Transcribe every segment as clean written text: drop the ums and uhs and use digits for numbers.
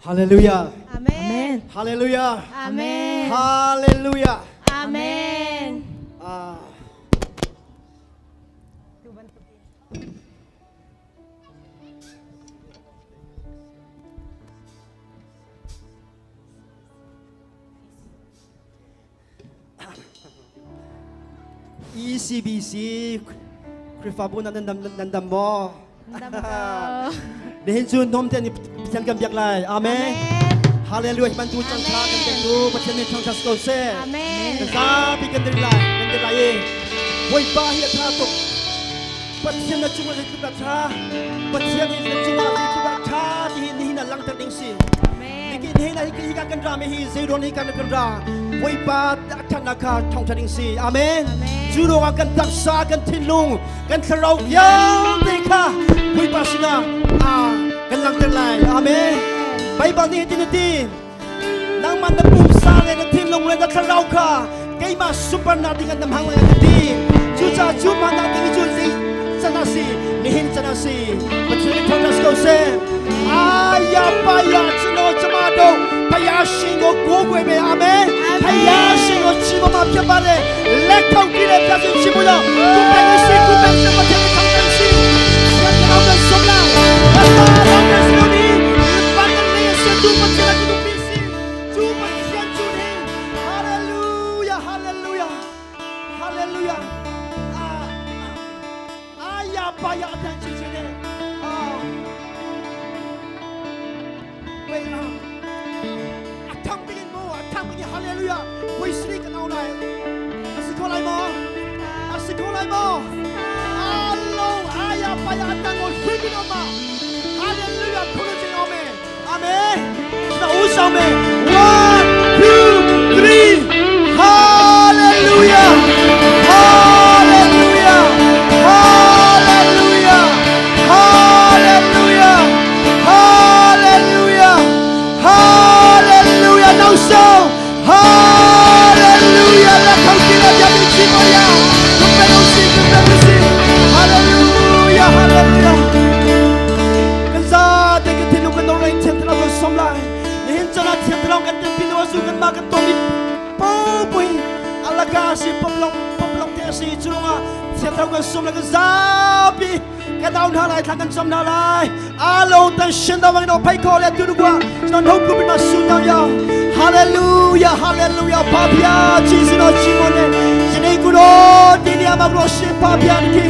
Hallelujah. Amen. Hallelujah. Amen. Hallelujah. Amen. Ah. ECBC Khrihfabu nan nan nan dam maw? Dam ko. Nihin cu nom te ni Pathian kan biak lai. Amen. Hallelujah. Bantu cang tha kan pek tu Pathian nih thangthat ko seh. Amen. Kan zapi kan dir lai. Kan dir lai i Bawipa hi a tha tuk. Pathian na cungah zeitluk dah tha. Pathian hi na cungah zeitluk dah tha ti hi nihin ah langhter ding si. Amen. Nihin ah hi ka kan ra mi hi zeiruang hi kan kan ra. Bawipa a thatnak kha thawngtha ding si. Amen. Amen. Cu ruangah kan taksa, kan thinlung, kan thlarau vialte kha Bawipa sinah ah kan langhter lai. Amen. Baibal nih hitin a ti. Nangmah na pumsa le na thinlung le na thlarau kha keimah sunparnak ding ah na hmang lai a ti. Cucaah cu hmannak ding cu zei can a si, nihin can a si. Pathian nih thangṭhat ko seh. Aya paya chino chama do paya shingo go gwe me amen. Paya shingo chimo ma pya ba le lek thau ki le pya sin chimu lo. Ku pe ni si ku pe si Pathian nih thangṭhat si. Sian thlarau kan som lai. Bapa ram kan si lo ni. Van kan lei a si tu Pathian a tu pi si. Cu Pathian cu ni. Hallelujah hallelujah hallelujah. Ah aya paya tan chi chi ne. Ah wait ah. A thang bingin mo a thang bingin hallelujah. Voi sri kan au lai. A si ko lai mo. A si ko lai mo. Alo aya paya tang o sri oma. Hallelujah khulu ching ome. Amen. Na u sao me. 1 2 3 Hallelujah. Hallelujah. Hallelujah. Hallelujah. Hallelujah. Hallelujah. Now so. Hallelujah. La kautila ya mi chimoya. Kumpelusi, kumpelusi. Hallelujah. Hallelujah. Kan za te kan thinlung kan norai thiang thlarau kan som lai. Nihin chan ah thiang thlarau kan telpi lo azu kan mah kan tomi po pui alaka si poplong poplong te si chunga thiang thlarau kan som lai kan zapi kan au hna lai thla kan cam hna lai alo tan shin da wang no phai ko le tu kwa non ho ku ma su na ya hallelujah hallelujah pa pia jesus no chimone jine ku ro di ni ama ro shi pa pia ki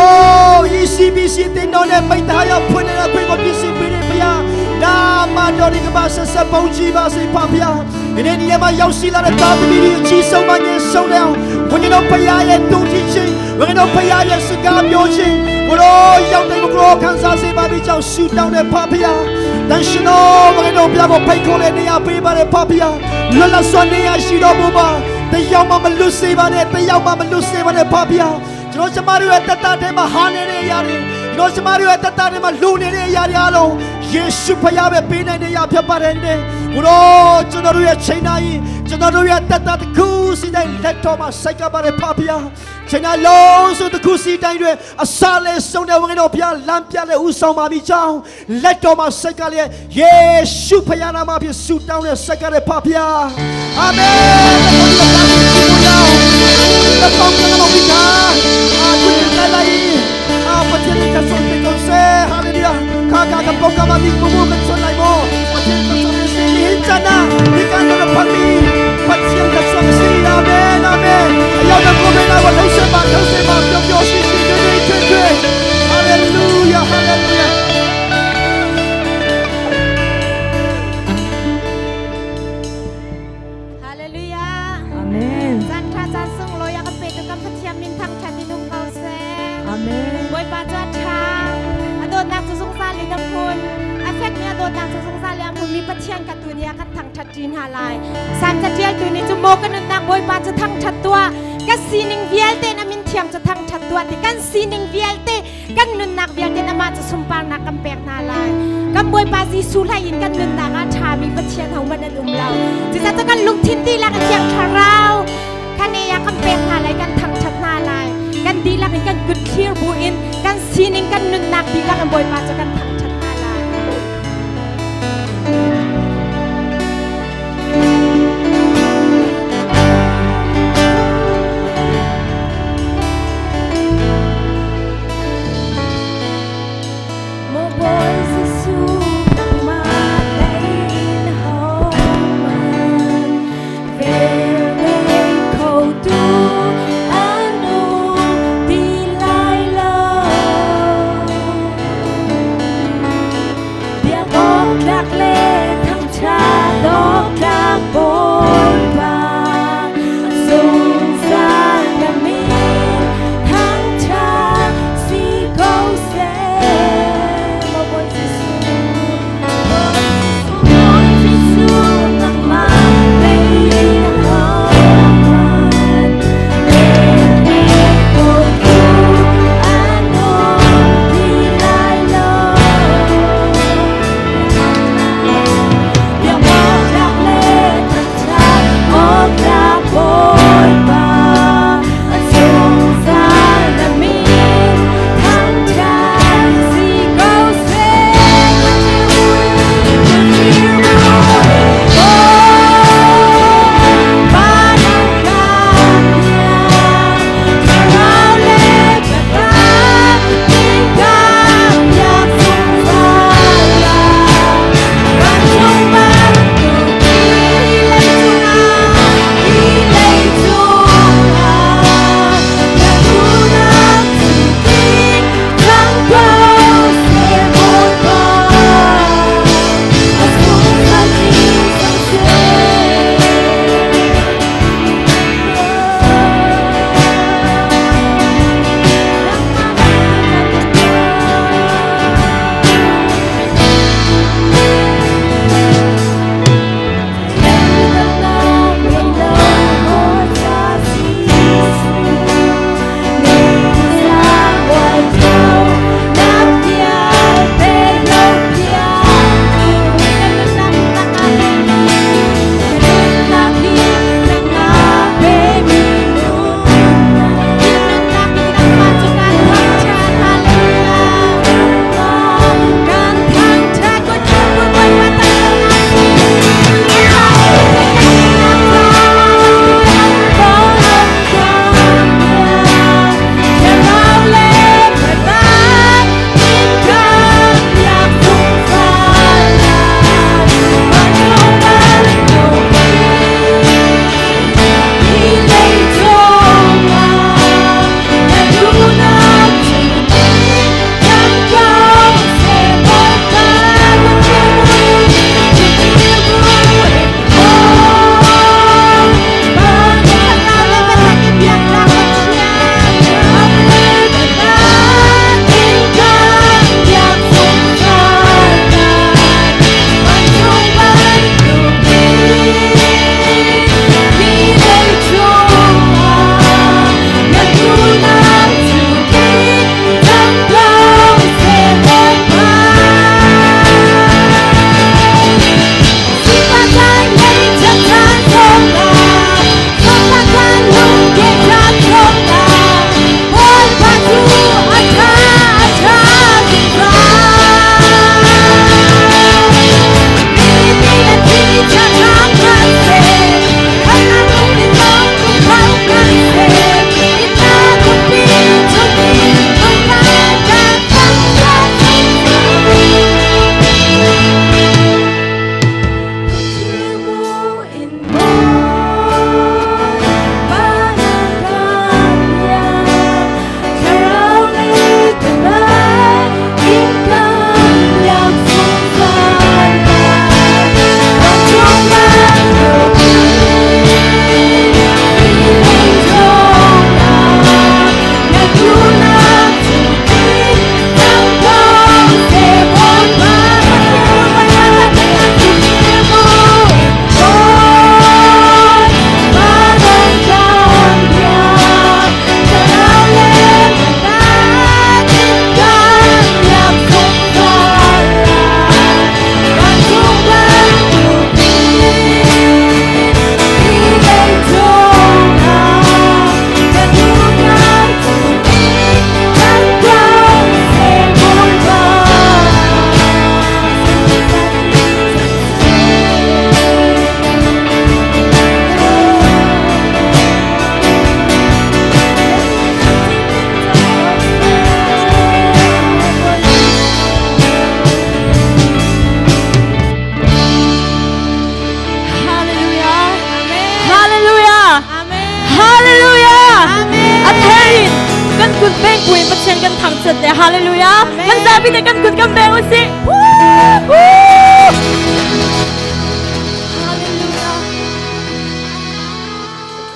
oh ECBC တင်တော်နဲ့မိသားရဖွင့်နေတဲ့ခွင့်ကိုပြည့်စုံပေးနေဖျားနာမတော်ဒီကပါဆက်ဆက်ပုံကြည့်ပါစေဖဖျားဒီနေ့ဒီမှာရောက်ရှိလာတဲ့သားသမီးတွေအကြီးဆုံးမငယ်ဆုံးတဲ့အောင်ဝိညာဉ်တော်ဖျားရဲ့တုန်ထခြင်းဝိညာဉ်တော်ဖျားရဲ့စကားပြောခြင်းကိုရောရောက်တဲ့ကိုရောခံစားစေပါပြီးကြောင့်ဆူတောင်းတဲ့ဖဖျားတန်ရှင်တော်ဝိညာဉ်တော်ဖျားကိုဖိတ်ခေါ်တဲ့နေရာပေးပါတဲ့ဖဖျားလွတ်လပ်စွာနေရာရှိတော်မူပါတယောက်မှမလွတ်စေပါနဲ့တယောက်မှမလွတ်စေပါနဲ့ဖဖျားကျွန်တော်ကျမတို့ရဲ့တတထဲမှာဟာနေတဲ့အရာတွေကျွန်တော်ကျမတို့ရဲ့တတထဲမှာလူနေတဲ့အရာတွေအလုံးယေရှုဖခင်ပဲပေးနိုင်တဲ့အရာဖြစ်ပါတယ်နဲ့ကိုရောကျွန်တော်တို့ရဲ့ချိန်တိုင်းကျွန်တော်တို့ရဲ့တတတစ်ခုစီတိုင်းလက်တော်မှာစိုက်ကပါတယ်ဖဖျားချိန်တိုင်းလုံးစုတစ်ခုစီတိုင်းတွေအစာလဲဆုံးတဲ့ဝိညာဉ်တော်ဖျားလမ်းပြလဲဥဆောင်ပါမိကြောင်းလက်တော်မှာစိုက်ကလည်းယေရှုဖခင်နာမဖြင့်ဆုတောင်းတဲ့စိုက်ကတဲ့ဖဖျားအာမင်လက်တော်မှာကြည့်ရအောင်လက်တော်ကလည်းမဝိတာအာကုတလိုက်အာပတိတဆုံးတဲ့ကောဆေဟာလေလုယာခါခါကပေါကမဒီကူမကဆွလိုက်မောပတိတဆုံးစေဟင်ချနာဒီကန်တော့ဖမီပတိတဆုံးစေအာမင်အာမင်အယောင်ကိုမေနာဝလုံးစပါလုံးစပါပြောပြောရှိရှိတွေတွေတွေတွေဟာလေလုယာဟာလေလုယာ Hallelujah. Amen. Caan ṭha caan sunglawi a kan petu kan Pathian min thangṭhat in um ko seh. Amen. Bawipa cu a ṭha. A dawtnak cu zungzal in a hmun. A fekmi a dawtnak cu zungzal in a hmunmi Pathian ka tu nih a kan thangṭhat ṭi hna lai. Salm caṭialtu nih cu maw ka nunnak Bawipa cu thangṭhat tuah. Ka sining vialte in a min thiang cu thangṭhat tuah ti kan sining vialte kan nunnak vialte in amah cu sunparnak kan pek hna lai. Kan Bawipa Jesuh hlei in kan nunnak ah ṭhami Pathian hohmanh an um lo. Cucaah cu kan lungthin dihlak in Thiang Thlarau khan ei ah kan pek hna lai, kan thangṭhat hna lai. Kan dihlak in kan kut thlir bu in kan sining kan nunnak dihlak in Bawipa cu kan thangṭhat hna lai. Kan kut beng buin Pathian kan thangṭhat le hallelujah. Kan zapi te kan kut kan beng usih. Hallelujah.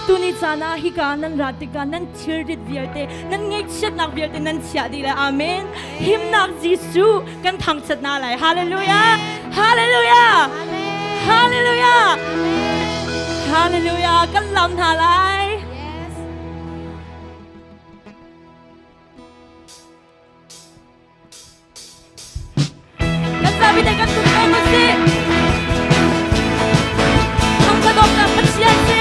Tuni caan ah hika nan rat tikah nan thilrit vialte nan ngaihchiatnak vialte nan chiah dih lai. Amen. Himnak Jesuh kan thangṭhat na lai. Hallelujah. Hallelujah. Hallelujah. Hallelujah. Kan lam hna lai. Kan zapi te kan tun peng usih. Thang ka dawtnak Pathian si.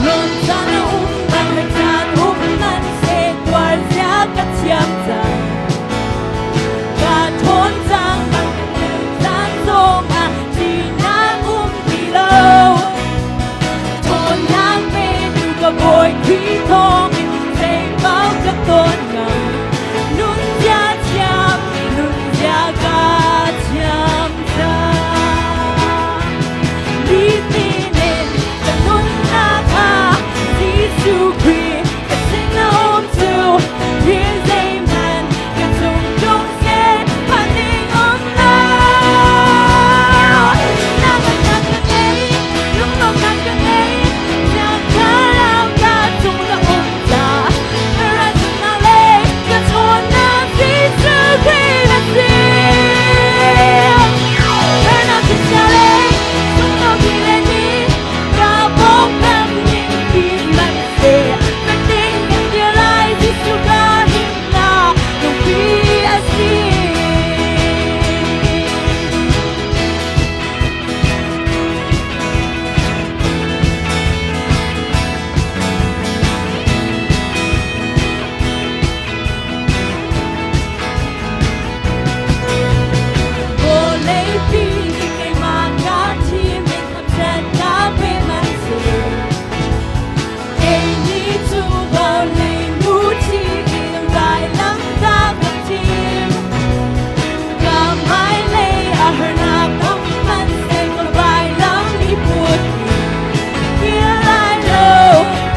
Lon caan a um bang le caan um nan se tuar zia ka thiam cang. Ka ṭhawn cang bang caan zongah ṭihnak um ti lo. Ṭhawnnak petu ka Bawi Khrih thawngin zeimau ka tawn ngam. Nun zia thiam, nun zia ka thiam cang. Nitin in ka nunnak kha Jesuh Khrih ka sin a um cu thil zeihmanh ka cung tlung seh phan ding um lo. Nangmah ka ngei, lunglawmhnak ka ngei, Thiang Thlarau ka cung na um ca. Ka ralchanhnak le ka ṭhawnnak Jesuh Khrih na si. Harnak thisa le sunghno ti le ni, ka pawngkam ning ti man seh. Fekting kan dir lai Jesuh ka himnak lungpi a si. Vawleipi nih keimah ka thim in thapset ka pe man si. Kei nih cu vawlei nu thi in vailam ta ka thim. Ka hmailei a harnak um hmanhseh ka vailam i put Kir lai lo,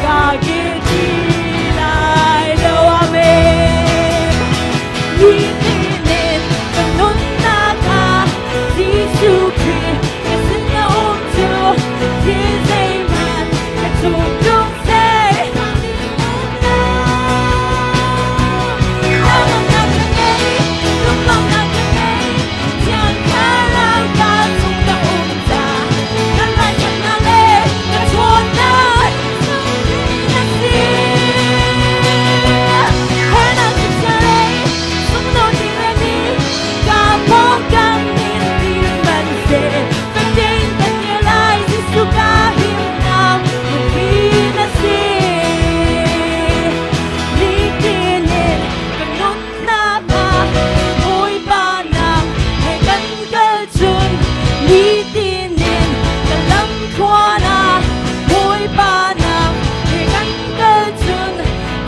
ka kir ti lai lo. Amen. Nitin in ka nunnak kha Jesuh Khrih ka sin na um cu thil zeihmanh ka chung tlung seh. Lunglawmhnak ka ngei, lunglawmhnak ka ngei, Thiang Thlarau ka chung na um ca. Ka ralṭhatnak le ka ṭhawnnak na si. Harnak ka lei, sunglawi ti le ni, ka pawngkam nih ti man seh. Fektein kan dir lai, Jesuh ka himnak nupi na si. Nitin in ka nunnak ah Bawipa nang he kan kal cun nitin in ka lam thluan ah Bawipa nang he kan kal cun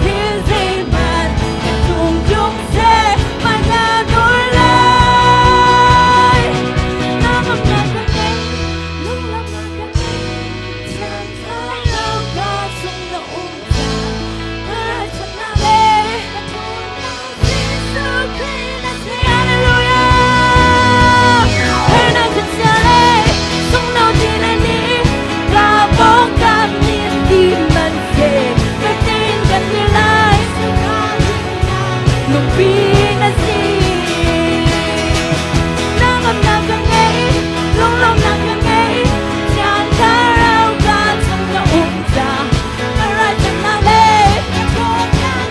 thil zeihmanh ka cung tlung seh hmai na nur lai. Nangmah ka ngei, lunglamnak ka ngei, thiang thlarau ka chung na um ca. Ka ralchanhnak le ka ṭhawnnak Jesuh Khrih na si. Hallelujah! Hernak kan sia le sungno ti le ni, ka pawngkam nih ti man seh, fektein kan dir lai. Lungpi na si. Nangmah ka ngei, lunglawmhnak ka ngei, Thiang Thlarau ka chung na um ca. Ka ralchanhnak le ka ṭhawnnak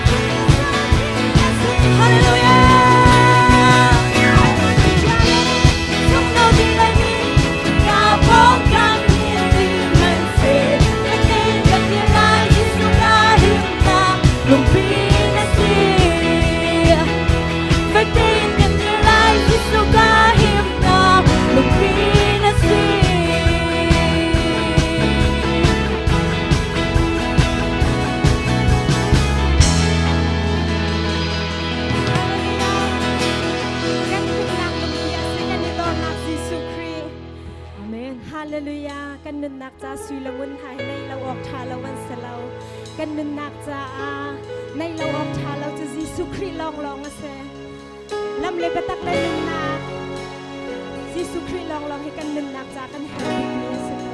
Hallelujah! Sungno ti lai ni, ka pawngkam nih ti man seh, fektein kan dir lai, Jesuh ka himnak lungpi na si. Fektein kan dir lai, Jesuh ka himnak lungpi na si. Kan himnak lungpi a si, kan i dornak Jesuh Khrih. Amen. Hallelujah. Kan nunnak ca sui le ngun hna hi neih lo awk ṭha lo an si lo. Kan nunnak caah neih lo awk ṭha lo cu Jesuh Khrih lawnglawng a si. Lam le biatak le nunnak Jesuh Khrih lawnglawng hi kan nunnak ca kan herh bikmi a si ko.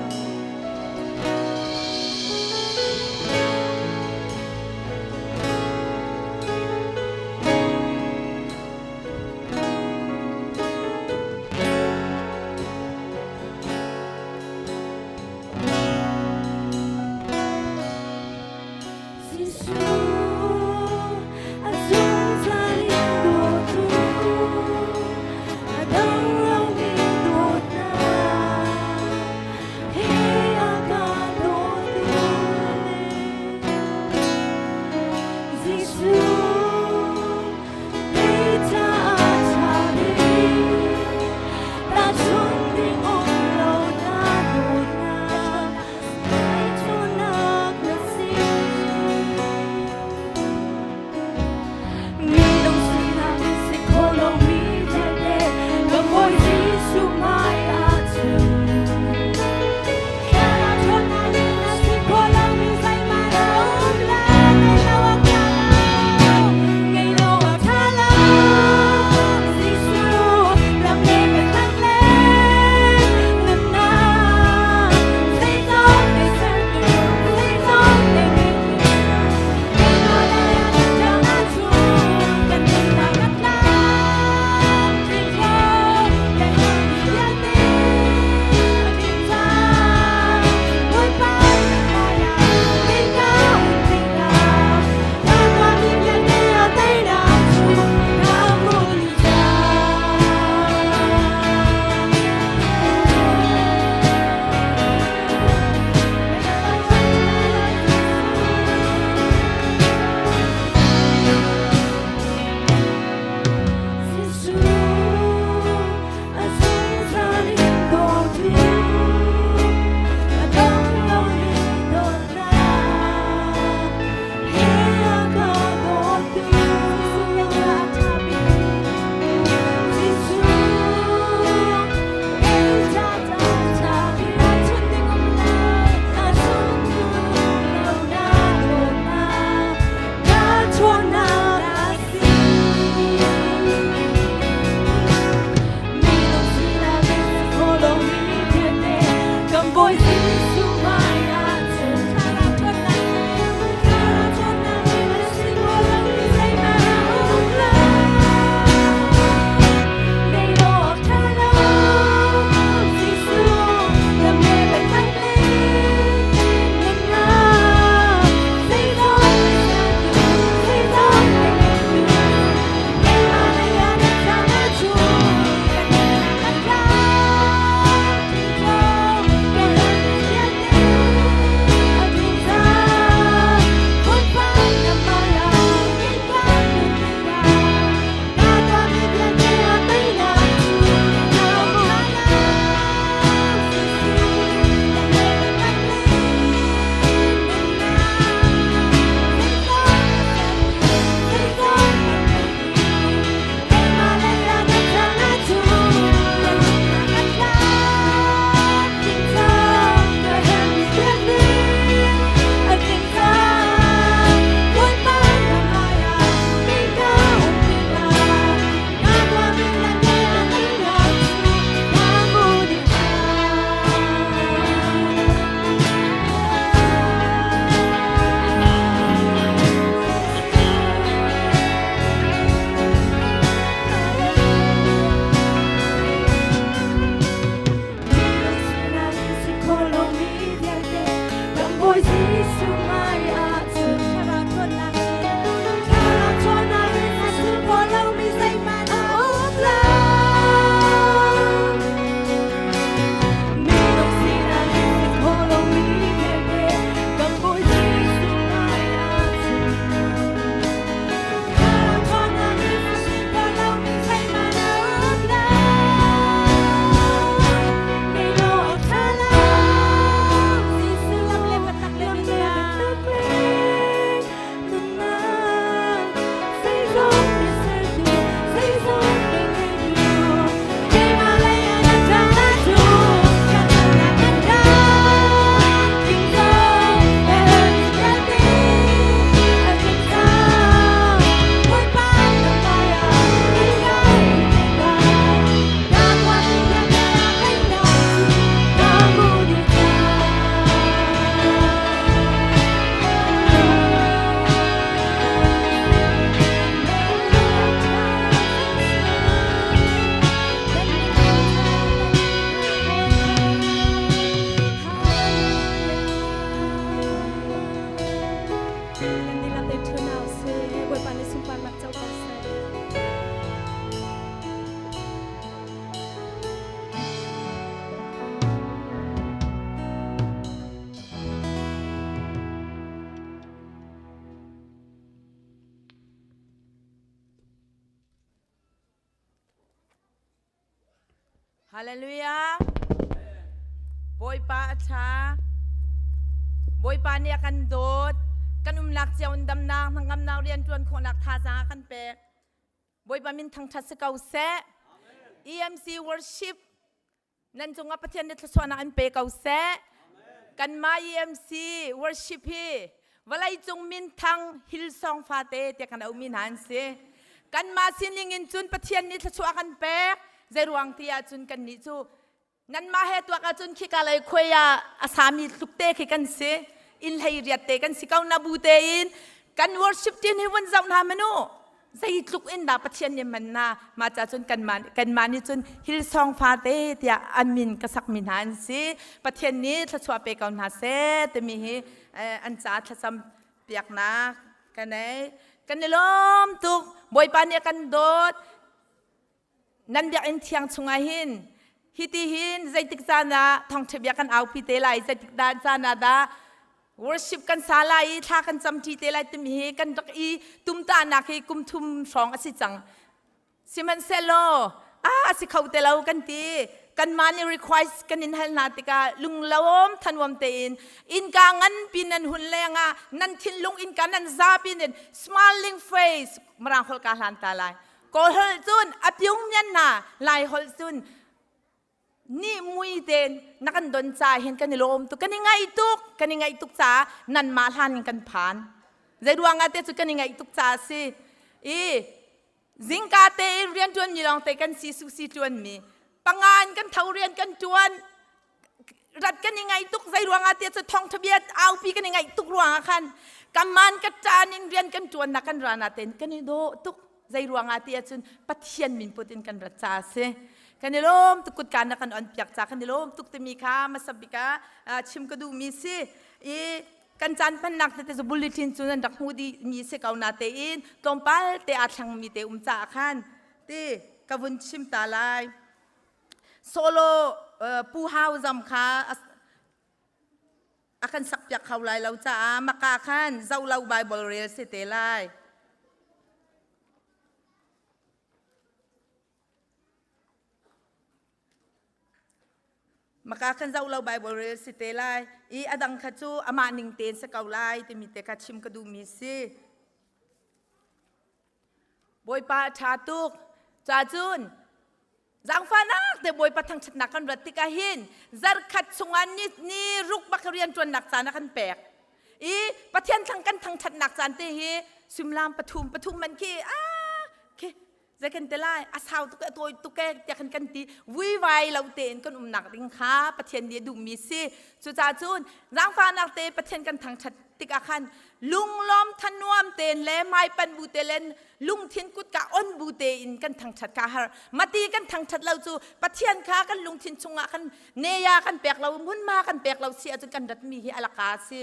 Hallelujah. Bawipa a ṭha. Bawipa nih a kan dawt. Kan umnak cio in damnak, hnangamnak, rianṭuan khawhnak thazaang a kan pek. Bawipa min thangṭhat si ko seh. EMC worship nan cungah Pathian nih thluachuahnak an pe ko seh. Kanmah EMC worship hi vawleicung minthang Hillsong fate tiah kan auhmi hna an si. Kanmah sining in cun Pathian nih thluachuah kan pek. Zeiruang ti ahcun kannih cu nanmah he tuak ahcun khika lei khuai ah a sami tluk te khi kan si. Inn hlei riat te kan si ko na bu tein kan worship team hi vun zoh hna manu. Zeitluk in dah Pathian nih man na mah ca cun kanmah nih cun Hillsong fate tiah an min ka sakmi hna an si. Pathian nih thluachuah pe ko hna seh timi hi an ca thlacam piaknak ka nei. Kan i lawm tuk. Bawipa nih a kan dawt. Nan biakinn thiang chungah hin hiti hin zeitik caan ah thawngṭha bia kan aupi te lai, zeitik dah caan ah dah worship kan sa lai i thla kan camṭi te lai timi hi kan rak i tumtahnak hi kum thum hrawng a si cang. Sihmanhsehlaw a si kho te lo kan ti. Kanmah nih request kan in hal hna tikah lunglawm thanuam tein innka nganpi nan hun lengah nan thinlung innka nan zapi in smiling face Mirang holh ka hlan ta lai. Kawl holh cun a pyung mian hna, Lai holh cun ni mui ten na kan don ca hin kan i lawm tuk, kan i ngaih tuk, kan i ngaih tuk caah nanmah hlan in kan phan. Zei ruang ah te cu kan i ngaih tuk caah si. I zingka te in rian ṭuan mi lawng te kan si susi ṭuan mi. Panga in kan tho rian kan ṭuan. Rat kan i ngaih tuk zei ruang ah te cu thawngṭha bia aupi kan i ngaih tuk ruang ah khan kaman ka ṭan in rian kan ṭuan nak kan ra na ten kan i dawh tuk. Zei ruang ah ti ahcun Pathian min put in kan rat ca a si. Kan i lawm tuk kutka na kan on piak ca kan i lawm tuk timi kha hmasa bik ah chim ka duhmi si. I kan caan hmannak tete cu bulletin cu nan rak hmuh dih mi si ko na tein tlawmpal te aa thlangmi te um caah khan ti ka vun chim ta lai. Solo Pu Hau Zam kha a kan sakpiak kho lai lo caah maka khan zoh lo Bible rel si te lai. Maka khan zoh lo Bible rel si te lai i a dang kha cu amah ning tein si ko lai timi te kha chim ka duhmi si. Bawipa a ṭha tuk. Ca cun Zaangfahnak te Bawipa thangṭhatnak kan rat tikah hin zarkhat chungah ni, ni ruk bak rian ṭuannak caan a kan pek. I Pathian thang kan thangṭhatnak caan te hi suimilam pathum pathum man khi ah khi zei kan ti lai a sau tuk a tawi tuk e tiah kan kan ti vuivai lo tein kan umnak ding kha Pathian nih a duhmi si. Cucaah cun zaangfahnak te Pathian kan thangṭhat tikah khan lunglawm thanuam tein le hmaipan bu te len lungthin kutka on bu tein kan thangṭhat kha har mati kan thangṭhat lo cu Pathian kha kan lungthin chungah kan neya kan pek lo hmunhma kan pek lo si ahcun kan ratmi hi alaka si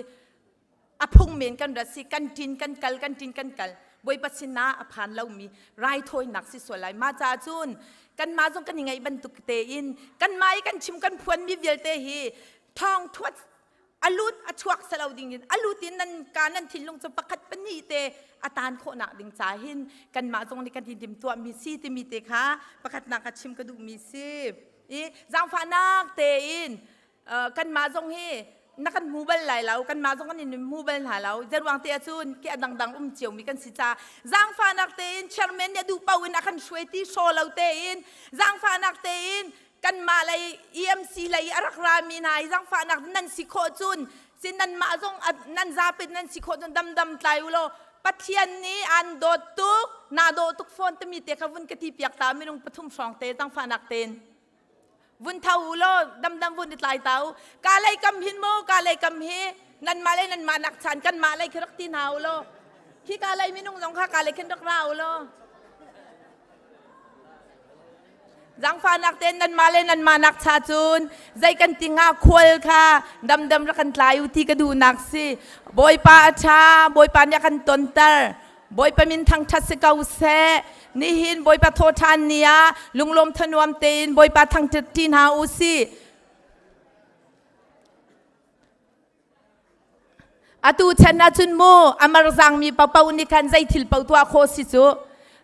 a phung men kan rat si kan ṭin kan kal kan ṭin kan kal Bawipa sinah a phan lomi raithawinak si sual lai ma ca cun kanmah zong kan i ngaih bantuk tein kanmah i kan chim kan phuanmi vialte hi thawng thuat a lut a chuak selo ding in a lut in nan ka nan thinlung cu pakhat pahnih te a tan khawhnak ding ca hin kanmah zong nih kan hi dim tuahmi si timi te kha pakhatnak ka chim ka duhmi si i zaangfahnak tein kanmah zong hi na kan hmu bal lai lo kanmah zong kan in hmu bal hna lo zeruang te ahcun ki a dangdang um ciomi kan si ca zaangfahnak tein chairman nih a duh paoh in a kan hruai ti hraw lo tein zaangfahnak tein kanmah lei EMC lei a rak rami hna hi zangfahnak nan si khawh cun si nanmah zong nan zapit nan si khawh cun damdam tlai u law Pathian nih an dawt tuk naa dawh tuk fawn timi te kha vun ka ti piak ta minung pathum hrawng te zangfahnak tein vun tho u law damdam vun i tlai ta u ka lei kam hin mu ka lei kam hi nanmah lei nanmah nak chan kanmah lei khi rak ti hna u law khi ka lei minung zong kha ka lei khin rak ra u law Zangfahnak tein nanmah le nanmah nak cha cun zei kan ti hnga khual kha damdam rak kan tlai u ti ka duhnak si. Bawipa a ṭha, Bawipa nih a kan tonter. Bawipa min thangṭhat si ko seh. Nihin Bawipa thawhṭhan ni ah lunglawm thanuam tein Bawipa thangṭhat ṭi hna u sih. Atu chan ahcun mu a marzangmi paohpaoh nih khan zei thil paoh tuah khawh si cu.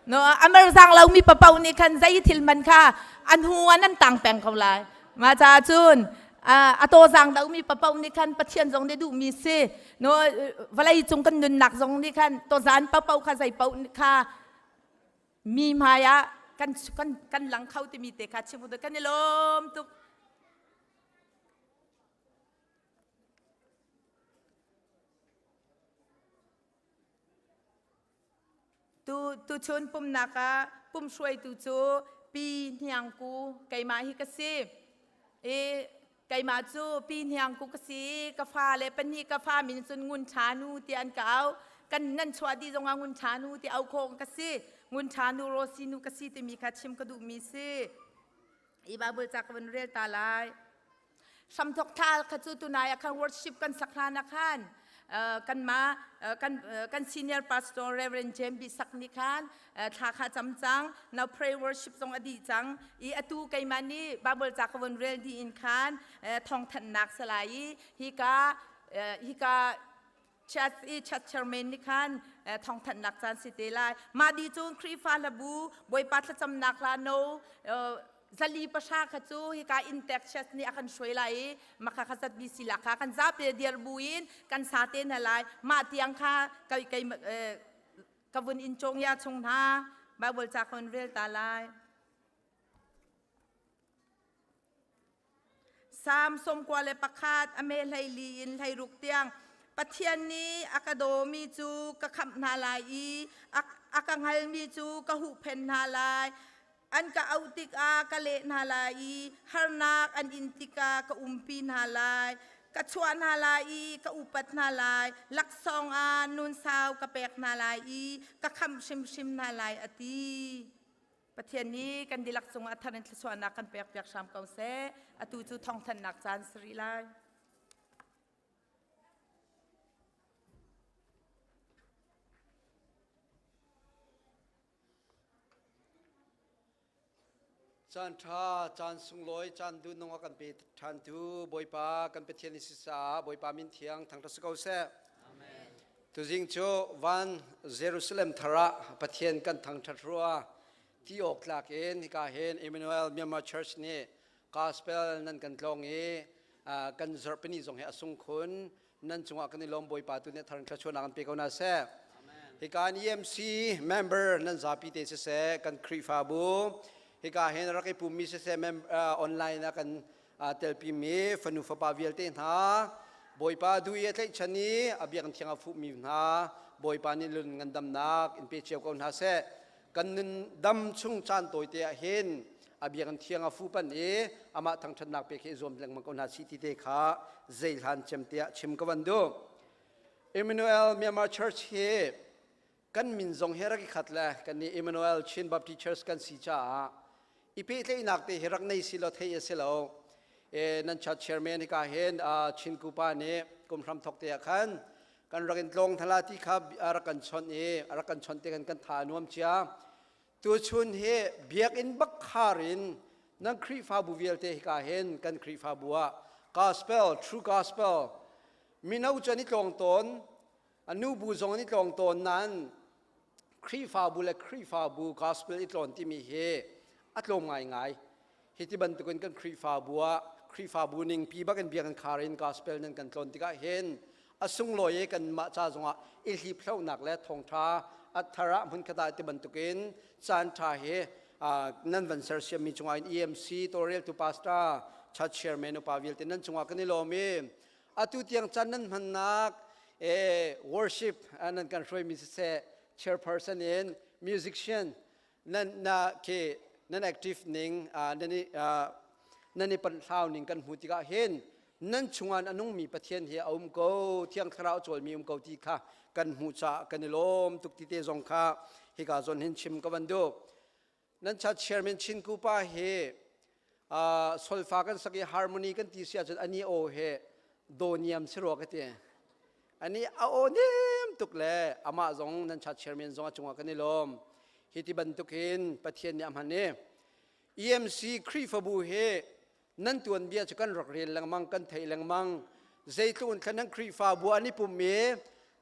No amar zang lo mi papau nih khan zei thil man kha an hu an an tang peng ko lai. Ma ca cun a to zang do mi papau nih khan Pathian zong nih duh mi si. No vawlei cung kan nunnak zong nih khan to zan papau kha zei pau kha mi hmai ah kan kan kan lang kho timi te kha chim kan i lawm tuk. Tu tuchun pumnak ah pum hruaitu cu Pi Hniang Ku keimah hi ka si. I keimah cu Pi Hniang Ku ka si. Ka fa le pahnih ka fa min cun Ngun Tha Nu ti an ka au. Kan nan chuah dih zongah Ngun Tha Nu ti au khawh ka si. Ngun Tha Nu Rosi Nu ka si timi kha chim ka duhmi si. I Bible ca ka vun rel ta lai. Hramthok thla kha cu tunai ah khan worship kan sak hlan ah khan kanmah kan kan senior pastor Reverend James Bisak nih khan thla kha cam cang now pray worship zong a dih cang i atu keimah nih Bible ca ka vun rel dih in khan thawngthanhnak salai i hika hika church i church chairman nih khan thawngthanhnak caan si te lai mah di cun Khrihfa hlabu Bawipa thlacamnak hla no 400 kha cu hika intek church nih a kan hruai lai i makha kha zat BC la kha kan zapi dir bu in kan sa te hna lai mah tiang kha kai kai ka vun in chong ya chung hna Bible ca ka vun rel ta lai Salm 91 a me 14 in 16 tiang Pathian nih a ka dawmi cu ka khamh hna lai i a ka hngalmi cu ka huhphenh hna lai. An ka auh tikah ka leh hna lai i harnak an in tikah ka umpi hna lai. Ka chuah hna lai i ka upat hna lai. Laksawng ah nun sau ka pek hna lai i ka khamh hrimhrim hna lai, a ti. Pathian nih kan dihlak cungah a thar in thluachuahnak kan pekpiak hram ko seh. Atu cu thawngthanhnak caan si rih lai. Caan ṭha, caan sunglawi, caan duhnung a kan pe ṭhantu Bawipa kan Pathian i si caah Bawipa min thiang thangṭhat si ko seh. Tuzing cu van Jerusalem thar ah Pathian kan thangṭhat rua ti awk tlak in hika hin Emmanuel Myanmar Church nih gospel nan kan tlawng i kan zarhpini zong hi a sung khun nan cungah kan i lawm Bawipa tu nih thar in thluachuahnak an pe ko hna seh. Hika in EMC member nan zapi te siseh kan Khrihfabu hika hin rak i pummi siseh online ah kan telpimi fanu fapa vialte hna Bawipa duh i a tlaihchan i a biakinn thiang a fuhmi hna Bawipa nih lun ngandamnak in pe cio ko hna seh kan nun dam chung caan tawite ah hin a biakinn thiang a fu pan i amah thangṭhatnak pek hi i zuam lengmang ko hna sih ti te kha zei hlan cem tiah chim ka van duh Emmanuel Myanmar Church hi kan min zong hi rak i khat le kan nih Emmanuel Chin Baptist Church kan si caah i pehtlaihnak te hi rak nei si lo thei a si lo e, nan church chairman hika hin Chin kupa nih kum hram thok te ah khan kan rak in tlong thala ti kha a rak kan chawnh i a rak kan chawnh te kan kan tha nuam cia tu chun hi biakinn bak khar in nan Khrihfabu vialte hika hin kan Khrihfabu ah gospel true gospel mino chan i tlong tawn A nubu zong an i tlawng tawn nain Khrihfabu le Khrihfabu gospel i tlawn timi hi a tlawm ngaingai. Hi ti bantukin kan Khrihfabu ah Khrihfabu ningpi bak in biakinn khar in gospel nan kan tlawn tikah hin a sunglawi i kanmah ca zongah i hliphlonak le thawngṭha a thar ah hmunkhat ah ti bantukin caan ṭha hi nan van sersiammi cungah in EMC tawlreltu pastor church chairman upa vialte nan cungah kan i lawm i atu tiang caan nan hmannak worship nan kan hruaimi siseh chairperson in musician nan na ke nan active ning nan i nan i panhlau ning kan hmu tikah hin nan chungah a nungmi Pathian hi a um ko thiang thlarau cawlmi um ko ti kha kan hmuh caah kan i lawm tuk ti te zong kha hika zawn hin chim ka van duh Nan cha chairman Chin Kupa hi solfa kan sak i harmony kan ti si ahcun ani aw he dawniam si rua ka ti. Ani a aw nem tuk le amah zong nan cha chairman zong a cungah kan i lawm. Hi ti bantukin Pathian nih a hman i EMC Khrihfabu hi nan tuanbia cu kan rak rel lengmang kan theih lengmang zeitluk in thlan nan Khrihfabu an i pum i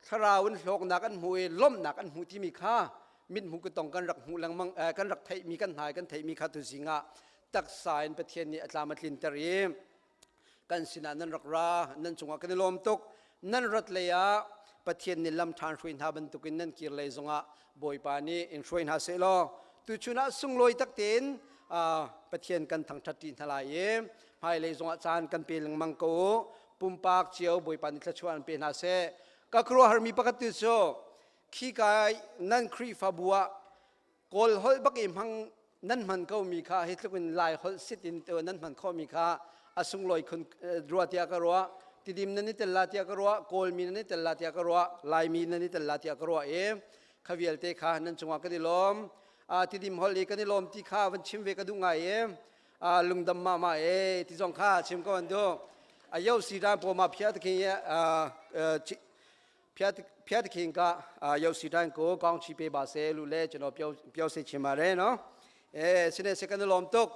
thlarau in hlawknak an hmu i lawmhnak an hmu timi kha Mit hmu tong kan rak hmuh lengmang, kan rak theihmi, kan hnai kan theihmi kha tu zingah taksa in Pathian nih a tlam a tlinter i kan sinah nan rak ra. Nan cungah kan i lawm tuk. Nan rat lei ah Pathian nih lam ṭhan hruai hna bantukin nan kir lei zongah Bawipa nih in hruai hna seh law tuchun ah sunglawi tak tein Pathian kan thangṭhat ṭi hna lai i hmailei zongah caan kan pe lengmang ko u. Pumpak cio Bawipa nih thluachuah an pe hna seh. Ka khuaruahharmi pakhat tu cu khi kai nan Khrihfabu ah Kawl holh bak i hmang nan hman ko mi kha hi tluk in Lai holh sit in nan hman khawh mi kha a sunglawi khun rua tiah ka ruah. Tidim nan i tel la tiah ka ruah, Kawlmi nan i tel la tiah ka ruah, Laimi nan i tel la tiah ka ruah i kha vialte kha nan cungah kan i lawm. Tidim holh i kan i lawm ti kha van chim ve ka duh ngai i lungdam ma ma e ti zong kha chim ko an duh. A yo si dan po ma phia te khin ဖျားသခင်ကရောက်စီတိုင်းကိုကောင်းချီးပေးပါစေလို့လည်းကျွန်တော်ပြောပြောစေချင်ပါတယ်နော်အဲစနေစကန်လုံးတော့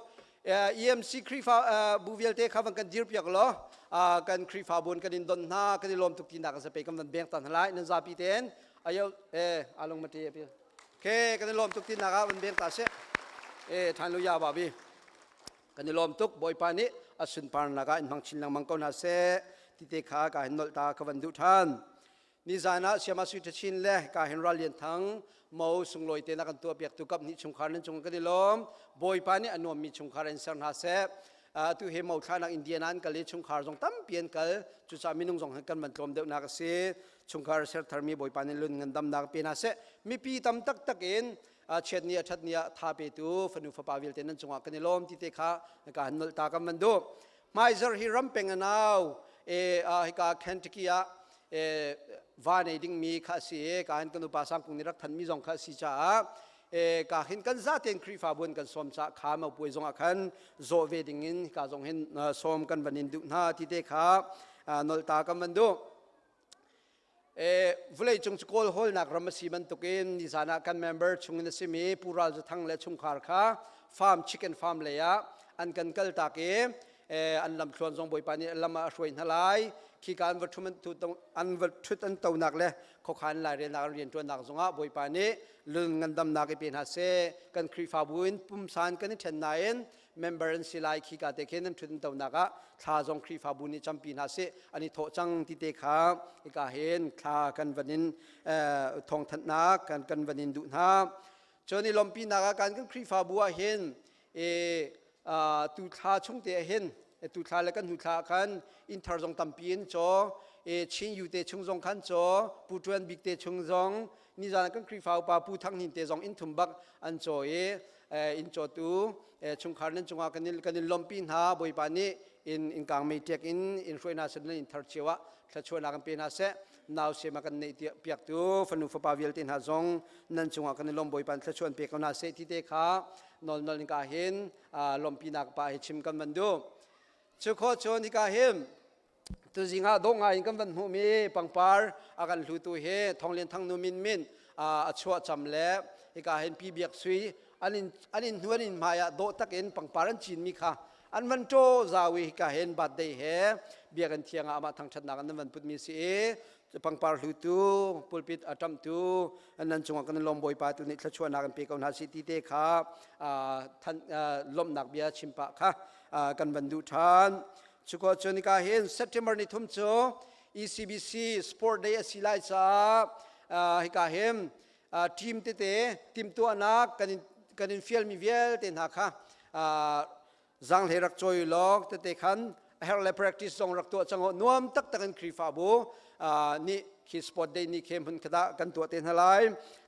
EMC ခရီဖာဘူဗီယယ်တေခါဝန်ကန်ဒီရပြကလောအာကန်ခရီဖာဘွန်ကန်င်ဒွန်နာကန်လ ோம் တုကတိနာကစပေကမ်ဝန်ဘင်တန်ဟလိုက်နဇာပီတန်အယောအဲအလုံးမတေးပြခဲကန်လ ோம் တုကတိနာကဝန်ဘင်တာဆေအဲထန်လို့ရပါပြီ kan i lawm tuk. Bawipa nih a sunparnak ah in hmang chin lengmang ko hna seh ti te kha ka hin nolh ta ka van duh ṭhan. Nizan ah Siama Sui Ṭhachin le ka hin Ral Lian Thang mo sunglawi te na kan tuah piak tu kap hnih chungkhar nan cung kan i lawm. Bawipa nih a nuammi chungkhar in ser hna seh. Atu he mo thlanak Indiana an kal i chungkhar zong tampi an kal, cucaah minung zong kan van tlawm deuhnak a si. Chungkhar ser tharmi Bawipa nih lun ngandamnak pe hna seh. Mipi tam taktak in chiat ni a ṭhat ni ah tha petu fanu fapa vialte nan cungah kan i lawm ti te kha ka han nolh ta kan van duh. Hmaizar hi rampeng a nau e hika Kentucky ah e va nei dingmi kha si e ka hin kan upa sangkung nih rak thanmi zong kha si caah e ka hin kan zaten Khrihfa buan kan sawm ca kha mau puai zong ah khan zawh ve ding in ka zong hin sawm kan van in duh hna ti te kha nolh ta kan van duh. Vawlei cung cu kawl hawlnak ram a si bantukin nizan ah kan member chungin a simi Pu Ral Za Thang le chungkhar kha farm, chicken farm lei ah an kan kal tak i an lamthluan zong Bawipa nih lam ah a hruai hna lai. Khika an va an va ṭhut an tonak le khuakhan lairelnak an rianṭuannak zongah Bawipa nih lun ngandamnak i pe hna seh. Kan Khrihfabu in pumsan kan i ṭhen nain member an si lai. Khika te khin an ṭhut an tonak ah thla zong Khrihfabu nih campi hna sih. An i thawh cang ti te kha hika hin thla kan van in thawngthanhnak kan van in duh hna. Cun i lawmpinak ah kan kan Khrihfabu ah hin tu thla chung te ah hin, tu thla le kan hnu thla ah khan inn thar zong tampi in caw e Chin Yu te chung zong khan caw, Pu Tuan Bik te chung zong, nizan kan Khrihfa upa Pu Thang Hnin te zong inn thum bak an caw i inn cawtu chungkhar nan cungah kan in lawmpi hna. Bawipa nih in in kang mei ṭek in in hruai hna seh, nan in thar cio ah thluachuahnak in pe hna seh. Nau sem a kan neih piaktu fanu fapa vialte hna zong nan cungah kan i lawm. Bawipa thluachuah an pe ko hna seh ti te kha nawl nawl in ka hin lawmpinak pa hi chim kan van duh. Cu khawh cun hika hin tuzing ah dawh ngai in kan van hmuhmi pangpar a kan hlutu hi Thonglian Thang nu Min Min a chuah cam le hika hin Pi Biak Sui an in hnu an in hmai ah dawh tak in pangpar an cinmi kha an van ṭaw zawi. Hika hin birthday he biakinn thiang ah amah thangṭhatnak an van putmi si i pangpar hlutu, pulpit a ṭamhtu nan cungah kan lawm. Bawipa tu nih thluachuahnak an pe ko hna si ti te kha lawmhnak bia chim pah kha kan van duh ṭhan. Cuko cun nika hin September ni 3 cu ECBC Sport Day a si lai caah hika hin team tete timhtuahnak kan in fialmi vialte hna kha zanghlei rak cawi lawk tete khan a herh le practice zong rak tuah cang. Nuam taktak in Khrihfabu nih khi sport day ni khe hmun khat ah kan tuah te hna lai.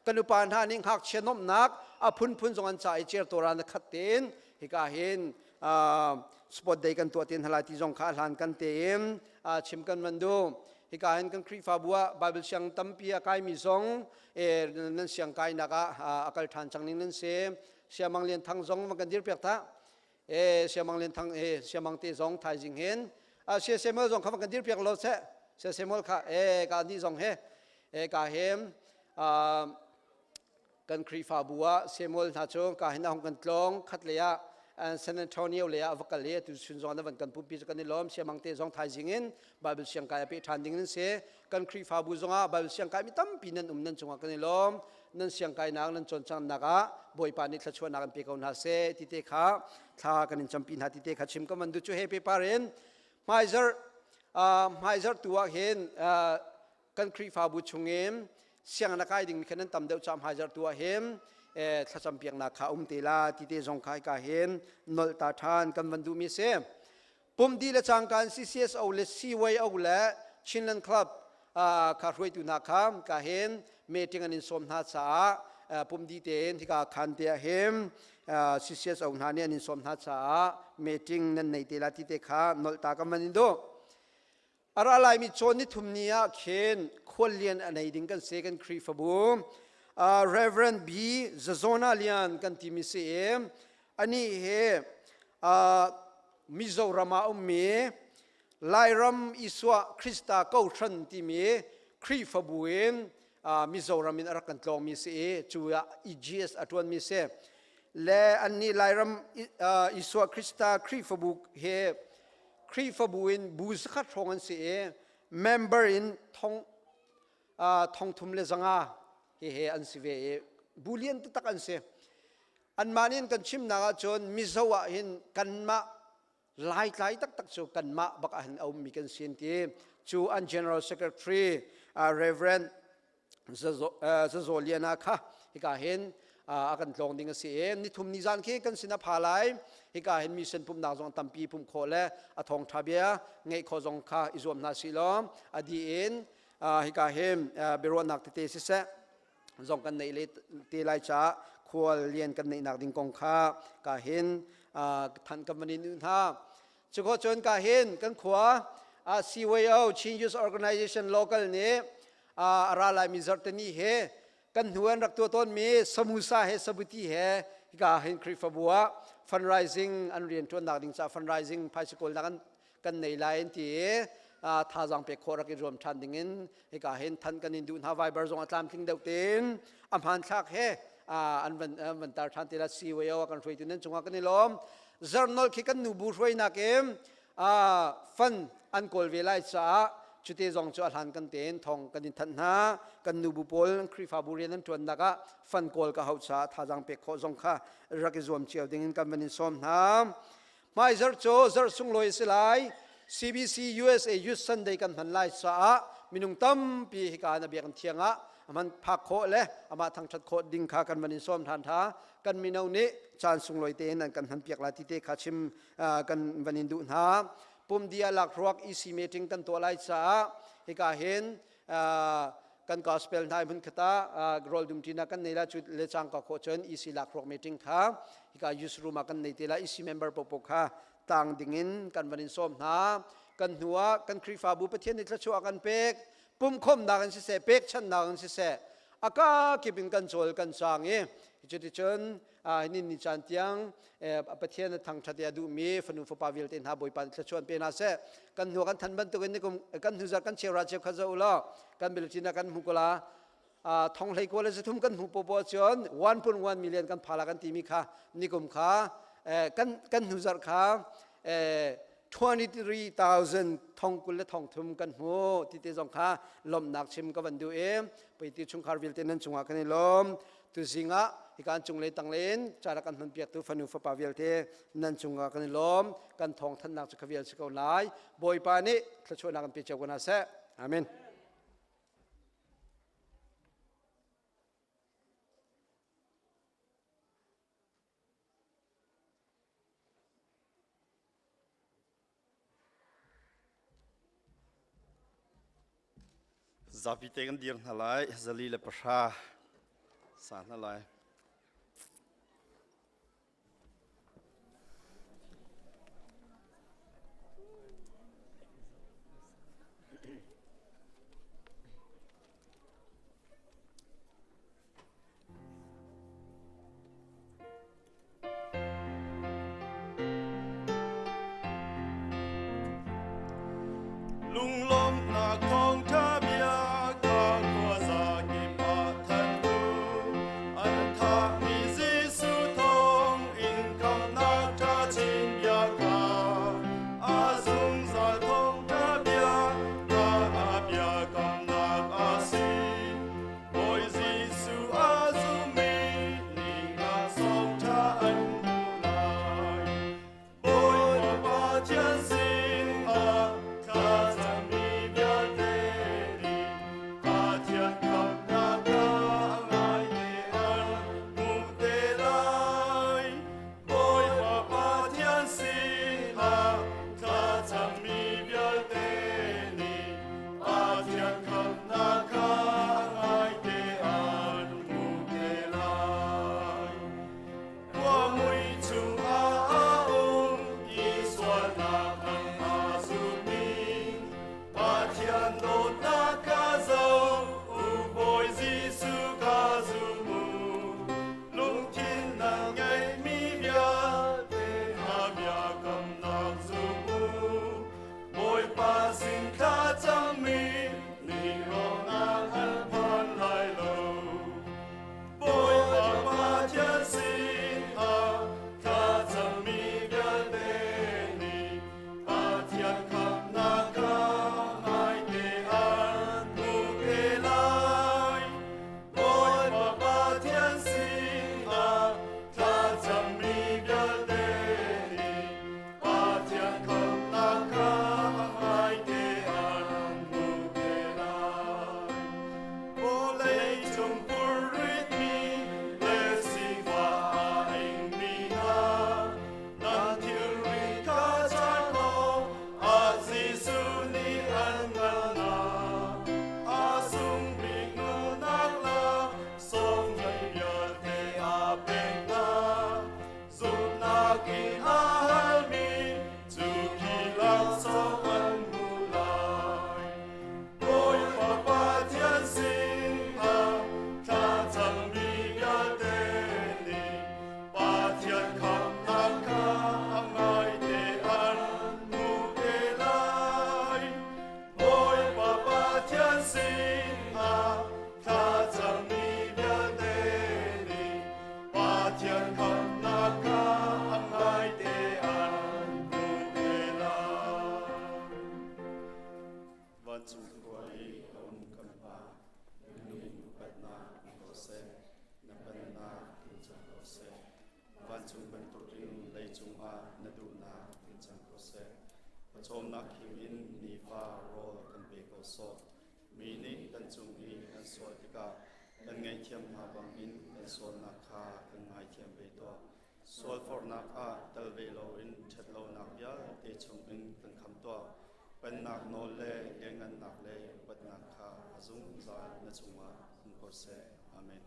Kan upa hna nih ngakchia nuamhnak a phunphun zong an ca i cer tora na khat tein hika hin sport day kan tuah te hna lai ti zong kha hlan kan tein chim kan van duh. Hika hin kan Khrihfabu ah Bible siang tampi a kaimi zong nan siang kainak ah a kal ṭhan cang ning nan si. Siamang Lian Thang zong van kan dir piak ta e. Siamang Lian Thang e, Siamang te zong thaizing hin Sia Samuel zong kha van kan dir piak lo se. Sia Samuel kha e ka ni zong he e ka hem kan Khrihfabu ah Samuel hna cu ka hin ahong kan tlawng khat le ah San Antonio le ah va kal i tu chun zong na van kan pumpi cu kan i lawm. Siamang te zong thaizing in Bible siang kai a pe ṭhan ding nan si. Kan Khrihfabu zongah Bible siang kai mi tampi nan um, nan cungah kan i lawm. Nan siangkainak nan cawncannak ah Bawipa nih thluachuahnak an pe ko hna seh ti te kha thla kan in campi hna ti te kha chim ka van duh. Cu he pepar in hmaizarh hmaizarh tu ah hin kan Khrihfabu chungin sianginn a kai dingmi kha nan tam deuh ca hmaizarh tu ah hin thlacam piaknak kha um te la ti te zong kha hika hin nolh ta ṭhan kan van duhmi si. Pumdi le cangkan CCSO le CYO le Chinland Club kha hruaitu hna kha ka hin meeting an in sawm hna caah pumdi tein hika khan te ah hin CCSO hna nih an in sawm hna caah meeting nan nei te la ti te kha nolh ta kan van in duh. A ra laimi cawn ni thum ni ah khin khuallian a nei ding kan si. Kan Khrihfabu Reverend B Zazona Lian kan timi si i ani hi Mizoram ah ummi Lairam Isua Krista Kohhran timi Khrihfabu in Mizoram in a rak kan tlawngmi si i cu ah EGS a ṭuanmi si le annih Lairam Isua Krista Khrihfabu he Khrihfabu in bu zakhat hrawng an si i member in thong thong thum le zanga he he an si ve i bu lian taktak an si. Anmah nih an kan chimnak ahcun Mizo ah hin kanmah Laitlai taktak cu kanmah bak ah hin a ummi kan si an ti. Cu an General Secretary Reverend Zazoliana kha hika hin a kan tlawng ding a si i nithum ni zan khi kan sin a pha lai. Hika hin mission pumnak zong tampi pum khawh le a thawngṭha bia ngeih khawh zong kha i zuam hna si law a di in hika hin biaruahnak tete siseh zong kan neih le te lai caah khual lian kan neihnak ding kong kha ka hin than kan van in hna. Cuko cun ka hin kan khua CYO Chin Youth Organization local nih a ra laimi zarhteni he kan hnu an rak tuah tawnmi samusa he sabuti he hika hin Khrihfabu ah fundraising an rian ṭuannak ding caah fundraising phaisa kawlnak an kan nei lai an ti i thazaang pek khawh rak i zuam ṭhan ding in hika hin than kan in duh hna. Viber zong a tlamtling deuh tein a hmanthlak he an van tar ṭhan te la. CYO kan hruaitu nan cungah kan i lawm. Zarnol khi kan nu bu hruainak in fan an kawl ve lai caah cute zong cu a hlan kan tein thong kan in thanh hna. Kan nu bu pawl Khrihfabu rian an ṭuannak ah fan kawl ka hau caah thazaang pek khawh zong kha rak i zuam cio ding in kan van in sawm hna. Hmaizarh cu zarh sunglawi a si lai. CBC USA Youth Sunday kan hman lai caah minung tampi hika na biakinn thiang ah aman phak khawh le amah thangṭhat khawh ding kha kan van in sawm ṭhan hna. Kan mino nih caan sunglawi tein an kan hman piak lai ti te kha chim kan van in duh hna. Pumdi ah lakhruak EC meeting kan tuah lai caah hika hin kan gospel hna hmun khata rawl dumṭi na kan nei la. Cu le cangka khawh cun EC lakhruak meeting kha hika youth room ah kan nei te la. EC member popo kha tang dingin kan van in sawm hna. Kan hnu ah kan Khrihfabu Pathian nih thluachuah kan pek, pumkhawmnak in siseh, pekchanhnak in siseh, aka kip in kan cawl kan cang i cuticun nin ni caan tiang Pathian a thangṭhat i a duhmi fanu fapa vialte hna Bawipa nih thluachuah pe hna seh. Kan hnu kan than bantukin nikum kan hnuzar kan cheura cheu kha zoh law kan bulletin ah kan hmu ko la. Thong hlei kawl le zathum kan hmu popo cun 1.1 million kan phala kan timi kha nikum kha kan hnuzar kha 23,000 thong kul le thong thum kan hmu ti te zong kha lawmhnak chim ka van duh i peiti chungkhar vialte nan cungah kan i lawm. Tuzing ah hikan cung le tang len cara kan hman piak tu fanu fapa vialte nan cungah kan i lawm. Kan thawng thannak cu kha vial si ko lai. Bawipa nih thluachuahnak kan pe cio ko hna seh. Amen. Zapi te kan dir hna lai, 410 sa hna lai. Lunglawmhnak thawngṭha bia kha khuaza kip ah thanh u. An thahmi Jesuh thawng in khamhnak ṭha chin bia kha a zungzal thawngṭha bia kha a biakamnak a si. Bawi Jesuh a Vancung bantukin leicung ah na duhnak in cang ko seh. Pawcawmnak him in nifa rawl kan pe ko sawh. Mi nih kan cung i an sual tikah kan ngaihthiam hna bangin kan sualnak kha kan ngaithiam ve tuah. Sualforhnak ah tel ve loin ṭhatlonak vialte chungin kan kham tuah. Pennak nawl le lianngannak le upatnak kha a zungzal na cungah um ko seh. Amen.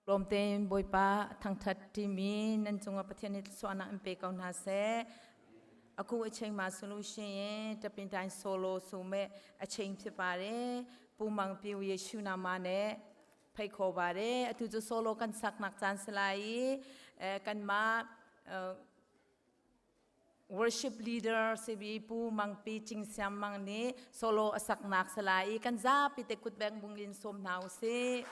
Lawm tein Bawipa thangthat timi nan cungah Pathian nih thluachuahnak in pe ko hna seh. Aku a cheng ma solution ye tapin tain solo su me a cheng phi pare pu mang piu Yeshu na ma ne phei kho bare atu cu solo kan sak nak caan salai i kan ma worship leader sibi Pu Mangpi Ching Siam Mang nih solo a saknak sala i kan zapi te kutbeng bung in sawm hna usih.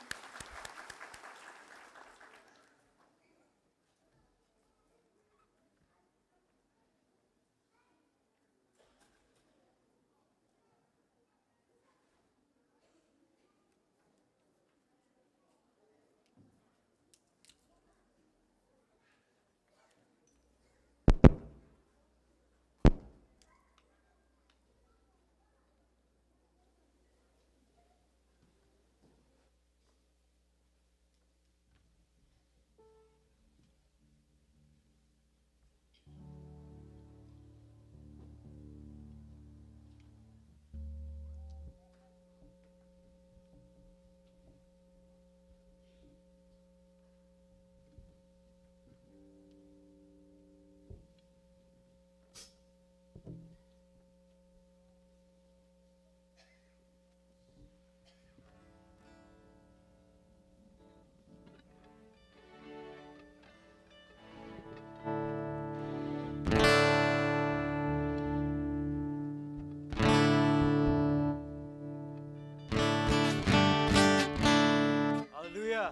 Hallelujah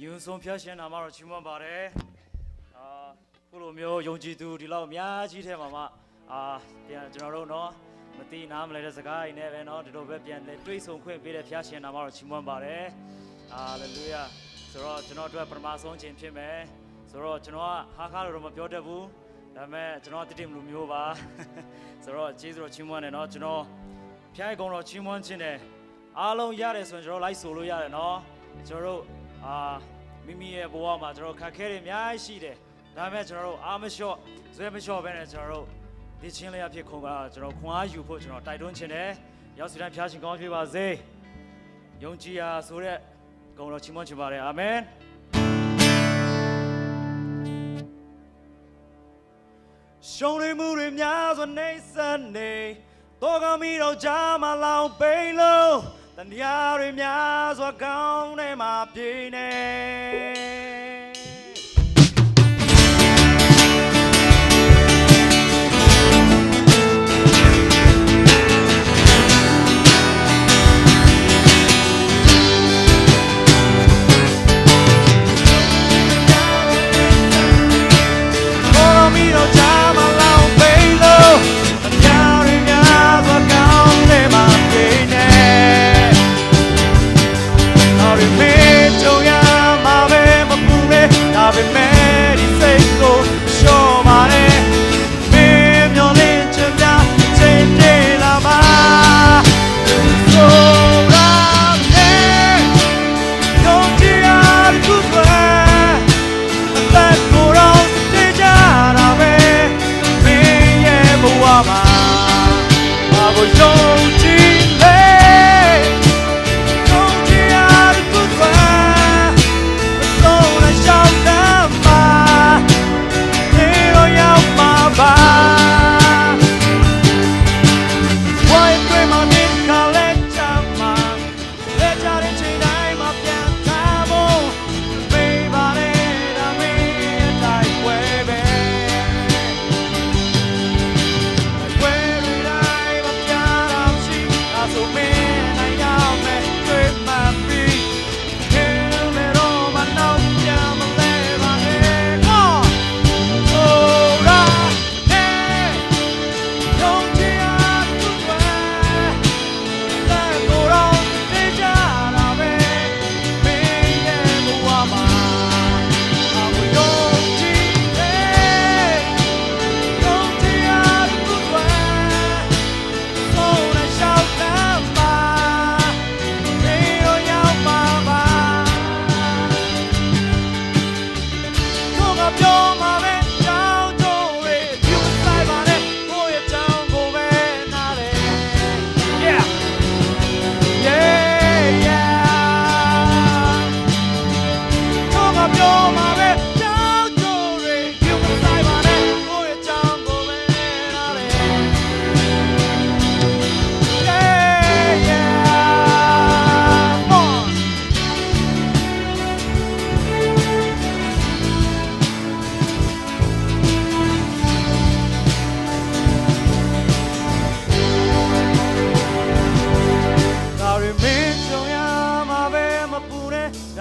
ယူဆုံးဖျားရှင်နာမတော်ချီးမွမ်းပါတယ်အာခုလိုမျိုးယုံကြည်သူဒီလောက်အများကြီးထဲမှာမှအာပြန်ကျွန်တော်တို့နော်မသိနားမလဲတဲ့စကားတွေနဲ့ပဲနော်ဒီလိုပဲပြန်လဲတွေးဆုံခွင့်ပေးတဲ့ဖျားရှင်နာမတော်ချီးမွမ်းပါတယ်ဟာလေလုယာဆိုတော့ကျွန်တော်တို့ပထမဆုံးချိန်ဖြစ်မယ်ဆိုတော့ကျွန်တော်ကဟာခါလို့တော့မပြောတတ်ဘူးဒါပေမဲ့ကျွန်တော်တတိမလူမျိုးပါဆိုတော့ကျေးဇူးတော်ချီးမွမ်းတယ်နော်ကျွန်တော်ဖျားကုံတော်ချီးမွမ်းခြင်းတယ်အားလုံးရတယ်ဆိုရင်ကျွန်တော်လိုက်ဆိုလို့ရတယ်နော်ကျွန်တော်တို့အာမိမိရဲ့ဘဝမှာကျွန်တော်ခက်ခဲတွေအများကြီးရှိတယ်ဒါပေမဲ့ကျွန်တော်တို့အားမလျှော့ဇွဲမလျှော့ဘဲနဲ့ကျွန်တော်တို့ဒီချင်းလေးအဖြစ်ခုံကကျွန်တော်ခွန်အားယူဖို့ကျွန်တော်တိုက်တွန်းခြင်းတယ်ရောက်စီတိုင်းဖျားရှင်ကောင်းဖြစ်ပါစေယုံကြည်ရာဆိုတဲ့ဂုဏ်တော်ချီးမွမ်းချင်ပါတယ်အာမင်ရှုံးနေမှုတွေများစွာနေစနေတော့ကောင်းပြီးတော့ကြားမှာလောင်ပိန်လို့တန်တရားတွေများစွာကောင်းနေမှာပြေးနေ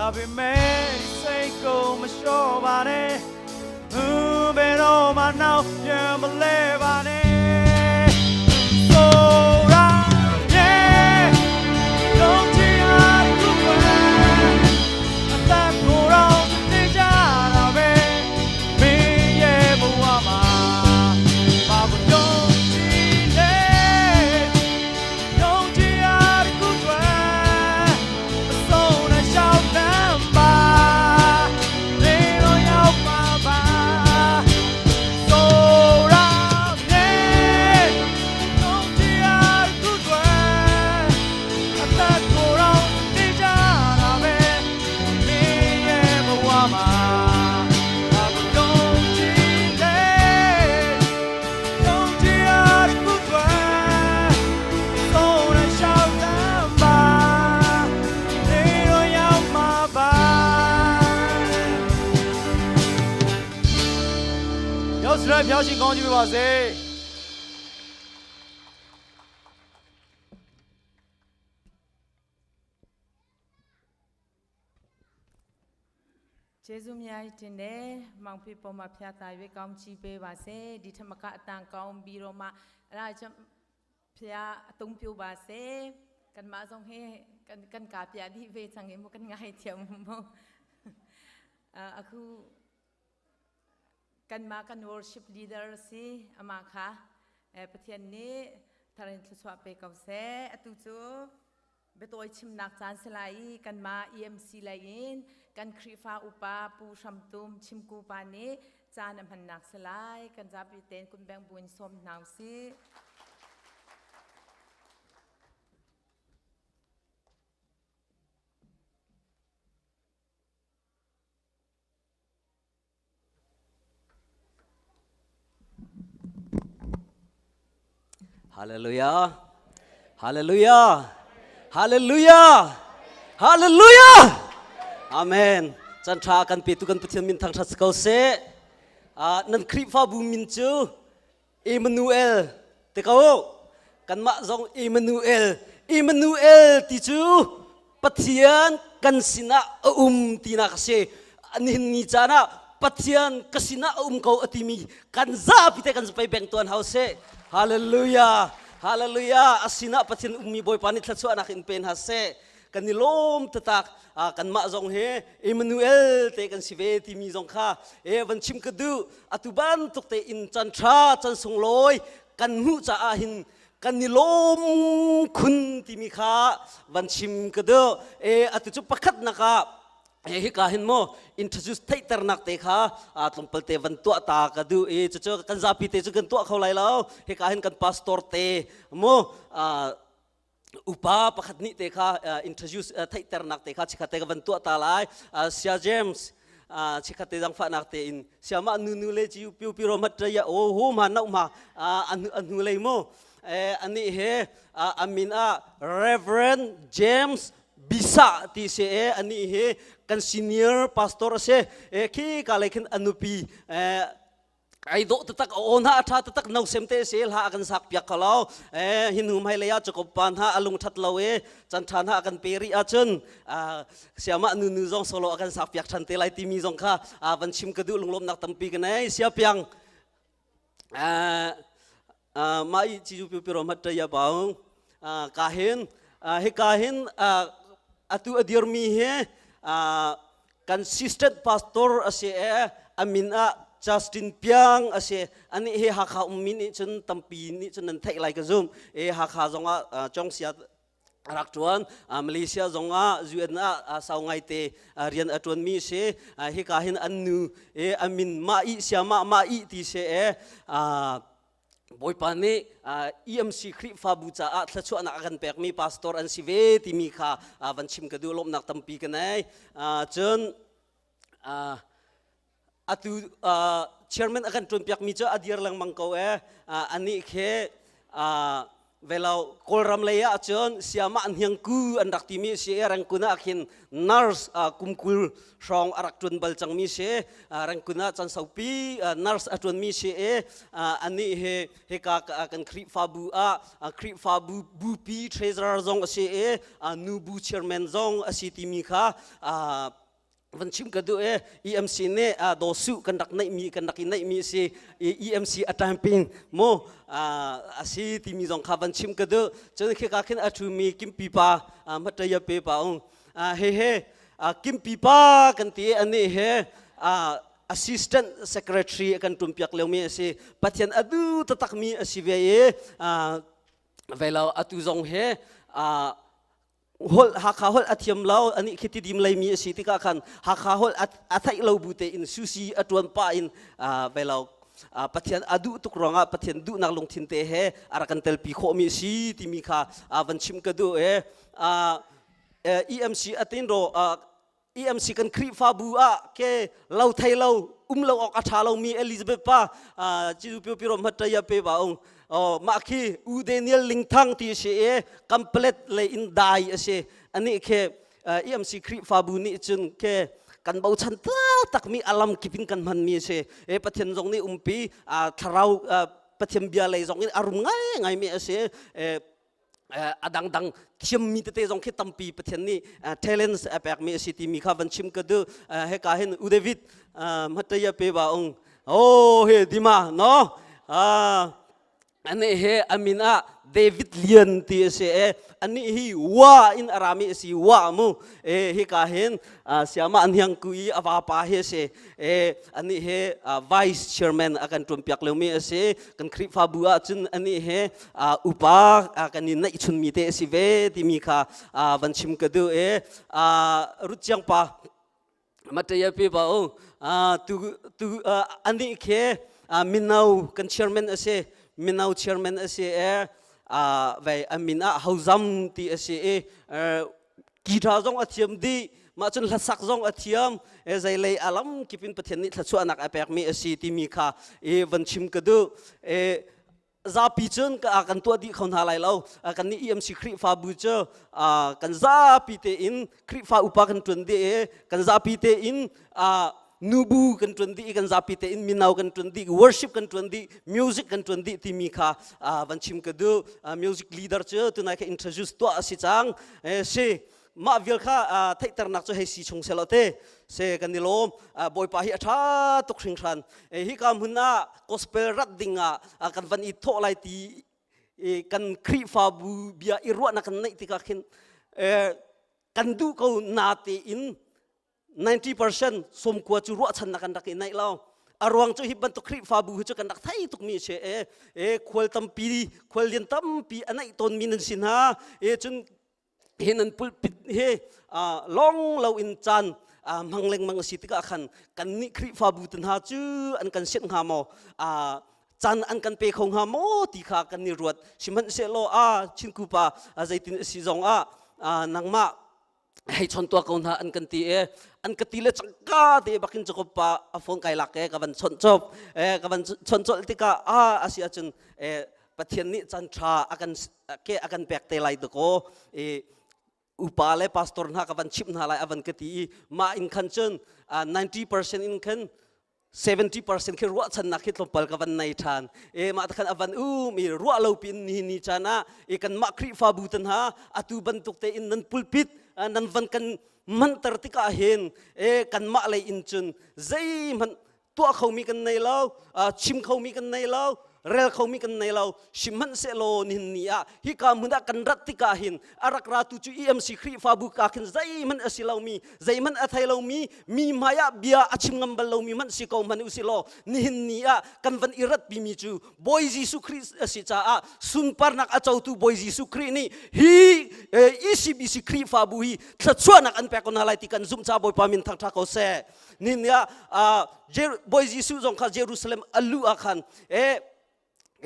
ဒါပေမဲ့စိတ်ကိုမလျှော့ပါနဲ့ဘယ်တော့မှနောက်ပြန်မလဲပါနဲ့ဆိုရရဲ့လုံးချင်အားကိုယ်အသက်ကိုတော့သိကြတာပဲမင်းရဲ့ဘဝမှာဘာကိုယုံကြည်လဲယုံကြည်ရတဲ့ခုတွေအဆုံးနဲ့ရှောက်တမ်းပါနေတော့ရောက်ပါပါဆိုရရဲ့ယုံကြည်ရတဲ့ခုတွေအသက်ကိုတော့သိကြတာပဲမင်းရဲ့ဘဝမှာဘာကိုယုံကြည်လဲယုံကြည်ရတဲ့ခုတွေဆုံးရရှောက်တမ်းပါနေတော့ရောက်မှာပါရောက်စရဖျားရှင်ကောင်းကြီးပါစေ ကျေးဇူးများတင်တယ်မောင်ဖေပေါ်မှာဖျားတာရွေးကောင်းချီးပေးပါစေဒီထမကအတန်ကောင်းပြီးတော့မှအဲ့ဒါကြောင့်ဖျားအသုံးပြုပါစေကန်မဆောင်ဟဲကန်ကန်ကာပြဒီဝေချငေမကန်ငိုင်းချင်မောအခုကန်မကန် worship leader စီအမခါအဲပထยနေทารินทสวเปกเอาเซอตุจูเบตอยชิมนักจานสลายกันมา EMC ไลน์กันครีฟาอุปาปูชัมตุมชิมกูปานีจานมันนักสลายกันจับเตนคุณแบงบุญสมนาวซี ฮาเลลูยาฮาเลลูยาฮาเลลูยาฮาเลลูยาอาเมนจันทรากันเปตุกันปะเทียนมินทางทัศเกาเซนันคริฟาบูมินจูเอมานูเอลเตเขากันมาจงเอมานูเอลเอมานูเอลติจูปะเทียนกันสินะอุมตีนักเซอันนี้นี่จานะปะเทียนกสินะอุมเขาอติมีกันซาพิเตกันไปแบ่งตัวเฮาเซฮาเลลูยาฮาเลลูยาอาศินะปะเทียนอุมีบอยปานิทัศวนักอินเป็นฮาเซกันนิลมตะตักกันมาจงเฮเอมานูเอลเตกันสิเวติมีจงค่าเอวันชิมกระดูอตุบันตุกเตอินจันทราจันทรงลอยกันหูจะอาหินกันนิลมคุณที่มีค่าวันชิมกระดูเออตุจุปคัดนะคะเฮฮิกาหินโม introduce ไทเตอร์นักเตค่ะตรงเปลเตวันตัวตากระดูเอจะเจอกันซาปีเตจะกันตัวเขาไลแล้วเฮกาหินกันพาสตอร์เตโมอุปาปะขัดนิเตค่ะ introduce ไทเตอร์นักเตค่ะชิคาเตกันวันตัวตาไลเซียเจมส์ชิคาเตจังฟานักเตอินเซียมานูนูเลจิวปิวปิโรมัตยาโอโหมานามาอันอันนูเลยโมอันนี้เฮอามินอา Reverend James บิสาตีเสอันนี้เฮกัน senior pastor เสเอขี้กาเลขินอนุปีไอโดตตักโอนหาท่าตตักนาวเซมเตเสลหากันสักเปียกเขาเอหินหุมให้เลยจะกบปานหาอลุงทัดเลเวจันทานหากันเปรีอาจนเสียมานูนูจงโซโลกันสักเปียกทันเตไลตีมีจงค่ะวันชิมกระดูลงลมนักตัมปีกันไอเสียเปียงมาอิจิจูปิปิโรมัตตยาบาวกาหินเฮกาหินอตุอดีรมีเฮ consistent pastor เสียอามินอา Justin เปียงเสียอันนี้เฮฮักฮาอุมินี่จนตัมปีนี่จนนันเทคไลกซุมเอฮักฮาจงอาจงเสียรักจวนมาเลเซียจงอายูเอ็นอาสาวไงเตเรียนอจวนมีเสเฮกาหินอันนูเออามินมาอิเสียมามาอิตีเสเอบอยปานี่ EMC คริฟาบูจาอัตชวนักกันแปลกมีพาสตอร์อันสิเวที่มีค่ะวันชิมกระดูลมนักตัมปีกันไอจนอตุ chairman กันจนเปียกมีเจ้าอดีตลังมังกรเออันนี้แค่ Velo Kawlram lei ah cun siama an hiang ku an rak timi si Rangkun ah khin nurse kumkul hrawng a rak ṭuan bal cangmi si. Rangkun ah can saupi nurse a ṭuanmi si i anih hi hika kan Khrihfabu ah Khrihfabu bupi treasurer zong a si i nubu chairman zong a si timi kha van chim ka duh e. EMC nih daw su kan rak neihmi, kan rak i neihmi si, EMC a tamping mu a si timi zong kha van chim ka duh. Cun khika khin a thumi Kimpi pa mataya pe pa ung he he Kimpi pa kan ti, ani he assistant secretary kan tumpiak leomi a si. Pathian adu tatak mi a si ve i velo atu zong he hol Hakha holh a thiam lo. Ani khi Tidim leimi a si tikah khan Hakha holh a theih lo bu tein susi a tuan pa in velo Pathian a duh tuk ruangah Pathian duhnak lungthin te he a rak kan telpi khawhmi a si timi kha van chim ka duh e. EMC atin ro EMC kan Khrihfabu ah ke lo thei lo um lo awk a ṭha lomi Elizabeth pa Chizu pio piro hmataya pe ba ung oh mah khi U Daniel Lingthang ti si e, complete le in dai a si. Ani khe EMC Khrihfabu nih cun ke kan bochan tak mi alam kipin kan hman mi si e. Pathian zong nih umpi, thlarau Pathian bia lei zong in arum ngai ngai mi a si e. A dangdang thiammi tete zong khi tampi Pathian nih talents a pekmi a si timi kha van chim ka duh. Heka hin U David mataya pe ba ung oh he dima no ani he amin ah David Lian ti a si e. Ani hi wa in arami a si wa mu e. Hika hin siama an hiang ku i ava pa hi a si e. Ani he vice chairman a kan tuan piak leomi a si. Kan Khrihfabu ah cun ani he upa kan i naih chunmi te a si ve timi kha van chim ka duh e. Rut Chiang pa mataya pe ba o tu tu ani khe mino kan chairman a si, mino chairman a si e. Vai amin ah Hozam ti a si i guitar zong a thiam dih, mah cun hlasak zong a thiam e. Zeilei alam kipin Pathian nih thluachuahnak a pekmi a si timi kha i van chim ka duh e. Zapi cun kan tuah dih kho hna lai lo. Kan nih EMC Khrihfabu cu kan zapi tein Khrihfa upa kan ṭuan dih i kan zapi tein nubu kan ṭuan dih i kan zapi tein mino kan ṭuan dih, worship kan ṭuan dih, music kan ṭuan dih timi kha van chim ka duh. Music leader cu tunai kha introduce tuah a si cang si. Mah vial kha theihternak cu hei si chung selaw te se. Kan i lawm, Bawipa hi a ṭha tuk hringhran. Hi ka hmun ah gospel rat ding ah kan van i thawh lai ti kan Khrihfabu bia i ruahnak kan neih tikah khin kan duh ko na tein 90% 90 cu ruahchannak kan rak i neih lo. A ruang cu hi bantuk Khrihfabu hi cu kan rak thei tukmi si e e khual tampi, khual lian tampi a neih tawnmi nan si hna e. Cun hi nan pulpit hi long lo in caan hmang lengmang a si tikah khan kan nih Khrihfabu te hna cu an kan sianh hnga maw, caan an kan pe kho hnga maw ti kha kan i ruat. Sihmanhsehlaw a Chinkupa zeitin a si zong ah nangmah hei chon tua ko hna an kan ti e. An ka ti le cangka te bakin Jacob pa a phone kai lak e, ka van chon chop e. Ka van chon chol tikah a asi ahcun e Pathian nih chan tha akan ke akan pek te lai dako e, upa le pastor hna ka van chimh hna lai avan ka ti i mah in khan cun 90% in khan 70% khi ruahchannak khi tlawmpal ka van nei ṭhan e. Mah khan avan um i ruah lo pin ni ni caan ah i kanmah Khrihfabu tan ha atu bantuk te in nan pulpit nan van kan manter tikah hin e kanmah lei in cun zeihmanh tuah khomi kan nei lo, chim khomi kan nei lo, rel khomi kan nei lo. Sihmanhsehlaw nihin ni ah hika hmun ah kan rat tikah hin a rak ratu cu EMC Khrihfabu ka khin zeihmanh a si lomi, zeihmanh a thei lomi, mi hmai ah bia a chim ngam bal lomi hmanh si ko hmanh u si law, nihin ni ah kan van i ratpi mi cu Bawi Jesuh Khrih a si caah sunparnak a cotu Bawi Jesuh Khrih nih hi ECBC Khrihfabu hi thluachuahnak an pek ko hna lai ti kan zumh caah Bawipa min thangṭha ko seh. Nihin ni ah Bawi Jesuh zong kha Jerusalem a luh ah khan e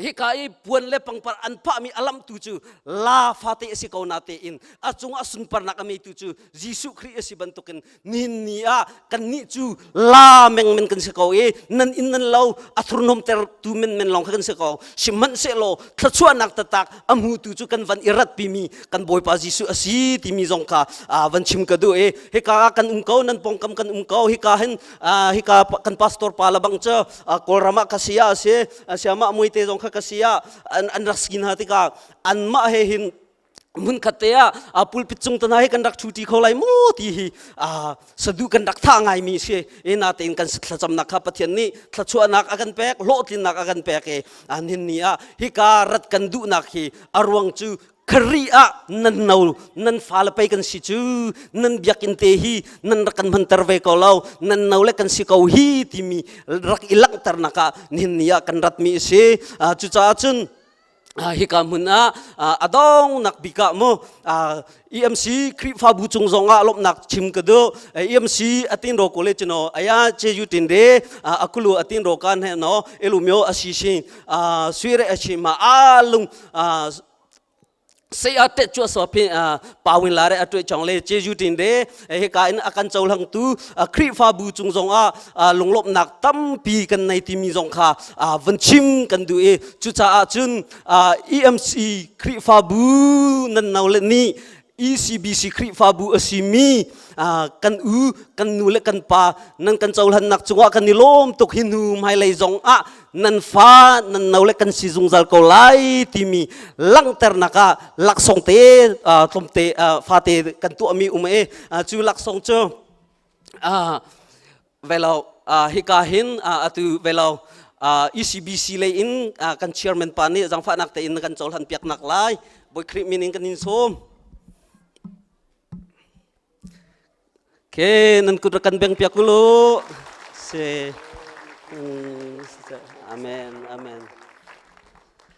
Hika i puan le pangpar an phahmi a lamhtu cu la fate a si ko na tein a cungah sunparnak a meitu cu Jesuh Khrih a si bantukin nihin ni ah kannih cu la mengmen kan si ko i nan inn nan lo a thurhnawmtertu menmen lawng kha kan si ko. Sihmanhsehlaw thluachuahnak taktak a hmutu cu kan van i ratpimi kan Bawipa Jesuh a si timi zong kha van chim ka duh i hika ah kan um ko, nan pawngkam kan um ko. Hika hin hika kan pastor pa le bang cu Kawlram ah ka si ah a si, siamah muite zong kha ka si ah an rak si hna tikah anmah he hin hmunkhat te ah pulpit cung tana hi kan rak ṭhuṭi kho lai maw ti hi sadu kan rak tha ngaimi si. E natein kan thlacamnak kha Pathian nih thluachuahnak a kan pek, hlawhtlinnak a kan pek i nihin ni ah hika rat kan duhnak hi a ruang cu Khrih ah nan no nan fale pei kan si cu, nan biakinn te hi nan rak kan hmanter ve ko lo, nan no le kan si ko hi timi rak i langhternak ah nihin ni ah kan ratmi a si. Cucaah cun hika hmun ah a dongnak bik ah mu EMC Khrihfabu cung zong ah lawmhnak chim ka duh. EMC atin ro ko le chino aya che yu tin de akulu atin ro kan he no elumyo asisi suire achima alung sei a te chu so phi pawin la re atwe chong le che yu tin de he ka in akan chohlang tu Khrihfabu cung zong ah lunglawmhnak tampi kan nei timi zong kha van chim kan duh i cucaah cun EMC Khrihfabu nan no le nih ECBC Khrihfabu a simi kan u kan nu le kan pa nan kan cohlannak cungah kan i lawm tuk. Hi hnu hmailei zong ah nan fa nan no le kan si zungzal ko lai timi langhternak ah laksawng te tlawmte fate kan tuahmi um e. Cu laksawng cu velo hika hin atu velo ECBC lei in kan chairman pa nih zangfahnak tein kan cohlan piaknak lai Bawi Khrih min in kan in sawm. Ke nan kut kan beng piak ulu. Se. Amen. Amen.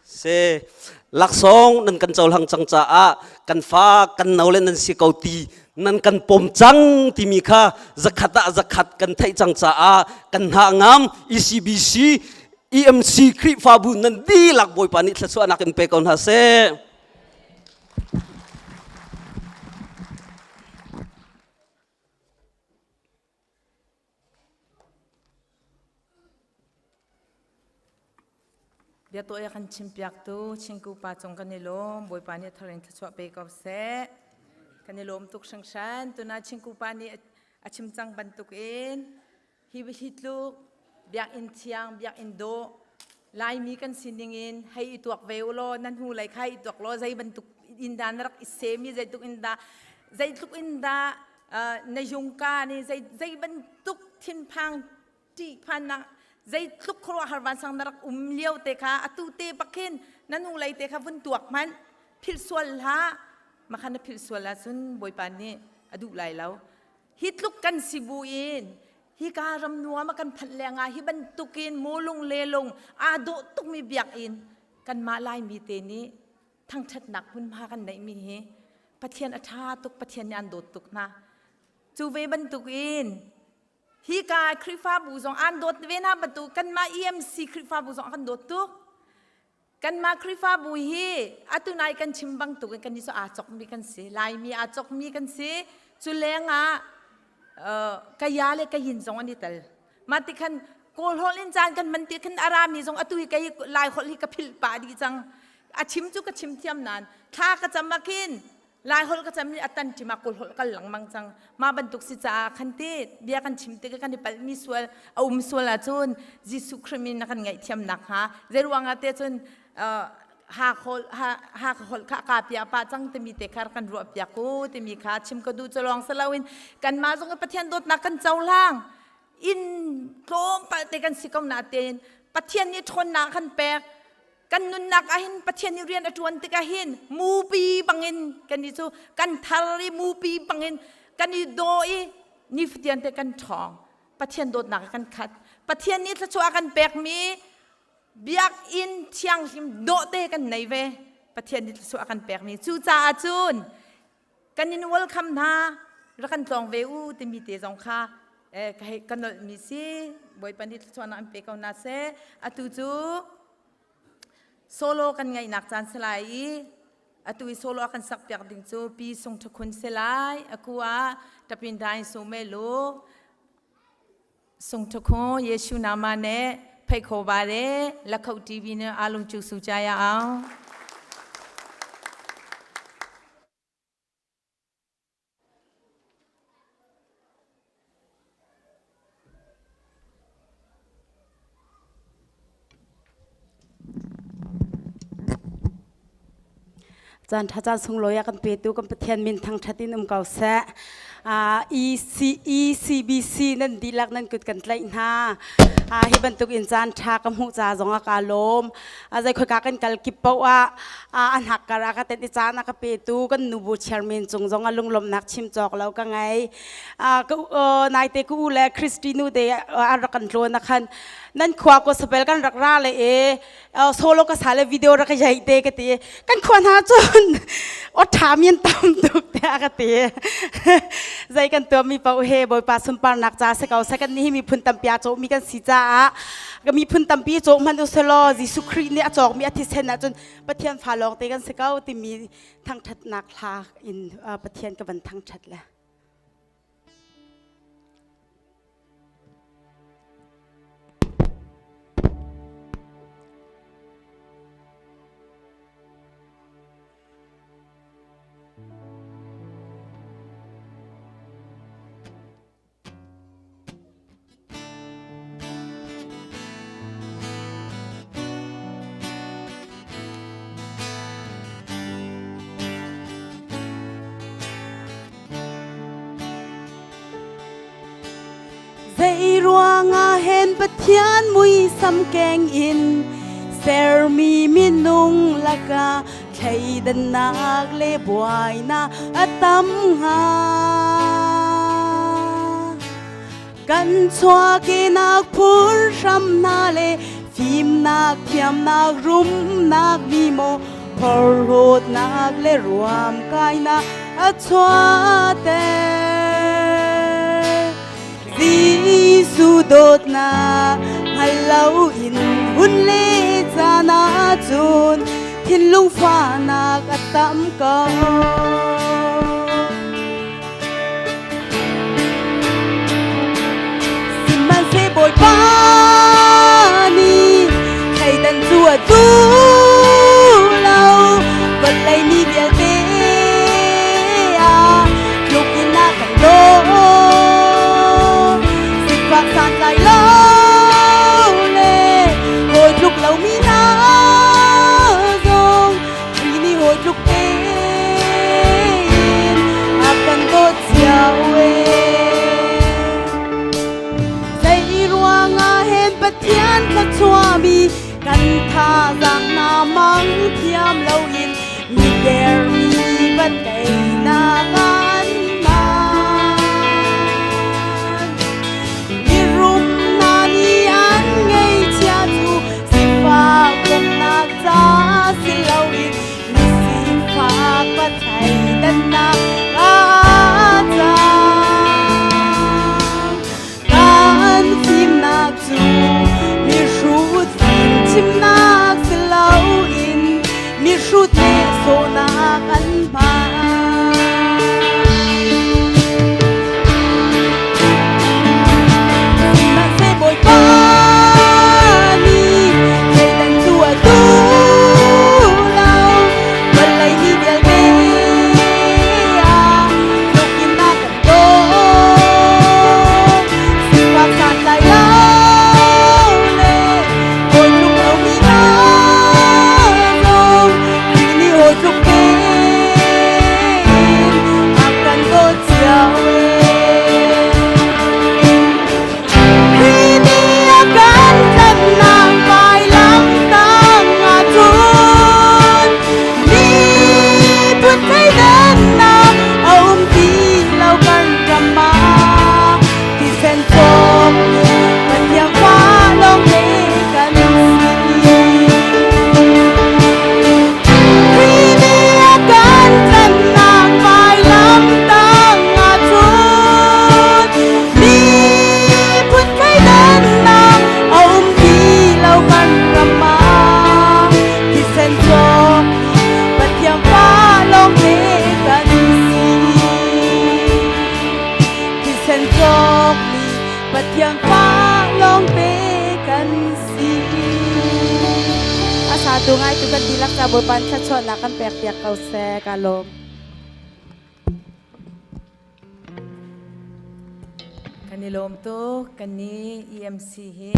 Se laksawng nan kan cohlang cang caah kan fa kan no le nan si ko ti nan kan pom cang timi kha zakhat ah zakhat kan theih cang caah kan hna ngam. ECBC EMC Khrihfabu nan dihlak Bawipa nih thluachuahnak in pe ko hna seh. Biatuah kan chimpiaktu Chingku pa cung kan i lawm. Bawipa nih thar in thluachuah pe ko seh. Kan i lawm tuk hringhran. Tuna Chingku pa nih a chim cang bantukin hi hi tluk biakinn thiang, biakinn dawh Laimi kan sining in hei i tuak ve u law, nan hnu lei kha i tuak law, zei bantuk in dah na rak i semi, zeitluk in dah, zeitluk in dah na yungka nih zei zei bantuk thinphang ṭihphannak, zeitluk khuaruahhar vansang na rak um lio te kha atu te bak khin na hnu lei te kha vun tuak hmanh. Philh sual hlah. Makhan na philh sual ahcun Bawipa nih a duh lai lo. Hi tluk kan si bu in hika ram nuam a kan phanh lengah hi bantukin mulung lelung aa dawh tukmi biakinn kanmah Laimi te nih thangṭhatnak hmunhma kan neihmi hi Pathian a ṭha tuk. Pathian nih an dawt tuk hna. Cu ve bantukin hika Khrihfabu zong an dawt ve hna bantuk kanmah EMC Khrihfabu zong a kan dawt tuk. Kanmah Khrihfabu hi atu nai kan chim bantuk in kan nih cu aa chokmi kan si. Laimi aa chokmi kan si. Cu lengah kaya le kayin zong an i tel. Mah ti khan Kawl holh in caan kan hman ti khan a rami zong atu hi kei Lai holh hi ka philh pah dih cang. A chim cu ka chim thiam nain thla ka cam ah khin Lai holh ka cam i a tan ṭim ah Kawl holh kal lengmang cang. Mah bantuk si caah khan ti bia kan chim tik kan i palhmi sual a um sual ahcun Jesuh Khrih min a kan ngaihthiam nakhnga. Zeiruang ah te cun ha holh ha holh kha ka pia pa cang timi te kha kan ruah piak u timi kha chim ka duh. Cu lawng si loin kanmah zong Pathian dawtnak kan cohlang in tlawmpal te kan si ko na tein Pathian nih ṭhawnnak kan pek. Kan nunnak ah hin Pathian nih rian a ṭuan tikah hin mupi bangin kan i cu kan thar i mupi bangin kan i daw i nifatian te kan ṭhawng. Pathian dawtnak kan khat. Pathian nih thluachuah kan pekmi biakinn thianghlim dawh te kan nei ve. Pathian nih thluachuah kan pekmi cucaah cun kan in welcome hna, rak kan tlawng ve u timi te zong kha ka hei ka nolhmi si. Bawipa nih thluachuahnak an pe ko hna seh. Atu cu Solo kan ngaihnak caan si lai i atu i solo a kan sak piak ding cu Pi Sung Thakhun si lai. Aku ah tapin dain su me lu Sung Thakhun Yeshu nama ne phei kho ba de Lakho TV ne alung chu su cha ya ang. Caan ṭha caan sunglawi a kan petu kan Pathian min thangṭhat in um ko seh. ECBC nan dihlak nan kut kan tlaih hna. Hi bantuk in caan ṭha ka hmuh ca zong ah kaa lawm. Zei khoika kan kal kip paoh ah a hnak kar ah ka tet i caan a ka petu kan nubu chairman cung zong ah lunglawmhnak chim cawk lo ka ngei. Naite ku u le Christy nu te an rak kan tlawn ah khan nan khua ko sapel kan rak ra le e solo ka sa le video rak ka jai te ka ti kan khua hna cun o tha mian tam tuk te a ka ti zai kan tuam mi pau he bawipa sunparnak ca se ko se kan ni mi phun tampi a cawh mi kan si caah ka mi phun tampi cawh hman u selaw Jesuh Khrih nih a cawk mi a thisen ah cun Pathian fa lawng te kan si ko timi thangthatnak hla in Pathian ka van thangthat le Zei ruangah hen Pathian muisam keng in sermi minung lakah thleidannak le buainak a tam hnga? Kan chuahkehnak phun hram hna le fimnak thiamnak rumnak mi maw phorhlawtnak le ruamkainak a chuahter. Jesuh dawtnak hngal loin hun le caan ahcun thinlung fahnak a tam ko. Sihmanhseh Bawipa nih thleidan cu a duh lo, vawlei mi vialte ah tluk in a kan dawt. Sifak santlai lo le hawi tluk lomi hna zong Khrih nih hawi tluk tein a kan dawt cio ee. Zei ruangah hen Pathian thluachuahmi kan thazaang hna mang thiam loin mi dermi va teinak an hman. Mirum hna nih an ngeihchia cu sifak bawmhnak ca si loin mi sifak va thleidannak ah cang. Kan fimnak cu mihrut fimchimnak si loin mihrut nehsawhnak an hman. Sihmanhseh Bawipa nih thleidan cu a duh lo, vawlei mi vialte ah tluk in a kan dawt. Sifak santlai lo le hawi tluk lomi hna zong Khrih nih hawi tluk tein a kan dawt cio ee. Khrih nih a kan tlanhnak vailam tangah cun miphun thleidannak a um ti lo kan ram ah thisen cawkmi Pathian fa lawngte kan si. Khrih nih a kan tlanhnak vailam tangah cun Pathian fa lawngte kan si. A satu ngai tu kan dihlak ca Bawipa nih thluachuahnak kan pek piak ko seh. Ka lawm. Kan i lawm tuk. Kan ni EMC hi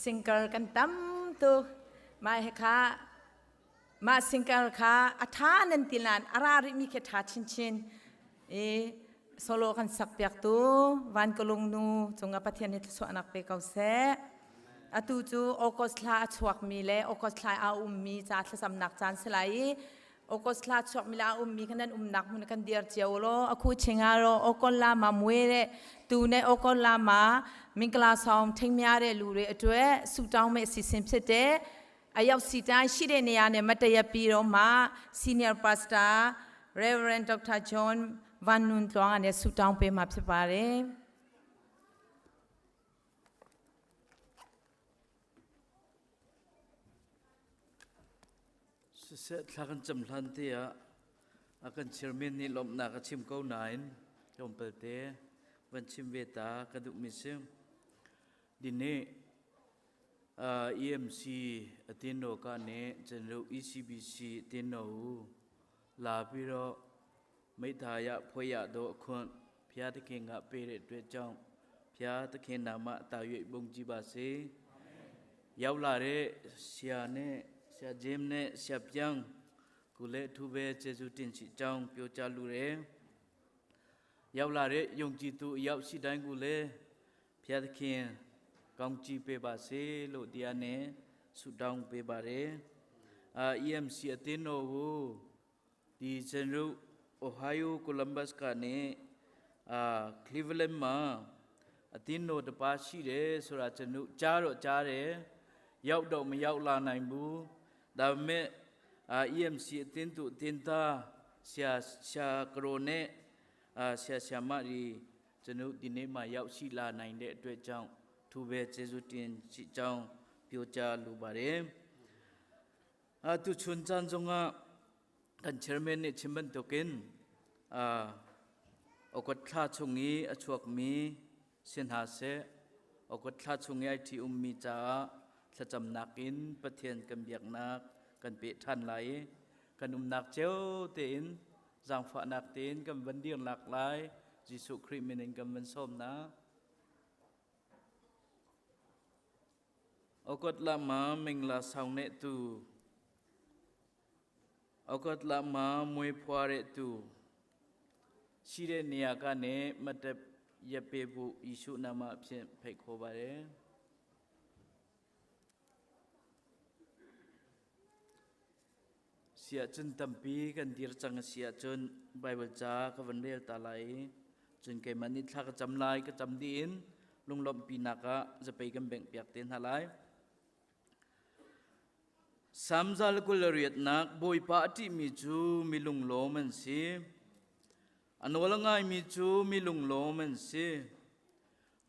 singer kan tam tuk. Mah he kha mah singer kha a tha nan ti lan a ra rih mi khi tha chinchin. I solo kan sak piak tu Van Kalung nu cungah Pathian nih thluachuahnak pe ko seh. Atu cu August thla a chuak mi le August thla a um mi ca thlacamnak caan si lai i August thla chuak mi la um mi kan nan umnak hmun kan dir cio lo akhu chinga ro okol la ma mwe re tu ne okol la ma mingkla song thengmya re lu re atwe su taung me si sim phit te ayau si tai shi de ne ya ne mataya pi ro ma senior pastor Reverend Dr. John Van Nun Tluang ane su taung pe ma phit pare. Siseh thla kan cam hlan te ah a kan chairman nih lawmhnak a chim ko nain tlawmpal te van chim ve ta ka duhmi si. Dini EMC atino ka ne General ECBC atino la pi ro meitha ya phoi ya do khun phia takhe nga pe re twe chong phia takhe nama ta yue bung ji ba se ရောက်လာတဲ့ဆရာနဲ့ဆရာဂျင်းနဲ့ဆရာပြောင်းကိုလည်းအထူးပဲကျေးဇူးတင်ချကြောင်းပြောကြားလိုတယ်။ရောက်လာတဲ့ယုံကြည်သူအရောက်ရှိတိုင်းကိုလည်းဘုရားသခင်ကောင်းချီးပေးပါစေလို့တရားနဲ့ဆုတောင်းပေးပါတယ်။အာ EMC အသင်းတော်ကိုဒီကျွန်တော် Ohio Columbus ကနေအာ Cleveland မှာအသင်းတော်တပါးရှိတယ်ဆိုတာကျွန်တော်ကြားတော့ကြားတယ်ရောက်တော့မရောက်လာနိုင်ဘူးဒါပေမဲ့အာ EMC အသင်းသူအသင်းသားဆရာဆရာကရိုနဲ့အာဆရာဆရာမကြီးကျွန်တော်ဒီနေ့မှရောက်ရှိလာနိုင်တဲ့အတွက်ကြောင့်သူပဲကျေးဇူးတင်ရှိကြောင်းပြောကြားလိုပါတယ်အာသူချွန်ချန်ဇုံကကန်ချယ်မန်နဲ့ချင်ဘန်တိုကင်အာအကတ်thla chung i a chuak mi sin ha se okot thla chung i ai thi um mi ca thlacamnak in Pathian kan biaknak kan pe than lai kan umnak cio tein zaangfahnak tein kan van dir lak lai Jesuh Khrih min in kan van sawm na okot la ma mingla saung ne tu okot la ma mui phwa re tu ရှိတဲ့နေရာကနေမတ်တက်ရပေးဖို့ယေရှုနာမအဖြစ်ဖိတ်ခေါ်ပါတယ် sia chun tampi kan dir chang sia chun Bible cha ka van rel ta lai chun ke man ni thla ka cham lai ka cham di in lunglom pi naka zapei kan beng piak te hna lai Samzal kul riatnak Bawipa a ṭihmi cu mi lunglawm an si. A nawl a ngaimi cu mi lunglawm an si.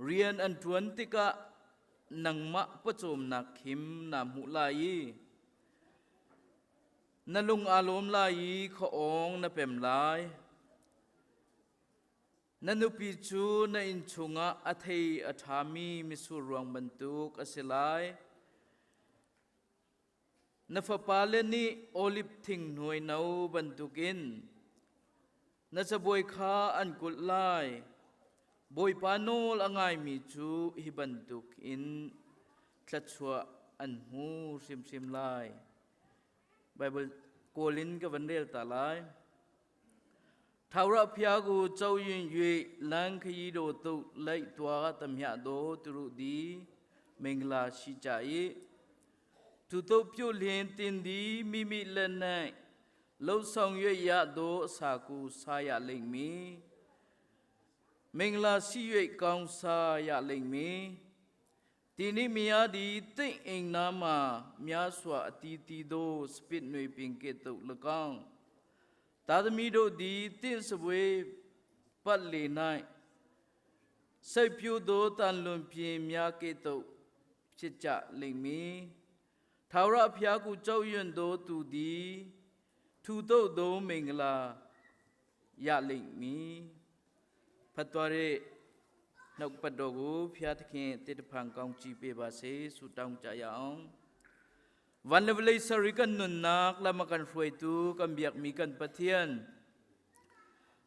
Rian an ṭuan tikah nangmah pawcawmnak khim naa hmuh lai i na lung aa lawm lai i khuaawng na pem lai. Na nupi cu na inn chungah a thei a ṭhami mitsur ruang bantuk a si lai. Na fapale nih oliv thing hnuai no bantukin na cabuai kha an kulh lai. Bawipa nawl a ngaimi cu hi bantukin thluachuah an hmu hrimhrim lai. Bible kawl in ka van rel ta lai. Thawra phiagu choyin yue lang khayi do tu lai tua tamhya do turu di mingla shi cha i tu to pyu lin tin di mi mi len nai lo song yue ya do sa ku sa ya ling mi mingla si yue kaung sa ya ling mi ဒီနေ့မြာဒီတိတ်အိမ်နာမှာမြားစွာအတီးတီသောစပစ်နွေပင်ကဲ့သို့၎င်းသာသမီတို့သည်တင့်စပွဲပတ်လေ၌စိတ်ပြိုသောတန်လွန်ပြင်းများကဲ့သို့ဖြစ်ကြလိမ့်မည်ထာဝရဘုရားကိုကြောက်ရွံ့သောသူသည်ထူတုတ်သောမင်္ဂလာရလိမ့်မည်ဖတ်တော်ရဲ့ နှုတ်ပတ်တော်ကိုဖျားသခင်တေတဖန်ကောင်းချီးပေးပါစေဆုတောင်းကြရအောင် Van le vawlei ser i kan nunnak lam a kan hruaitu kan biakmi kan Pathian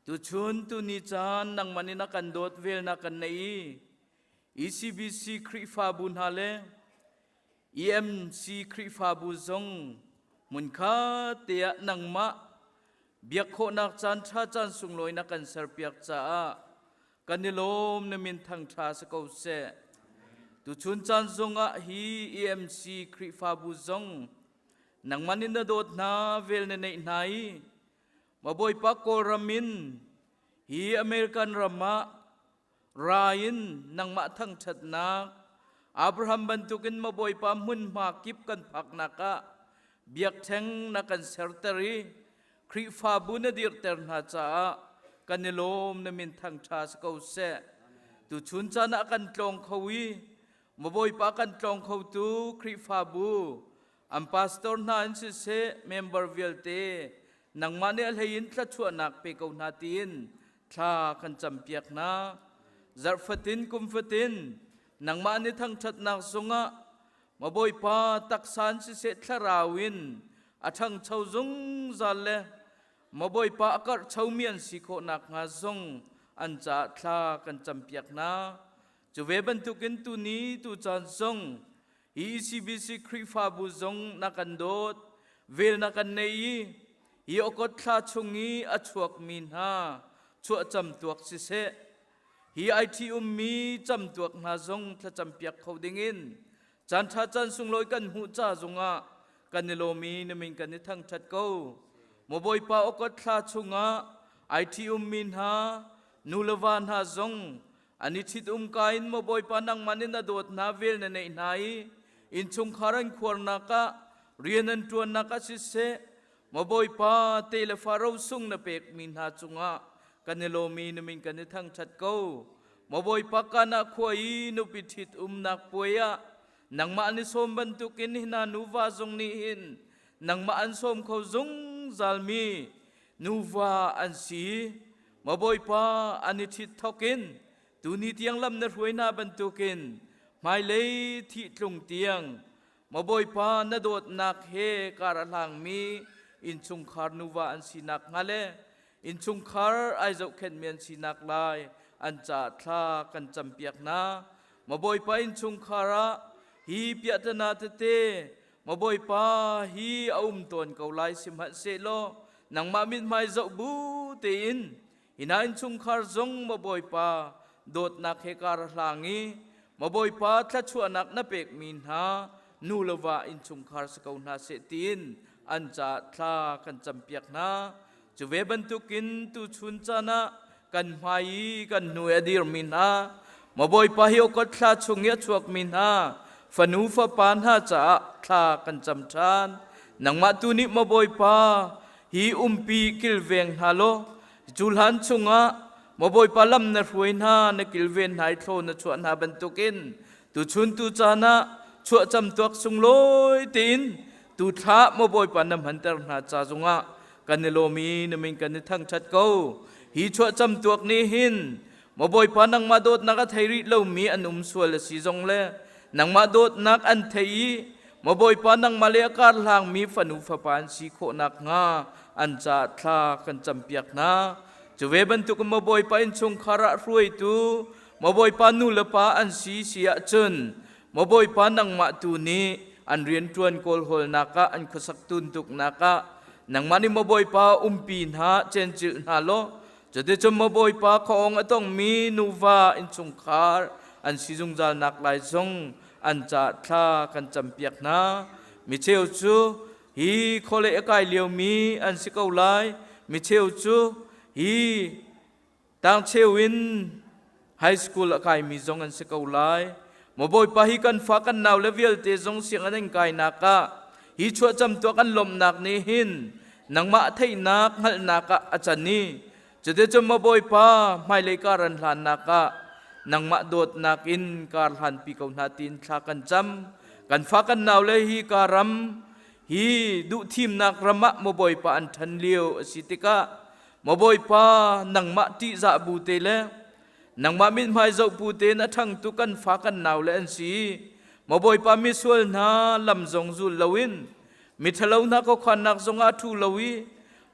tuchun tuni caan nangmah nih na kan dawt velnak kan nei i ECBC Khrihfabu hna le EMC Khrihfabu zong hmunkhat te ah nangmah biak khawhnak caan ṭha caan sunglawi na kan serpiak caah kan i lawm na min thangṭha si ko seh. Tuchun caan zongah hi EMC Khrihfabu zong nangmah nih na dawt hna vel na neih hna i ma Bawipa Kawlram in hi American ram ah ra in nangmah thangṭhatnak Abraham bantukin ma Bawipa hmunhma kip kan phaknak ah biakṭheng na kan serter i Khrihfabu na dirhter hna caah kan i lawm na min thangṭha si ko seh. Tuchun caan ah kan tlawng kho i Mabawipa kan tlawng khotu Khrihfabu an pastor hna in siseh member vialte nangmah nih a hlei in thluachuahnak pe ko hna tiin thla kan campiak hna. Zarh fatin kum fatin nangmah nih thangṭhatnak zungah Mabawipa taksa in siseh thlarau in a ṭhangcho zungzal le Mabawipa a karhchomi an si khawh nakhnga zong an caah thla kan campiak hna. Cu ve bantukin tuni tucaan zong hi ECBC Khrihfabu zong na kan dawt, vel na kan nei i hi okot thla chung i a chuakmi hna chuahcam tuak siseh, Hi ai ṭhi-ummi camtuak hna zong thlacampiak kho dingin caanṭha caan sunglawi kan hmuh ca zongah kan i lawm i na min kan i thangṭhat ko. Maw Bawipa awkot thla chungah ai ṭhi-ummi hna nu le va hna zong an i ṭhit-um ka in maw Bawipa nangmah nih na dawt hna vel na neih hna i innchungkhar an khuarnak ah rian an ṭuannak ah siseh Maw Bawipa, te le fa rosung na pekmi hna cungah kan i lawm i na min kan i thangṭhat ko. Maw Bawipa, Kana khua i nupi ṭhit umnak puai ah nangmah an i sawm bantukin hi hna nuva zong nih hin nangmah an sawm kho zungzalmi nuva an si. Maw Bawipa, an i ṭhit thawkin tuni tiang lam na hruai hna bantukin hmailei thih tlung tiang Maw Bawipa na dawtnak he kar a hlangmi innchungkhar nuva an sinak hnga le innchungkhar ai zohkhenhmi an sinak lai an caah thla kan campiak hna. Maw Bawipa innchungkhar ah hi piahtana tete Maw Bawipa hi a um tawn ko lai sihmanhsehlaw nangmah mithmai zoh bu tein Hi hna innchungkhar zong maw Bawipa dawtnak he kar a hlang i maw Bawipa thluachuahnak na pekmi hna nu le va innchungkhar si ko hna seh tiin an caah thla kan campiak hna. Cu ve bantukin tuchun caan ah kan hmai i kan hnu i a dirmi hna maw Bawipa hi okot thla chung i a chuakmi hna fanu fapa hna caah thla kan cam ṭhan. Nangmah tu nih maw Bawipa hi umpi kilveng hna law cu hlan chungah maw Bawipa lam na hruai hna na kilven hna i thlo na chuah hna bantukin tuchun tu caan ah chuahcam tuak sunglawi tein tu thla maw Bawipa na hmanter hna ca zungah kan i lawm i na min kan i thangṭhat ko hi chuahcam tuak nih hin maw Bawipa nangmah dawtnak a thei rih lomi an um sual a si zong le nangmah dawtnak an thei i Maw Bawipa nangmah le a kar hlangmi fanu fapa an si khawh nakhnga an caah thla kan campiak hna. Cu ve bantuk maw Bawipa innchungkhar ah hruaitu maw Bawipa nu le pa an si si ahcun maw Bawipa nangmah tu nih an rianṭuan kawlhawlnak ah an khuasak tuntuknak ah nangmah nih maw Bawipa umpi hna cencilh hna law cuticun maw Bawipa khuaawng a tongmi nuva innchungkhar an si zungzal nak lai zong an caah thla kan campiak hna. Micheu cu hi khualei a kai liomi an si ko lai. Micheu cu hi tangcheu in high school a kaimi zong an si ko lai. Maw Bawipa hi kan fa kan nau le vialte zong sianginn an kainak ah hi chuahcam tuah kan lawmhnak nih hin nangmah theihnak hngalhnak ah a can i Cuticun maw Bawipa, hmailei kar an hlannak ah nangmah dawtnak in kar hlanpi ko hna tiin thla kan cam. Kan fa kan nau le hi ka ram hi duhthimnak ram ah maw Bawipa an ṭhan lio a si tikah maw Bawipa nangmah ṭihzah bu te le Nangmah mithmai zoh pu tein a ṭhangtu kan fa kan nau le an si. Maw Bawipa misual hna lam zong zul loin miṭhalo hna khuakhannak zongah a ṭhu lo i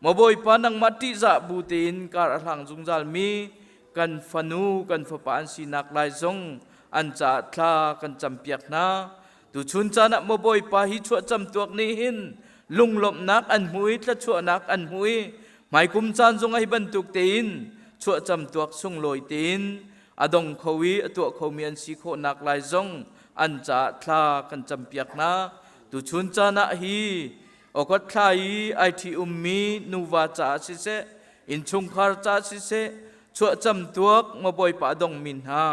Maw Bawipa nangmah ṭihzah bu tein kar a hlang zungzalmi kan fanu kan fapa an sinak lai zong an caah thla kan campiak hna. Tuchun caan ah maw Bawipa hi chuahcam tuak nih hin lunglawmhnak an hmu i thluachuahnak an hmu i hmaikum caan zongah hi bantuk tein chuahcam tuak sunglawi tein a dong kho i a tuah khomi an si khawhnak lai zong an caah thla kan campiak hna. Tuchun caan ah hi Okot thla i ai ṭhi ummi nuva caah siseh, innchungkhar caah siseh, chuahcam tuak maw Bawipa a dongmi hna,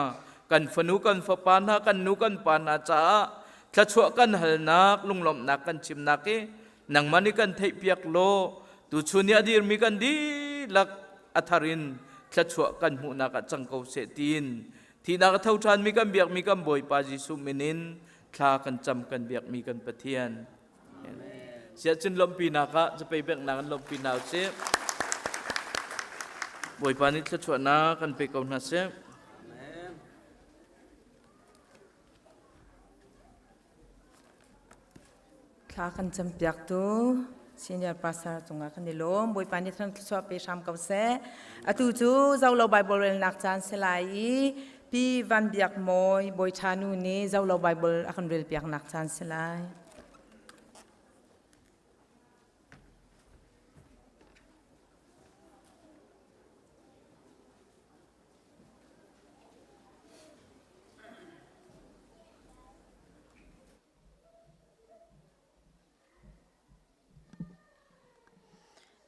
kan fanu kan fapa hna, kan nu kan pa hna caah thluachuah kan halnak, lunglawmhnak kan chimnak i nangmah nih kan theihpiak law tuchun i a dirmi kan dihlak a thar in thluachuah kan hmuhnak ah cang ko seh tiin thihnak a tho ṭhanmi kan biakmi kan Bawipa Jesuh min in thla kan cam kan biakmi kan Pathian. Siahcun lawmhpinak ah zapei benghnak in lawmhpi hna usih. Bawipa nih thluachuahnak kan pe ko hna seh. Thla kan campiaktu senior pastor cungah kan i lawm. Bawipa nih thluachuah pe hram ko seh. Atu cu Zolo Bible relnak caan si lai i Pi Van Biak Mawi Bawi Ṭha Nu nih Zolo Bible a kan relpiaknak caan si lai.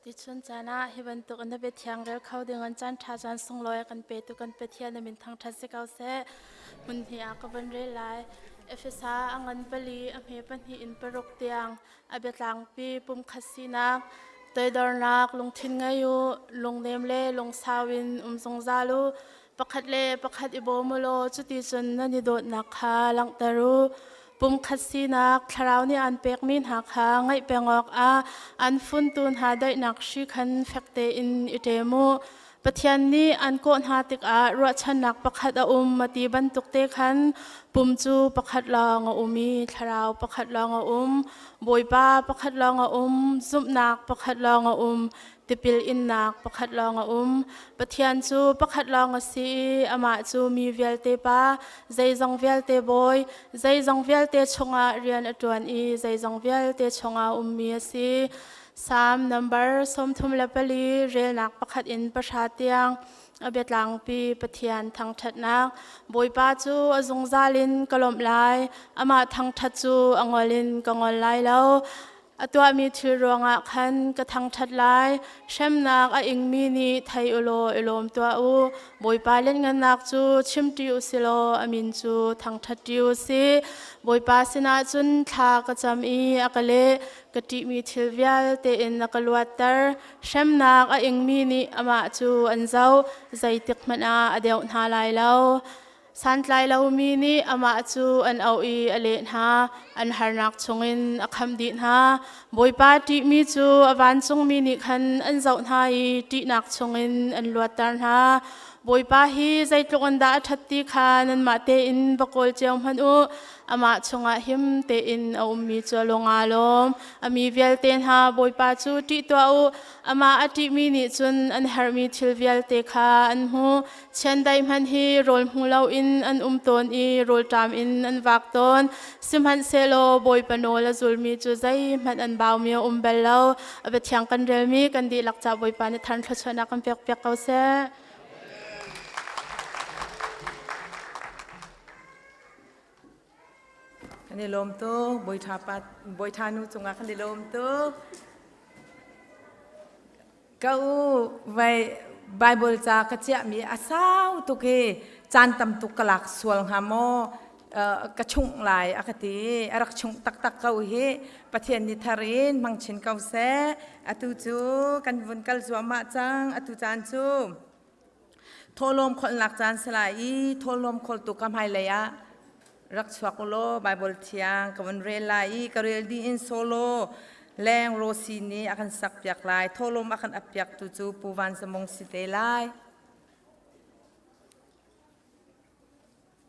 Tichun caan ah hi bantuk in na biathiang rel kho ding in caan ṭha caan sunglawi a kan petu kan Pathian na min thangṭhat si ko seh. Hmun hnih ah ka van rel lai. Efesa a ngan pali a hme pahnih in paruk tiang a biatlangpi pumkhat sinak toidornak lungthin ngei u, lungnem le lungsau in um zungzal u. Pakhat le pakhat i bawm u law cuticun nan i dawtnak kha langhter u. Pumkhat sinak thlarau nih aan pekmi hna kha ngaih peng awkah an funtu hna daihnak hri khan fek tein i ṭem u. Pathian nih an kawh hna tikah ruahchannak pakhat a um a ti bantuk te khan pum cu pakhat lawng a um i thlarau pakhat lawng a um, Bawipa pakhat lawng a um, zumhnak pakhat lawng a um, tipil innak pakhat lawng a um. Pathian cu pakhat lawng a si i amah cu mi vialte Pa, zeizong vialte Bawi, zeizong vialte chungah rian a ṭuan i zeizong vialte chungah ummi a si. Salm nambar 34 relnak pakhat in pahra tiang a biatlangpi Pathian thangṭhatnak. Bawipa cu a zungzal in ka lawmh lai, amah thangṭhat cu a ngol in ka ngol lai lo. A tuahmi thil ruangah khan ka thangṭhat lai. Hremnak a ingmi nih thei u law i lawm tuah u. Bawipa lianhngannak cu chimṭi u si law a min cu thangṭhatṭi u si. Bawipa sinah cun thla ka cam i a ka leh. Ka ṭihmi thil vialte in a ka luatter. Hremnak a ingmi nih amah cu an zoh. Zeitik hmanh ah a deuh hna lai lo. Santlai lomi nih amah cu an auh i a leh hna, an harnak chungin a khamh dih hna. Bawipa ṭihmi cu a vancungmi nih khan an zoh hna i ṭihnak chungin an luatter hna. Bawipa hi zeitluk in dah a ṭhat ti kha nanmah tein va kawl cio hmanh u. Amah chungah him tein a ummi cu a lung aa lawm. A mi vialte hna Bawipa cu ṭih tuah u. Amah a ṭihmi nih cun an herhmi thil vialte kha an hmu. Chiandeih hmanh hi rawl hmu loin an um tawn i rawlṭam in an vak tawn. Sihmanhsehlaw Bawipa nawl a zulmi cu zeihmanh an baumi a um bal lo. A biathiang kan relmi kan dihlak ca Bawipa nih thar thluachuahnak kan pekpiak ko seh. Kan i lawm tuk. Bawi pa Bawi nu cungah kan i lawm tuk. Ka u vai Bible ca ka chiahmi a sau tuk i caan tam tuk ka lak sual hnga maw ka chung lai a ka ti a rak chung taktak ko hi Pathian ni thar in hmang chin ko seh atu cu kan vun kal zuahmah cang atu caan cu thawhlawm kholnak caan si lai i thawhlawm kholtu ka hmailei ah rak chuak u law Bible thiang ka vun rel lai i ka rel dih in solo leng Rosi nih a kan sak piak lai thawhlawm a kan ap piak tu cu Pu Van Zamung si te lai.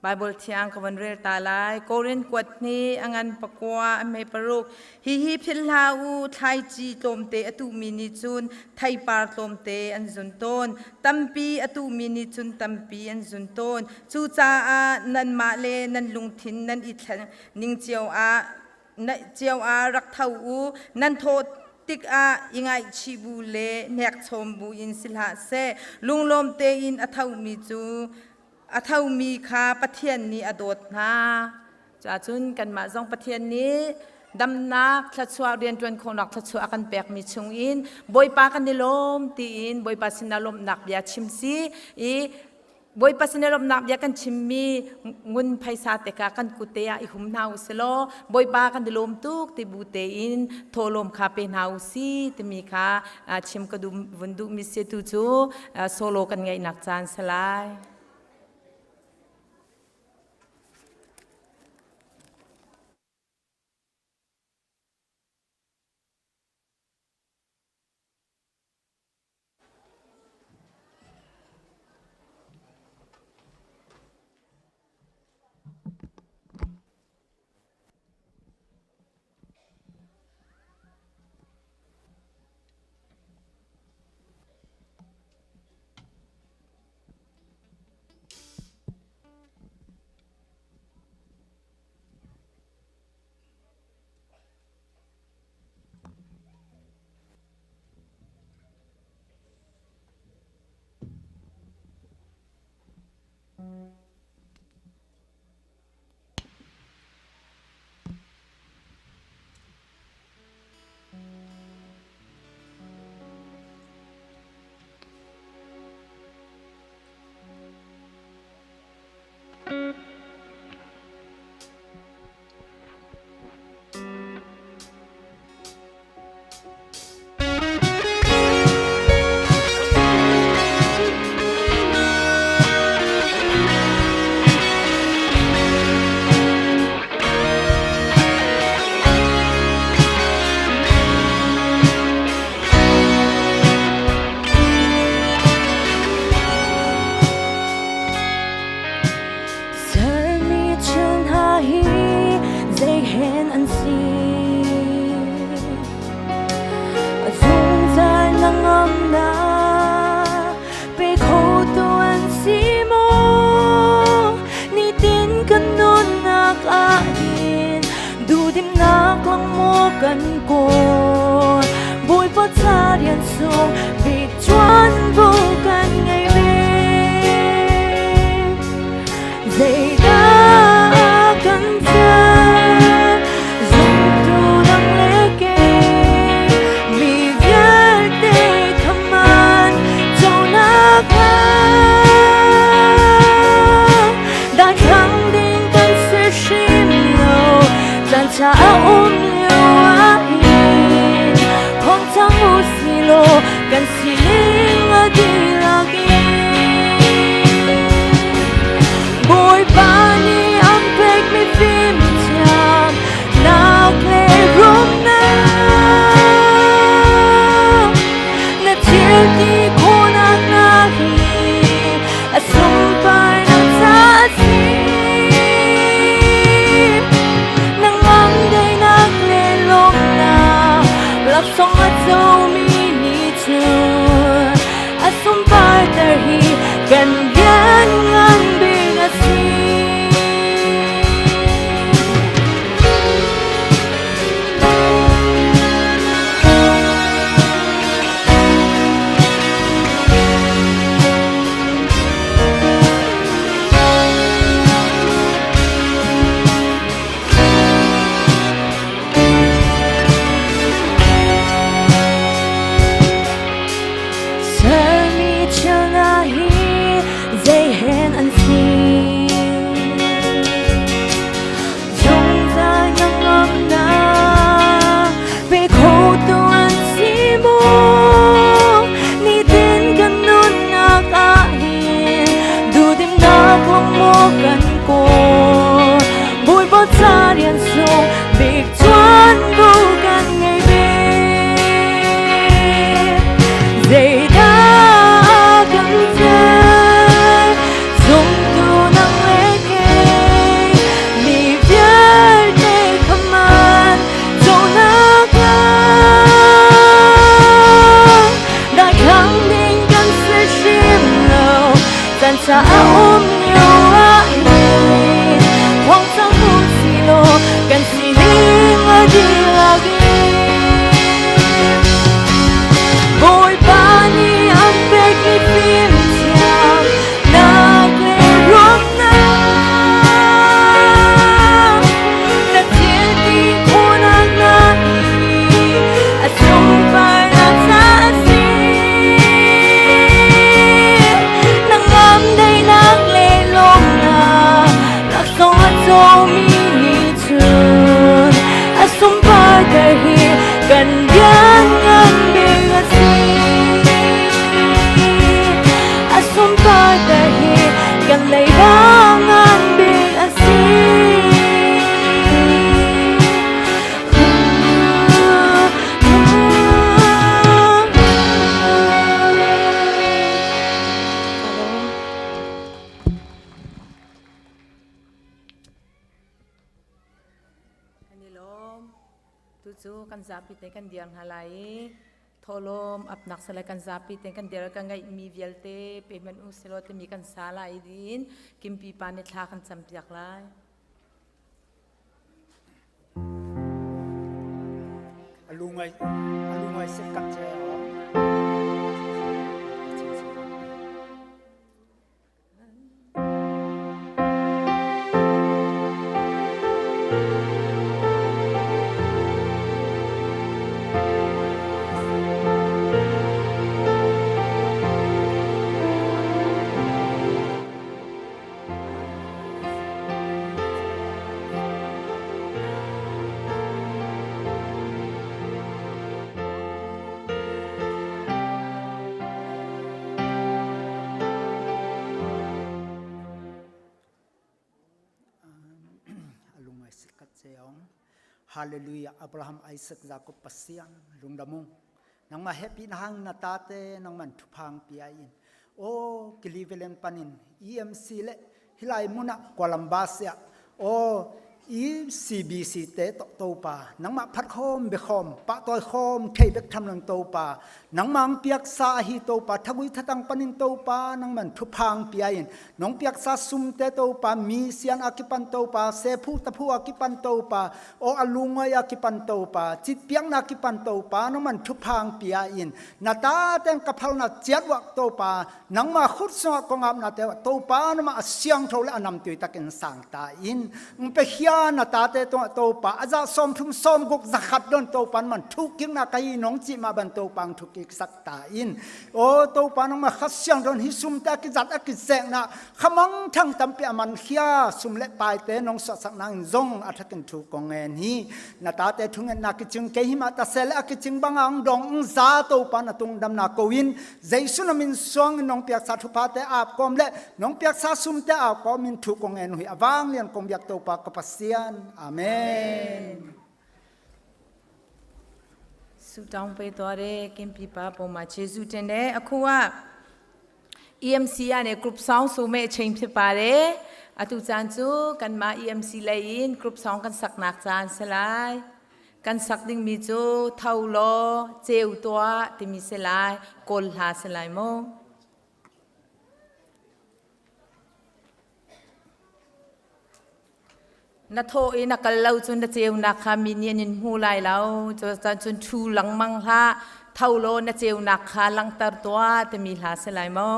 Bible thiang ka von rel ta lai. Korin kuat hnih a ngan pakua a hme paruk. Hihi philh hlah u, thlaici tlawmte a tuhmi nih cun theipar tlawmte an zun tawn. Tampi a tuhmi nih cun tampi an zun tawn. Cucaah nanmah le nan lungthin nan i thlen ning cio ah cio ah rak tho u. Nan thawh tikah i ngaihchih bu le hnekchawm bu in si hlah seh. Lunglawm tein a thomi cu a thomi kha Pathian nih a dawt hna. Cuahcun kanmah zong Pathian nih damnak thluachuah rianṭuan khawhnak thluachuah a kan pekmi chungin Bawipa kan i lawm tiin Bawipa sinah lawmhnak bia chim si i Bawipa sinah lawmhnak bia kan chimmi ngun phaisa te kha kan kut te ah i hum hna u silaw Bawipa kan i lawm tuk ti bu tein thawhlawm kha pe hna u si timi kha chim ka duh vun duhmi si tu cu solo kan ngeihnak caan si lai. Sermi thil hna hi zei hen an si? A zungzal na ngamnak pe khotu an si maw? Nitin kan nunnak ah hin duhdimnak lang maw kan kawl? Bawipa ca rian sung bik ṭuanvo kan ngei ve. Zeidah kan can zumtu dang le kei mi vialte khaman conak ah daithlang ding kan si hrim lo caan ṭha a um lio ah hin thawng cang u si law kan sining um lio ah hin thawng cang u sih law kan sining a dihlak in Bawipa nih an pekmi fimthiam nak le rumnak na thil ti khawhnak na i a sunparnak ca a si. Na ngam daihnak le lawmnak laksawng a comi nih cun a sunparter hi kan rian ngan bik a si. A sunparter hi kan leiba ngan bik a si. Kan i lawm. Tu cu kan zapi te kan dir hna lai i thawhlawm apnak sale kan zapi te kan dir kan ngeihmi vialte pe hmanh u silaw timi kan sa lai din kimpi pa nih thla kan campiak lai. Alungai alungai set kat che. Hallelujah Abraham Isaac Jacob pasiang lungdamung nangma happy na hang na ta te nangman thupang pia in o Cleveland panin EMC le hilai muna Columbus ya o ECBC te to to pa nangmah phat khom be khom pa toy khom thei bek tham lang to pa nangmang piak sa hi to pa thagui thatang panin to pa nangman thuphang pia in nong piak sa sum te to pa mi sian akipan to pa se phu ta phu akipan to pa o alungai akipan to pa chit piang na kipan to pa nangman thuphang pia in na ta ten kaphal na chiat wak to pa nangma khut so ko ngam na te to pa na ma siang tho le anam tui takin sang ta in pe hia na ta te to to pa aza som thum som guk zakhat don to pan man thu king na kai nong chi ma ban to pang thu ki sak ta in o to pa nang ma khat siang don hi sum ta ki zat a ki sek na khamang thang tam pe man hia sum le pai te nong so sak nang zong a thakin thu ko ngen hi na ta te thung na ki ching ke hi ma ta sel a ki ching bang ang dong za to pa na tung dam na ko in Jesu na min suang nong piak sa thupa te ap kom le nong piak sa sum te ap kom min thu kong en hui awang lian kong biak to pa kapasian amen ဆူတောင်းပေးသွားတဲ့ကင်ပီပါပုံမှာဂျေဇုတင်တယ်အခုက EMC ကနေ group song ဆိုမဲ့အချိန်ဖြစ်ပါတယ်အတူချန်ကျူကန်မာ EMC လဲရင် group song ကန်ဆက်นักจานสลาย Kan sak dingmi cu tho law ceu tuah timi si lai, kawl hla si lai mu. Na thawh i na kal lo cun na ceunak kha mi nih an in hmu lai lo. Cucaah cun ṭhu lengmang hlah. Tho law na ceunak kha langhter tuah timi hla si lai mu.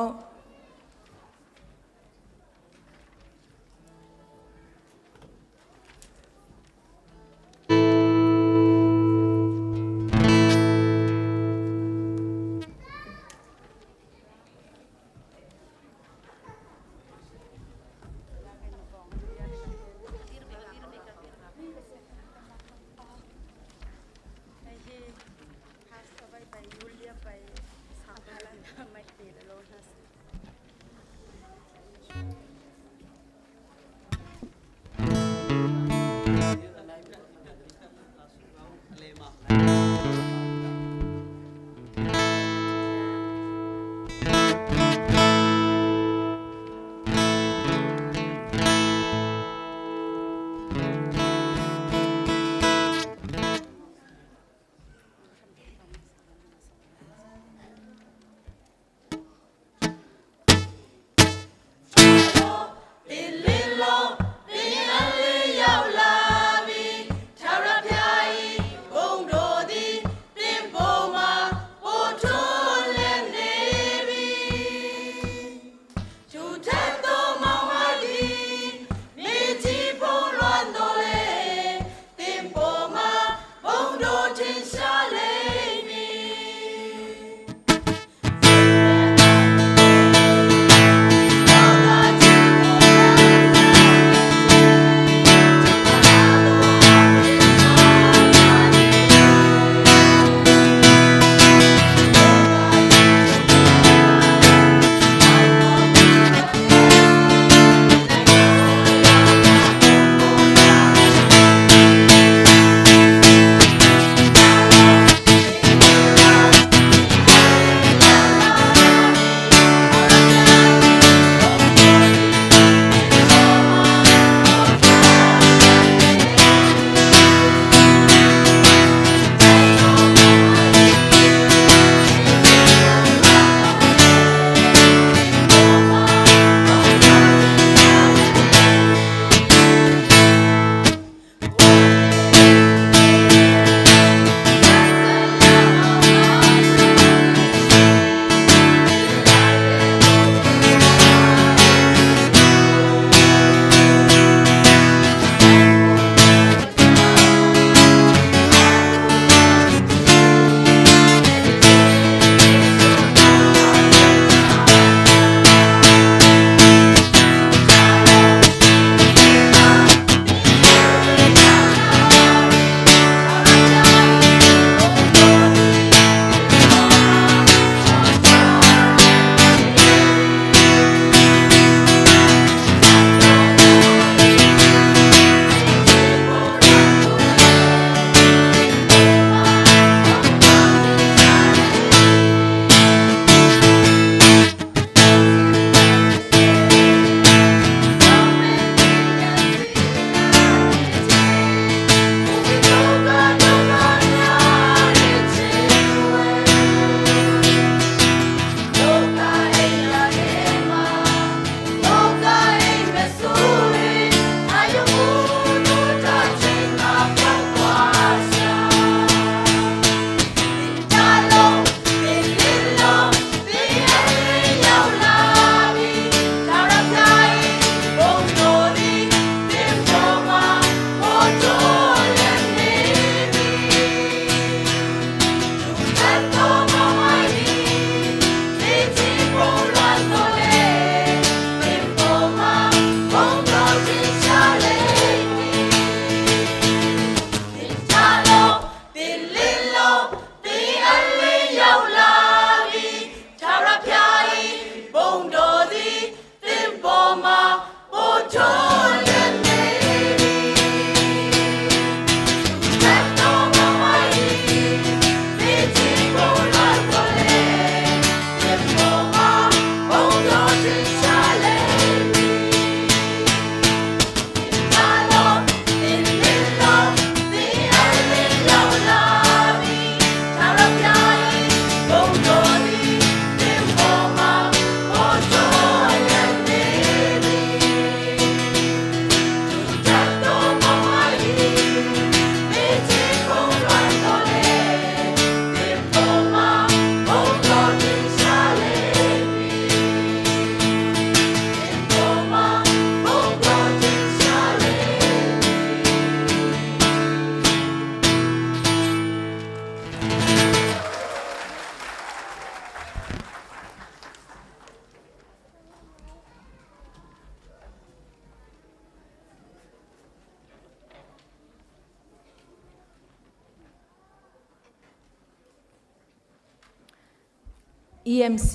EMC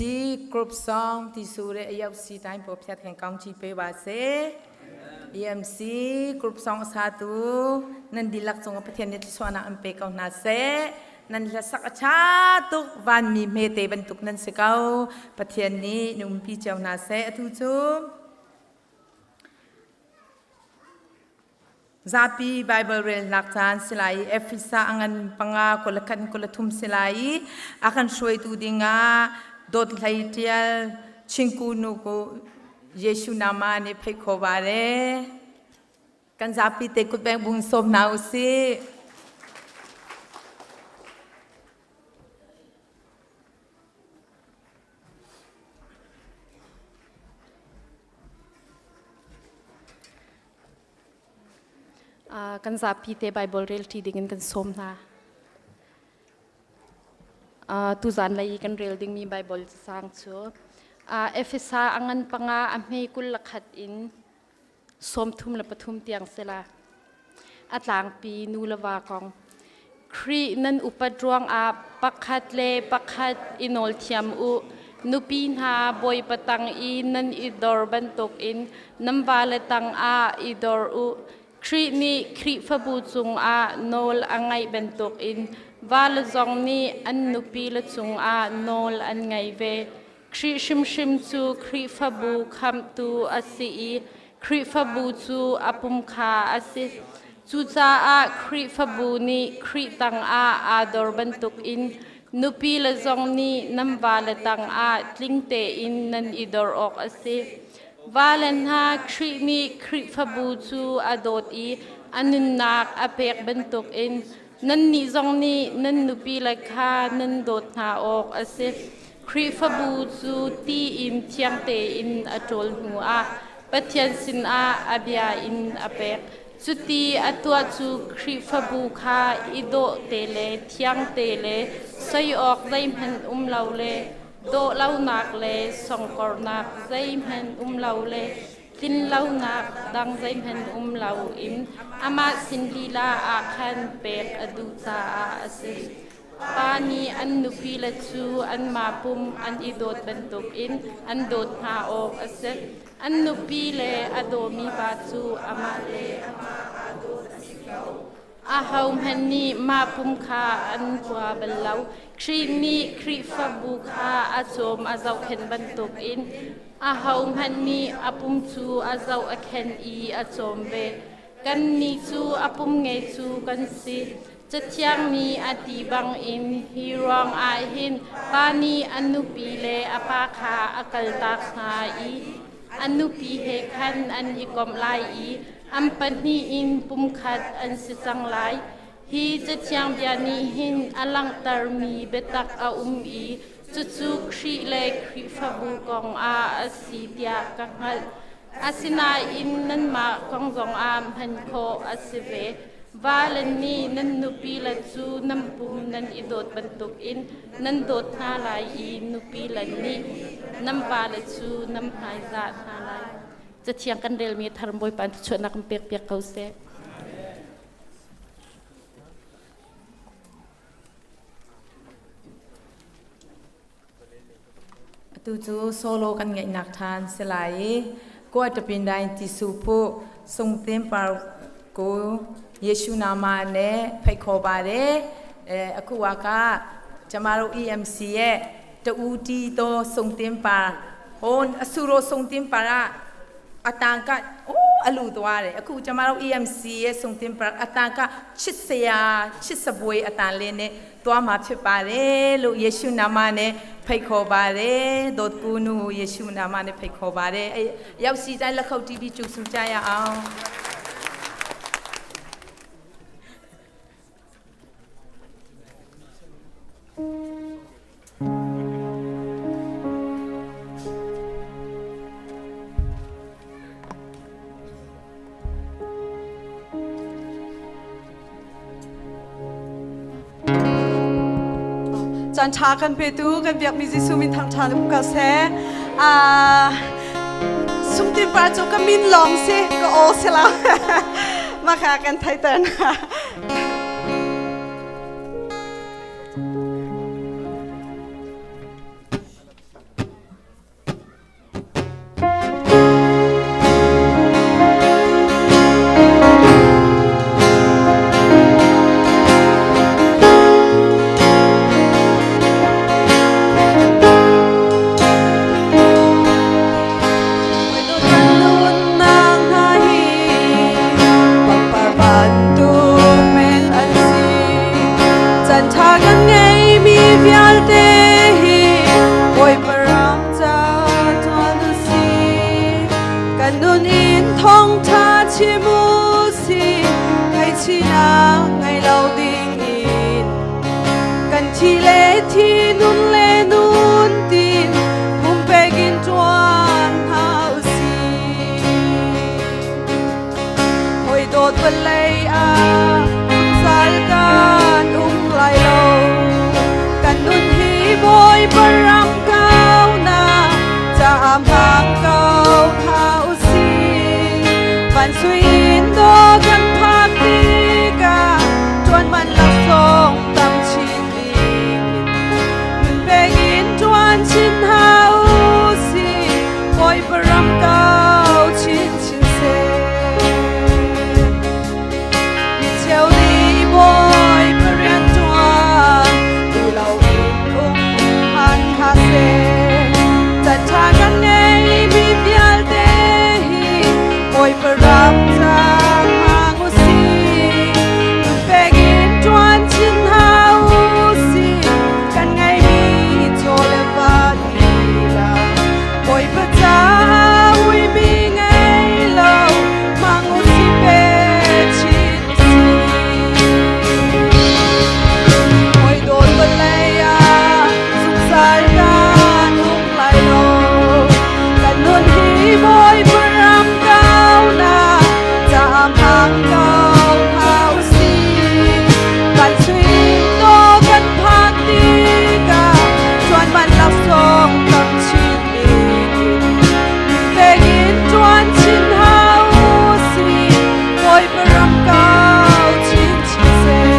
group song တီဆိုတဲ့အရောက်စီတိုင်းပေါ်ဖြတ်ခင်ကောင်းချီးပေးပါစေ EMC group song အစားသူနန်ဒီလက်ဆောင်ပထยนนิสวนาอันเปกเอานาเซนันละสักชาตุกวันมีเมเตบันตุกนันสเกาปะเทียนนี้นุ่มพี่เจ้านาเซอทุจู Zapi Bible rel nak caan silai Efesa angan panga kulakan kulathum silai akan shuai tu dinga dot hlai tial chingku nu ko Yesu nama ne phai kho bare kan zapi te kut beng bung som na usi Kan zapi te Bible rel ṭi dingin kan sawm hna. Tuzan lei kan rel dingmi Bible cacang cu Efesa a ngan panga a hme 21 in 33 tiang sila. A tlangpi nu le va kong. Khrih nan upat ruangah pakhat le pakhat i nawl thiam u. Nupi hna Bawipa tang i nan i dor bantukin nan vale tangah i dor u. Khrih nih Khrihfabu cungah nawl a ngeih bantukin vale zong nih an nupile cungah nawl an ngei ve. Khrih hrimhrim cu Khrihfabu khamhtu a si i Khrihfabu cu a pum kha a si. Cucaah Khrihfabu nih Khrih tangah aa dor bantukin nupile zong nih nan vale tangah tling tein nan i dor awk a si. Vale hna, Khrih nih Khrihfabu cu a dawt i a nunnak a pek bantukin nannih zong nih nan nupile kha nan dawt hna awk a si. Khrihfabu cu ti in thiang tein a ṭawl hnuah Pathian sinah a bia in a pek. Cuti a tuah cu Khrihfabu kha i dawh te le thiang te le soi awk zeihmanh um lo le dawh lonak le songkornak zeihmanh um lo le tlinlonak dang zeihmanh um loin amah sin lila ah khan pek a duh caah a si. Pa nih an nupile cu anmah pum an i dawt bantukin an dawt hna awk a si. An nupile a dawmi pa cu amah le amah aa dawt a si ko. Ahohmanh nih mah pum kha an hua bal lo. Khrih nih Khrihfabu kha a cawm a zohkhenh bantukin ahohmanh nih a pum cu a zoh a khen i a cawm ve. Kannih cu a pum ngei cu kan si. Cathiang nih a ti bangin hi ruangah hin pa nih a nupi le a pa kha a kaltak hna i a nupi he khan an i komh lai i an pahnih in pumkhat an si cang lai. Hi cathiang bia nih hin a langhtermi biatak a um i cucu Khrih le Khrihfabu kong ah a si tiah ka hngalh. Asinain nanmah kong zongah hman khawh a si ve. Vale nih nan nupile cu nan pum nan i dawt bantukin nan dawt hna lai i nupile nih nan vale cu nan hmaizah hna lai. Cathiang kan relmi thar Bawipa thluachuahnak kan pekpiak ko seh. Atu cu solo kan ngeihnak ṭhan si lai i Kuatapin dain tisu phu sungtim par ku Yeshu nama ne phai kho ba de aku wa ka chamaro EMC ye ta u ti to sungtim par hon asuro sungtim para atangka o alu tuare aku chamaro EMC ye sungtim par atangka ချစ်စရာချစ်စပွဲအတန်လေးနဲ့ တွားမှာဖြစ်ပါတယ်လို့ယေရှုနာမနဲ့ဖိတ်ခေါ်ပါတယ်။ဒေါ်ကူနုယေရှုနာမနဲ့ဖိတ်ခေါ်ပါတယ်။အဲရောက်စီတိုင်းလက်ခုပ်တီးပြီးကြိုဆိုကြရအောင်။ Caan ṭha kan petu kan biakmi Jesuh min thangṭha um ko seh. Sungtin pa cu ka min lawng si ka aw si lo. Mah kha kan theiter hna. in thawngṭha chim u sih, ngaihchihnak ngei lo ding in. Kan thi le thi, nun le nun tin, pumpek in ṭuan hna u sih. Hawi dawt vawlei ah zungzal kan um lai lo. Kan nun hi Bawipa ram kaunak caah hmang ko hna u sih. Van sui in dawh kan phak tikah ṭuan man laksawng tam chin ding in nun pek in ṭuan chin hna u sih. Bawipa ram kau chinchin seh. Mi cheu nih Bawipa rian ṭuan duh loin um hmanh hna seh. Caan ṭha kan ngeimi vialte hi Bawipa ram ca hmang u sih. Nun pek in ṭuan chin hna u sih. Kan ngeimi chaw le va lila Bawipa caah uimi ngei lo hmang u sih pe chin u sih. Hawi dawt vawlei ah zungzal kan um lai lo. Kan nun hi Bawipa ram kaunak caah hmang ko hna u sih. Van sui dawh kan phak tikah ṭuan man laksawng tam chin ding in nun pek in ṭuan chin hna u sih. Bawipa ram kau chinchin seh.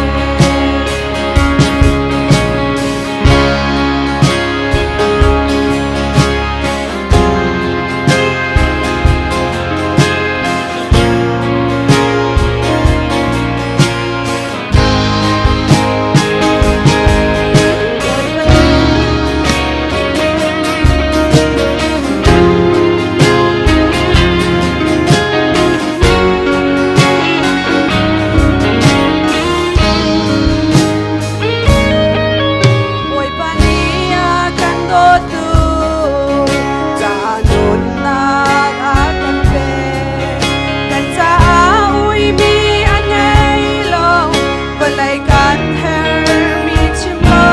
Bawipa nih a kan dawtu ca nunnak a kan pek. Kan caah uimi a ngei lo, vawlei kan hermi chim lo.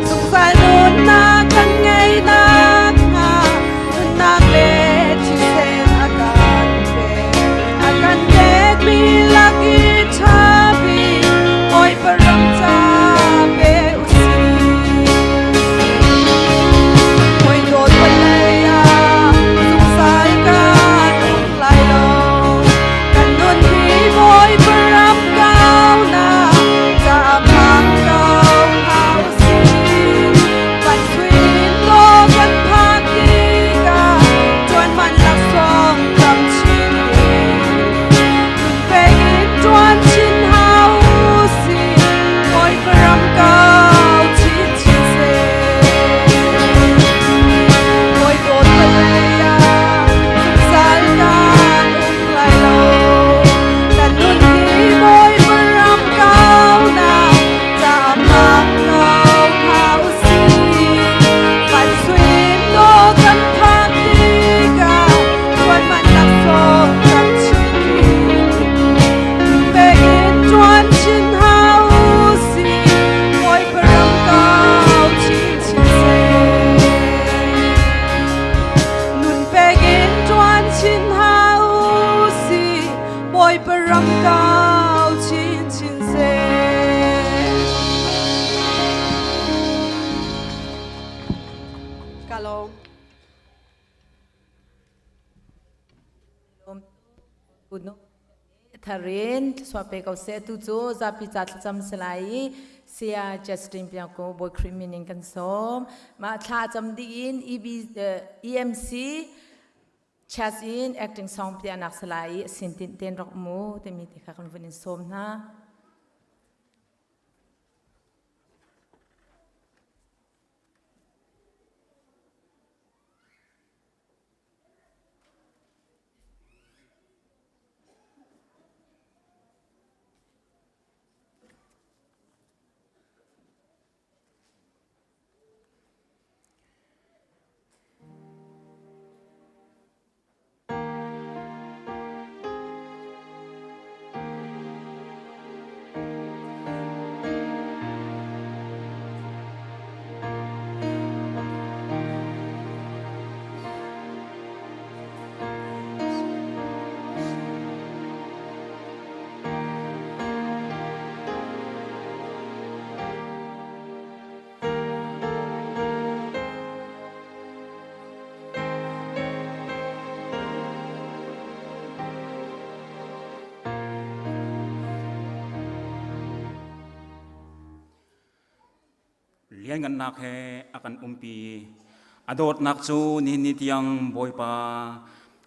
Zungzal nunnak kan ngei nakhnga nunnak le thisen a kan pek. A kan pekmi lak i ṭha bik Bawipa ram ca pe u sih. Hawi dawt vawlei ah zungzal kan um lai lo. Kan nun hi Bawipa ram kaunak caah hmang ko hna u sih. Van sui in dawh kan phak tikah ṭuan man laksawng tam chin ding. Nun pek in ṭuan chin hna u sih. Bawipa ram kau chinchin seh. Hawi dawt vawlei ah zungzal kan um lai lo. Kan nun hi Bawipa ram kaunak caah hmang ko hna u sih. Van sui in dawh kan phak tikah ṭuan man laksawng tam chin ding. Nun pek in ṭuan chin hna u sih. Bawipa ram kau chinchin seh. Nun pek in ṭuan chin hna u sih. Bawipa ram kau chinchin seh. Ka lawm. Tharin swa pe ko se tu cu zapi ca thlacam selai i Saya Justin piang ko Boy Khrih min in kan sawm ma thla cam ding in EB EMC chas in acting song pianak selai i sin tin ten rok mu timi te kha kan vun in sawm hna. Lianngannak he a kan umpi. A dawtnak cu nihin ni tiang Bawipa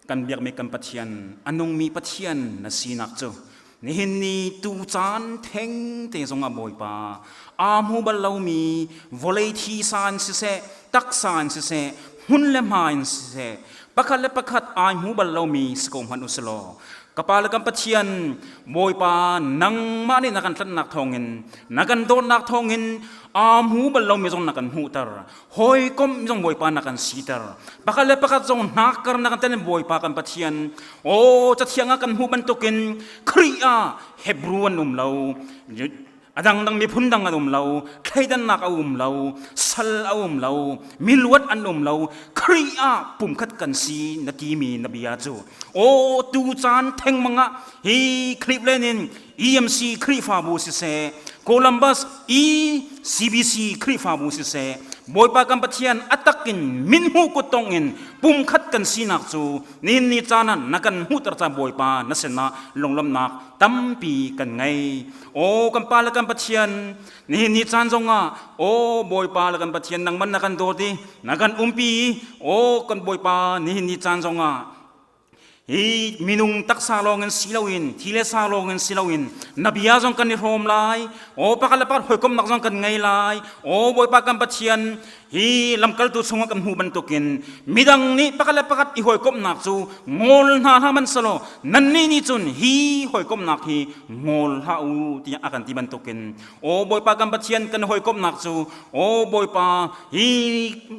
kan biakmi kan Pathian, a nungmi Pathian na sinak cu nihin ni tu caan theng te zongah Bawipa aa hmu bal lomi vawlei thisa in siseh, taksa in siseh, hmun le hma in siseh, pakhat le pakhat ai hmu bal lomi si ko hmanh u silaw ka pa le kan Pathian Bawipa nangmah nih na kan tlanhnak thawngin na kan dawtnak thawngin aa hmu bal lomi zong na kan hmuhter hawikom zong Bawipa na kan siter pakhat le pakhat zong hnakkar na kan tel Bawipa kan Pathian aw cathiang ah kan hmuh bantukin Khrih ah Hebrew an um lo A dangdang miphun dang an um lo, thleidannak a um lo, sal a um lo, miluat an um lo, Khrih ah pumkhat kan si na timi na bia cu. Aw tu caan thengmang ah hi Cleveland in EMC Khrihfabu siseh, Columbus ECBC Khrihfabu siseh, Bawipa kan Pathian a tak in minhmuh kuttong in pumkhat kan sinak cu nihin ni caan ah na kan hmuhter ca Bawipa na sinah lunglawmhnak tampi kan ngei. Aw kan Pa le kan Pathian, nihin ni caan zongah aw Bawipa le kan Pathian nangman na kan dawt i na kan umpi i aw kan Bawipa nihin ni caan zongah hi minung taksa lawngin si loin thi le sa lawngin si loin na bia zong kan i hrawm lai aw pakhat le pakhat hawikomhnak zong kan ngei lai aw Bawipa kan Pathian Hi lamkaltu chungah kan hmuh bantukin midang nih pakhat le pakhat i hawikomhnak cu ngol hna hlah man selaw nannih nih cun hi hawikomhnak hi ngol hlah u tiah a kan ti bantukin aw Bawipa kan Pathian kan hawikomhnak cu aw Bawipa hi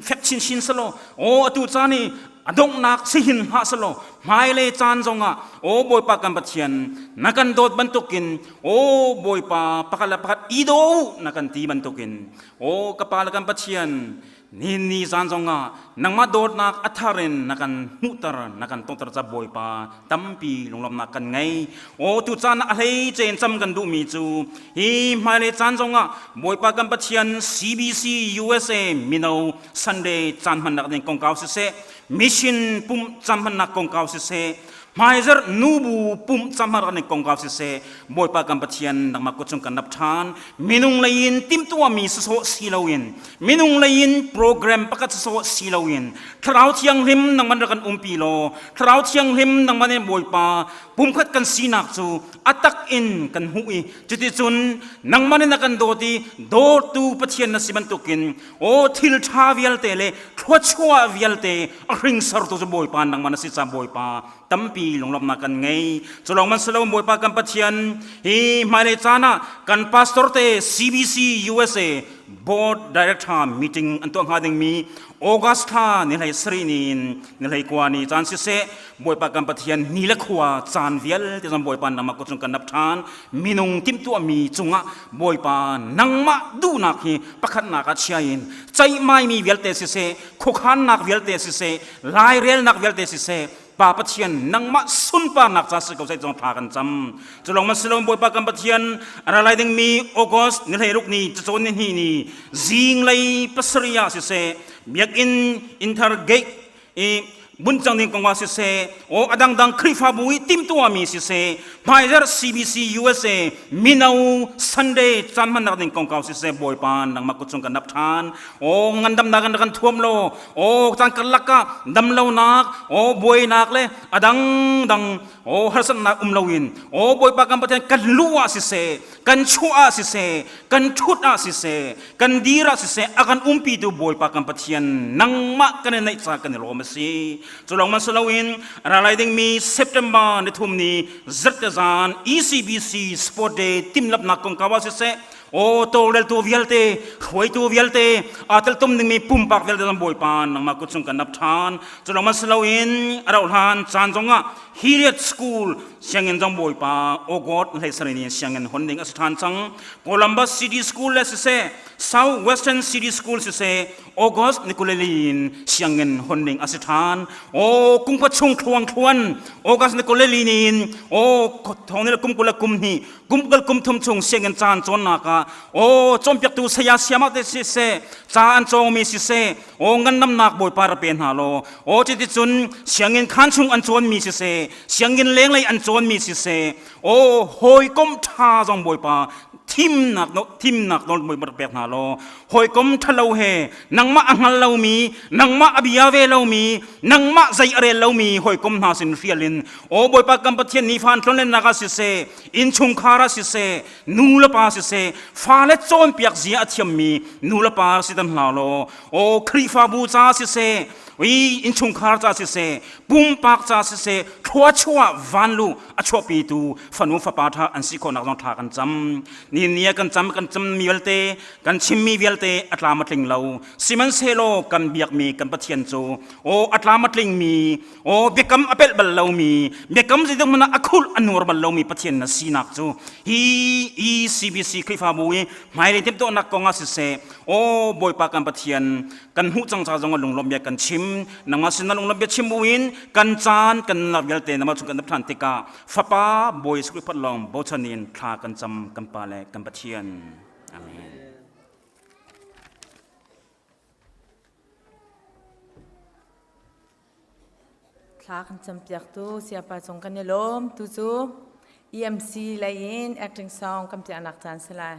fek chinchin selaw aw atu caan i a donghnak si hin hlah selaw hmailei caan zongah aw Bawipa kan Pathian na kan dawt bantukin aw Bawipa pakhat le pakhat i daw u na kan ti bantukin Aw ka Pa le kan Pathian, nihin ni zan zongah nangmah dawtnak a thar in na kan hmuhter, na kan tonghter ca Bawipa tampi lunglawmhnak kan ngei. Aw tu caan ah a hlei cein cam kan duhmi cu hi hmailei caan zongah Bawipa kan Pathian CBC USA mino Sunday caan hmannak ding kongkau siseh, mission pumh caan hmannak kongkau siseh, Hmaizarh nubu pumh camar an i kongkau siseh, Bawipa kan Pathian nangmah kut cung kan nap ṭhan. Minung lei in timhtuahmi sawsawh si loin, minung lei in program pakhat sawsawh si loin, Thlarau Thianghlim nangman rak kan umpi law, Thlarau Thianghlim nangman in Bawipa pumkhat kan sinak cu a tak in kan hmuh i cuticun nangman in a kan dawt i dawtu Pathian na si bantukin aw thil ṭha vialte le thluachuah vialte a hringsortu cu Bawipa nangmah na si ca Bawipa tampi lunglawmhnak kan ngei. Cu lawng man si lo Bawipa kan Pathian hi hmailei caan ah kan pastor te CBC USA Board Director meeting an tuah hnga dingmi August thla ni hlei sarih ni in ni hlei kua ni caan siseh Bawipa kan Pathian ni le khua caan vialte zong Bawipa nangmah kut cung kan nap ṭhan. Minung timhtuahmi cungah Bawipa nangmah duhnak hi pakhatnak ah chia in ceihmaimi vialte siseh, khuakhannak vialte siseh, lairelnak vialte siseh, Pa Pathian nangmah sunparnak ca si ko seh zong thla kan cam. Cu lawng man si lo Bawipa kan Pathian a ra lai dingmi August ni 16 ni cacawn ni hnih ni zinglei pasarih ah siseh biakinn Inter Gate i buncang ding kong ah siseh aw a dangdang Khrihfabu i timhtuahmi siseh hmaizarh CBC USA mino Sunday caan hmannak ding kongkau siseh Bawipa nangmah kut cung kan nap ṭhan aw ngandamnak in kan thuam law aw caan karlak ah damlonak aw buainak le a dangdang aw harsatnak um loin aw Bawipa kan Pathian kan luh ah siseh kan chuah ah siseh kan ṭhut ah siseh kan dir ah siseh a kan umpitu Bawipa kan Pathian nangmah kan i naih ca kan i lawm a si. Cu lawng man si loin a ra lai dingmi September ni thum ni zarhte zan ECBC Sport Day timhlamhnak kongkau ah siseh aw tawlreltu vialte hruaitu vialte aa teltum dingmi pumpak vialte zong Bawipa nangmah kut cung kan nap ṭhan. Cu lawng man si loin a rauh hlan caan zongah Hiriat School sianginn zong Bawipa August hlei sarih ni sianginn hon ding a si ṭhan cang. Columbus City School le siseh, South Western City School siseh, August ni kuleli in sianginn hon ding a si ṭhan. O kum kua chung thluang thluan August ni kuleli ni in o thong ni le kum kul le kum hnih kum kul kum thum chung sianginn caan cawnnak ah o cawnpiaktu saya siamah te siseh, ca an cawngmi siseh, aw ngandamnak bawipa ra pe hna law aw cuticun sianginn khaan chung an cawnmi siseh sianginn lenglei an cawnmi siseh aw hawikom ṭha zong bawipa. Thimnak thimnak nawl Bawipa rak pek hna law hawikom ṭhalo he nangmah a hngal lomi nangmah a bia ve lomi nangmah zei a rel lomi hawikom hna sin hrial in aw Bawipa kan Pathian nifa tlonlennak ah siseh innchungkhar ah siseh nu le pa siseh fale cawnpiak zia a thiammi nu le pa si dan hna law aw Khrihfabu ca siseh i innchungkhar ca siseh pumpak ca siseh thluachuah vanlu a chuahpitu fanu fapa ṭha an si khawhnak zong thla kan cam. Ni ni kan cam kan cammi vialte kan chimmi vialte a tlam a tling lo. Sihmanhsehlaw kan biakmi kan Pathian cu aw a tlam a tlingmi aw biakam a pelh bal lomi biakam zeitik hmanh ah a khulh a nuar bal lomi Pathian na sinak cu hi ECBC Khrihfabu i hmailei timhtuahnak kong ah siseh aw Bawipa kan Pathian kan hmuh cang ca zong lunglawm bia kan chim. Nangmah sin na lunglawm bia chim buin kan caan kan nunnak vialte nangmah chung kan ṭhan tikah Fapa Bawi Jesuh Khrih lawng bochan in thla kan cam kan Pa le kan Pathian. Amen. Thla kan campiaktu Siapa cung kan i lawm. Tu cu EMC lei in acting song kan piahnak caan si lai.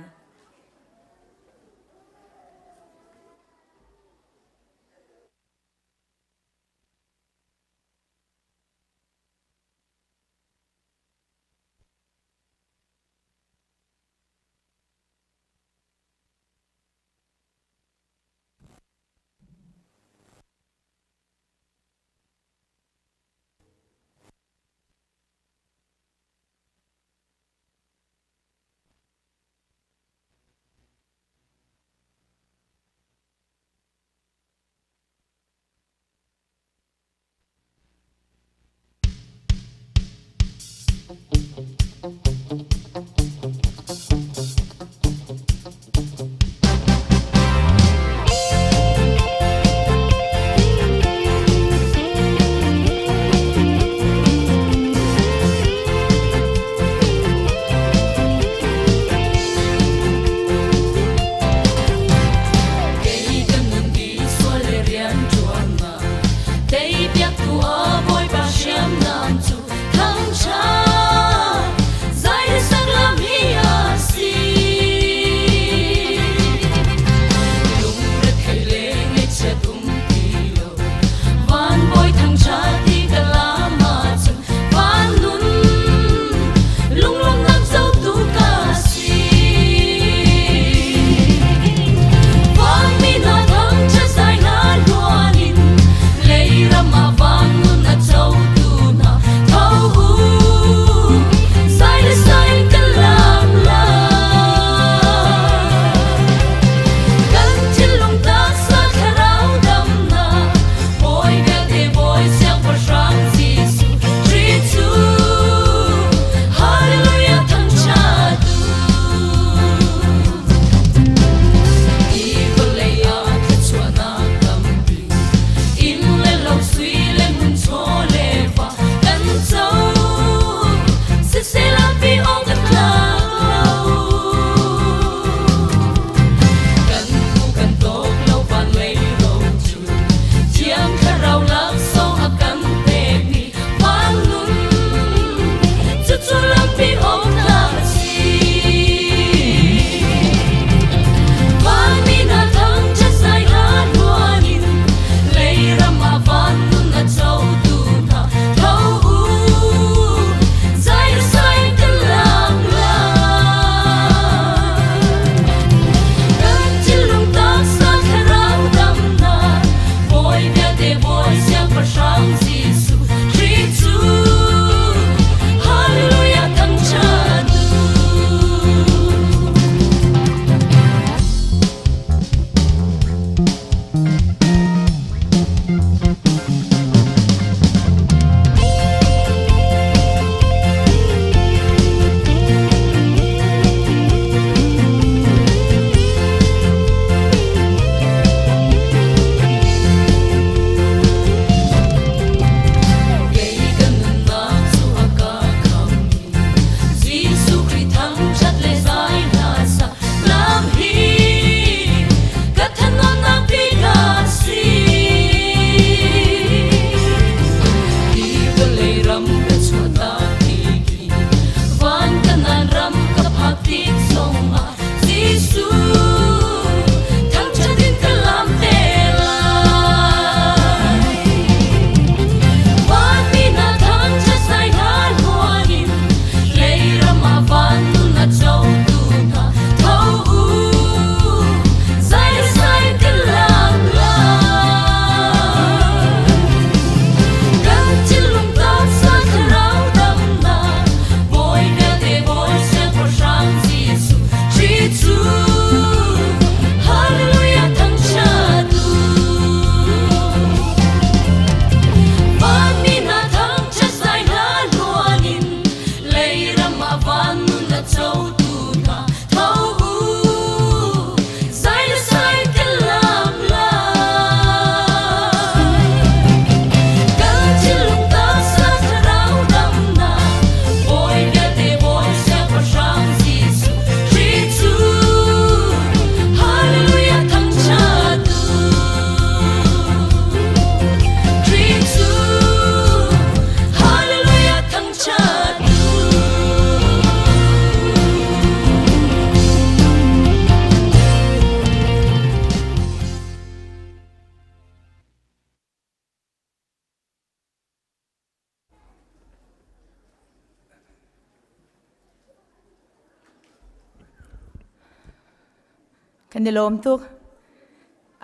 Kan i lawm tuk.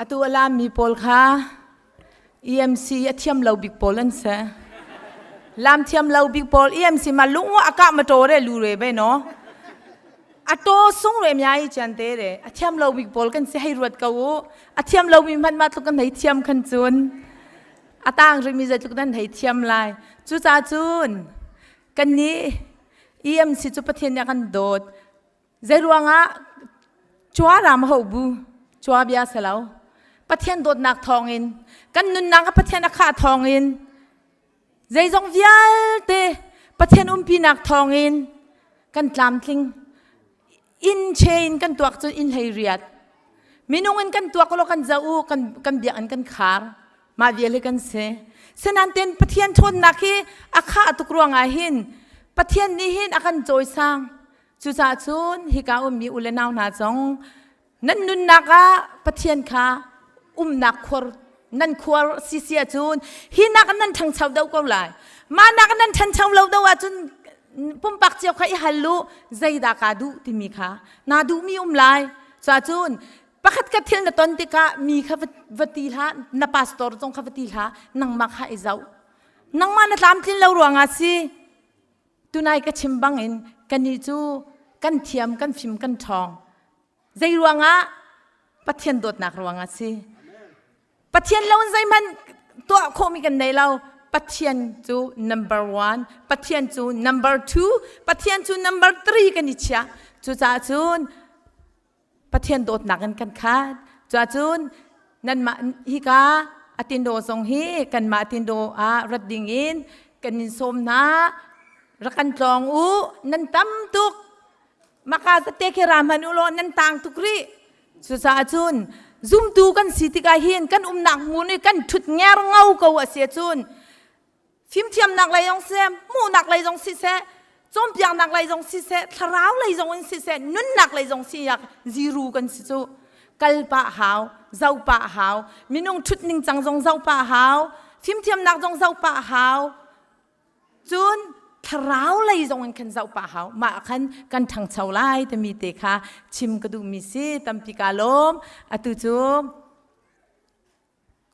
Atu a lammi pawl kha EMC a thiam lo bik pawl an si. Lam thiam lo bik pawl EMC ma lung a kah ma to re lu re be no. A to sung re mya i chan te re. A thiam lo bik pawl kan si hei ruat ko u. A thiam lo mi hmanh ma tluk kan hei thiam khan cun. A tang rimi zeitluk nan hei thiam lai. Cucaah cun kan nih EMC cu Pathian nih a kan dawt. Zeiruangah cua ram ho bu cua bia si lo. Pathian dawtnak thawngin kan nunnak a Pathian a khah thawngin zeizong vialte Pathian umpinak thawngin kan tlamtling inn chain kan tuak cun inn hlei riat minung in kan tuak lo kan zoh u kan kan biakinn kan khar mah vial hi kan si sinain Pathian ṭhawnnak hi a khah tuk ruangah hin Pathian nih hin a kan cawisang cucaah cun hika ummi u le nau hna zong nan nunnak ah Pathian kha umnak khuar nan khuar si si ahcun hi nak nan ṭhangcho deuh ko lai mah nak nan ṭhancho lo deuh ahcun pumpak cio kha i hal u zeidah kaa duh timi kha naa duhmi um lai cuahcun pakhat khat thil na ton tikah mi kha va ti hlah na pastor zong kha va ti hlah nangmah kha i zoh nangmah na tlamtlin lo ruangah si tunai ka chim bangin kannih cu kan thiam kan fim kan ṭhawng zei ruangah Pathian dawtnak ruangah si Pathian lo in zeihmanh tuah khawhmi kan nei lo. Pathian cu number one, Pathian cu number two, Pathian cu number three kan i chiah. Cucaah cun Pathian dawtnak in kan khat. Cucaah cun nanmah hika atindo zong hi kanmah atindo ah rat ding in kan in sawm hna. Rak kan tlawng u. Nan tam tuk. Maka zate khi ra hman u law nan tang tuk rih. Cucaah cun zumtu kan si tikah hin kan umnak hmun i kan ṭhut nger ngo ko a si ahcun fimthiamnak lei zong siseh, hmuhnak lei zong siseh, cawnpiaknak lei zong siseh, thlarau lei zong in siseh, nunnak lei zong si zero kan si cu. Kal pah hau, zoh pah hau, minung ṭhut ningcang zong zoh pah hau, fimthiamnak zong zoh pah hau. Cun thlarau lei zong in khan zoh pah hau. Mah khan kan ṭhangcho lai timi te kha chim ka duhmi si. Tampi kaa lawm. Atu cu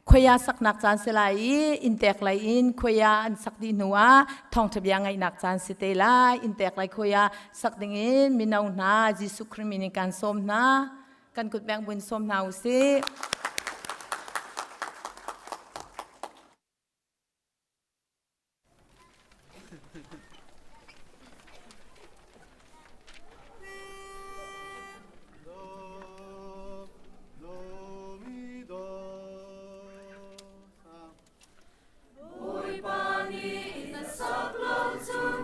khuaya saknak caan si lai i inntek lei in khuaya an sak dih hnu ah thawngṭha bia ngaihnak caan si te lai. Inntek lei khuaya sak ding in mino hna Jesuh Khrih min in kan sawm hna. Kan kut beng buin sawm hna u sih. Bawipa nih inn a sak lo cun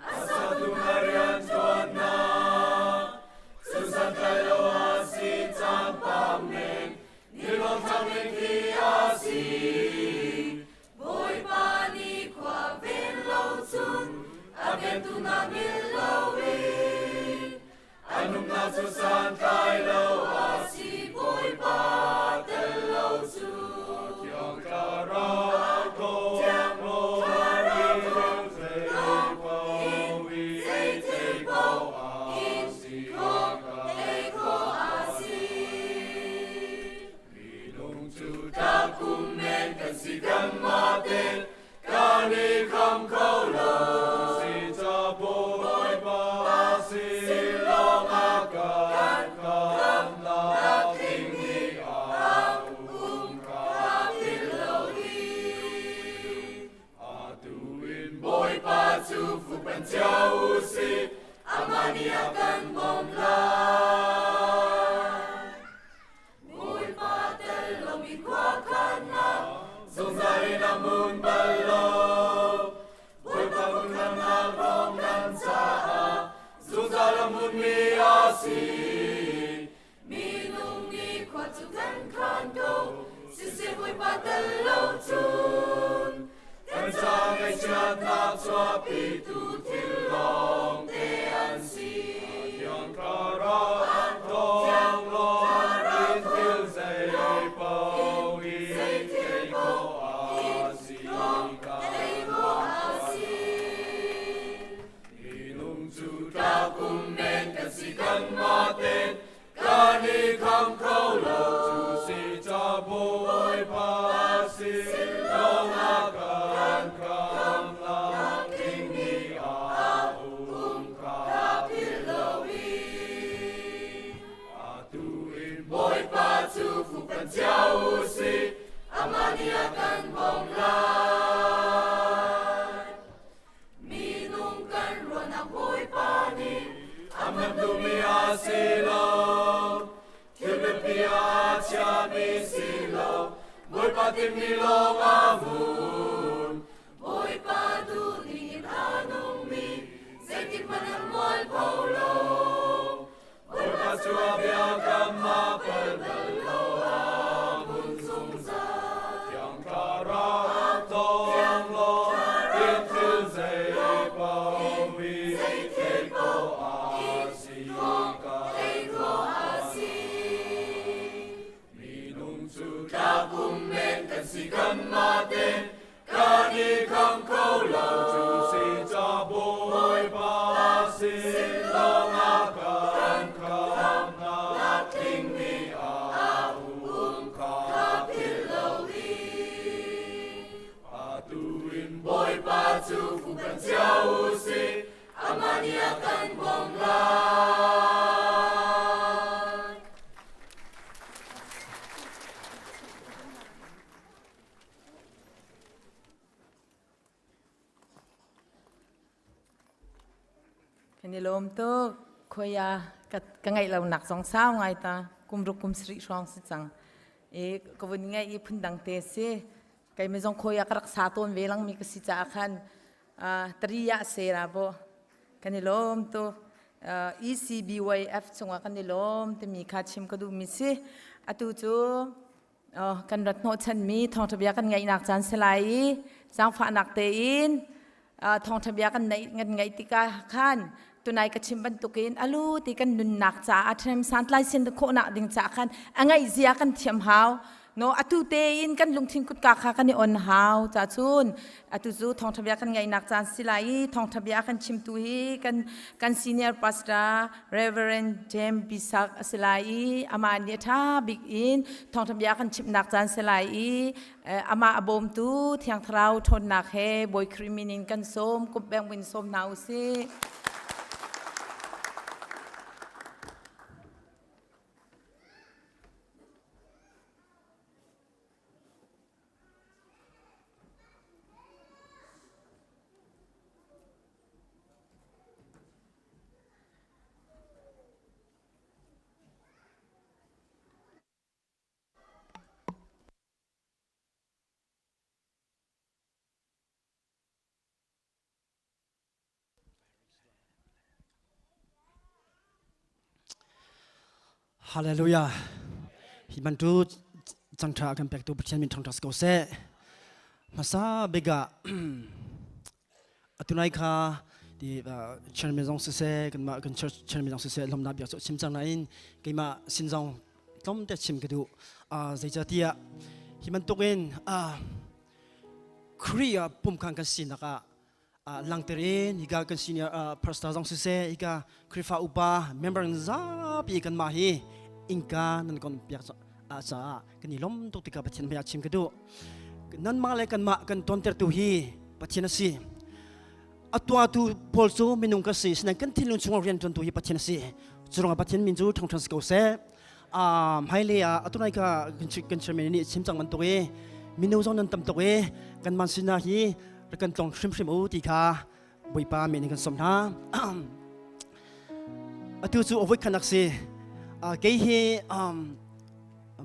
a satu na rian ṭuannak cu santlai lo a si cang pam men nilawm thang men khi a si. Bawipa nih khua ven lo cun a ventu nak ngil loin a nunnak cu santlai lo a si Bawipa tel lo cu. Thiang Thlarau thawng in zei thil paoh in tei khawh a si. Minung cu tlakkum men kan si kanmah ten kan i kham kho lo. Si ca Bawipa sin lawngah kan khamnak ding ni ah um kha philh lo ding. Atu in Bawipa cu fuhpanh cio u sih, amah nih a kan bawmh lai. Bawipa tel lomi khuakhannak zungzal in a hmun bal lo. Bawipa khuakhannak lawng kan caah zungzal a hmunmi a si. Minung nih khua cu kan khan ko, siseh Bawipa tel lo cun. Kan ca ngaihchiatnak chuahpitu thil lawng te an si. Thiang Thlarau thawng lawng in thil zei paoh hi tei khawh a si. Minung cu tlak um men kan si kanmah ten kan Kan i kham kho lo cu si ca Bawipa sin lawngah kan khamnak tlingmi a um kha philh lo i atu in Bawipa cu fuhpanh cio u sih, amah nih a kan bawmh lai. Minung kan ruahnak Bawipa nih a hman duhmi a si lo. Thil biapi ah a chiami si lo. Bawipa timhmi lawng a hmun. Bawipa duhning in a nungmi zeitik hmanh an mualpho lo. Bawipa cu a biakam a pal bal lo, a hmun zungzal. Thiang Thlarau thawng lawng in thil zeipaoh hi tei khawh a si ka. Minung cu tlakum men kan si kanmah tein Kan i kham kho lo cu si ca Bawipa sin lawngah kan khamnak tlingmi a um kha philh lo ding. Atu in Bawipa cu fuhpanh cio u sih, amah nih a kan bawmh lai. Kan i lawm tuk. Khuaya ka ngaih lo nak zong sau ngai ta. Kum ruk kum sarih hrawng si cang. E ka vun ngaih i phundang te si. Kei mi zong khuaya ka rak sa tawn ve lang mi ka si caah khan tariya se ra bo. Kan i lawm tuk. ECBYF chungah kan i lawm timi kha chim ka duh mi si. Atu cu kan rat hnawhchanmi thawngṭha bia kan ngaihnak caan si lai i zaangfahnak tein thawngṭha bia kan ngaih tikah khan tunai ka chim bantukin alu ti kan nunnak caah ṭhahnem santlai sin khawhnak ding caah khan a ngaihzia kan thiam hau. No atu tein kan lungthin kutka kha kan i on hau ca cun atu cu thawngṭha bia kan ngaihnak caan si lai i thawngṭha bia kan chimtu hi kan senior pastor Reverend James Bisak a si lai i amah nih a ṭha bik in thawngṭha bia kan chimnak caan si lai i amah a bawmtu Thiang Thlarau ṭhawnnak he Bawi Khrih min in kan sawm kup beng in sawm hna u sih. Hallelujah. Hi bantuk cangṭha kan pektu Pathian min thangṭhat si ko seh. Hmasa bik ah atunai kha ti chairman zong siseh kanmah kan church chairman zong siseh lomnak bia cu chim cang nain keimah sin zong tlawmte chim ka duh. Zeicahtiah hi bantukin Khrih ah pumkhan kan sinak ah langter in hika kan senior pastor zong siseh hika Khrihfa upa member zapi kan mah hi ingka nan kon piak caah kan i lom tuk tikah Pathian hmai ah chim ka duh. Nanmah le kanmah kan tontertu hi Pathian a si. A tuahtu pawl cu minung kan si, sinain kan thinlung chungah rian ṭuantu hi Pathian a si. Cu ruangah Pathian min cu ṭhangṭhan si ko seh. Hmailei ah atunai ka kan chairman nih chim cang bantuk i mino zong nan tam tuk i kan man sinah hi kan tlong hrimhrim u ti kha Bawipa min in kan sawm hna. Atu cu avoi khanak si. Kei hi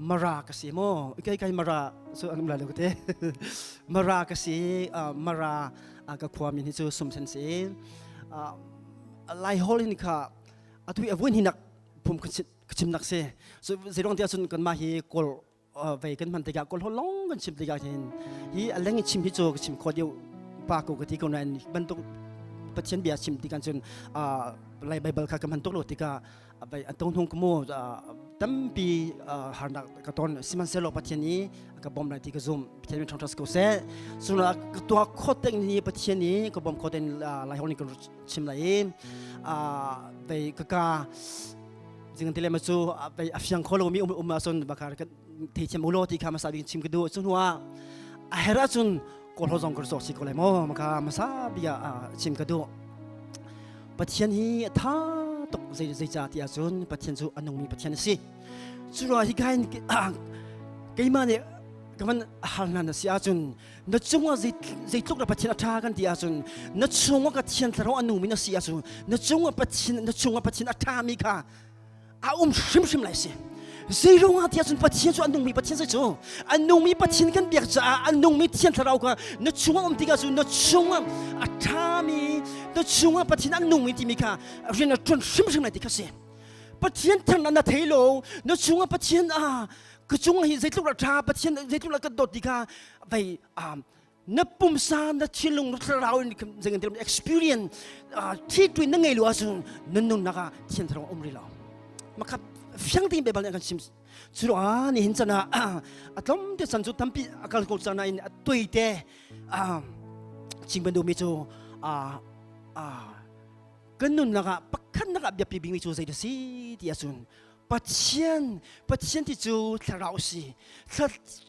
Mara ka si mu. Kei kai Mara cu an um lai lo ka te. Mara ka si. Mara ka khua min hi cu Sumsen si. Lai hol hin kha atu hi avun hinak phum ka chimnak si. So zeirong ti ahcun kanmah hi kawl vei kan hman tikah kawl hol long kan chim tikah hin hi a leng i chim hi cu ka chim kho deuh pa ko ka ti ko nain bantuk Pathian bia chim tikah cun lai Bible kha ka hman tuk lo tikah an tong hnung mu tampi harnak ka ton. Sihmanhsehlaw Pathian i ka bawm lai ti ka zum. Pathian min thangṭhat ko seh. Cuna ka tuah khawt ding ni Pathian i ka bawm khawt in lai hol ni kan chim lai i vei ka ka. Jing tile ma chu a fiang kho lo mi um um ahcun bakar kan thei thiam ulo ti kha masa bik chim ka du chu hnuah a her ahcun kawl ho zong kar sok si ko lai mo maka masa bia chim ka du. Pathian hi a tha tuk zei zei ca ti ahcun Pathian cu a nungmi Pathian a si. Cu ruangah hi kain keimah nih ka van hal hna na si ahcun na cungah zeitluk na Pathian a ṭha kan ti ahcun na chungah ka Thiang Thlarau a nungmi na si ahcun na cungah Pathian na chungah Pathian a ṭhami kha a um hrimhrim lai si. Zeiruangah ti ahcun Pathian cu a nungmi Pathian si cu a nungmi Pathian kan biak caah a nungmi Thiang Thlarau kha na chungah um tikah cun na chungah a ṭhami na chungah Pathian a nungmi timi kha rian a ṭuan hrimhrim lai ti kha si. Pathian thang na thei lo na chungah Pathian a ka cungah hi zeitluk la ṭha Pathian zeitluk la kan dawt ti kha vei na pumsa na thinlung na thlarau in zeitin experience thi tuin na ngei lo ahcun na nunnak ah Thiang Thlarau um rih lo. Makha fiang tein Bible nih a kan chim. Cu ah nihin chan ah a tlawm te chan cu tampi a kal ko cang nain a tuai te chim kan duhmi cu kan nunnak ah pakhatnak ah biapi bikmi cu zei dah si ti ahcun Pathian Pathian ti cu thlarau a si.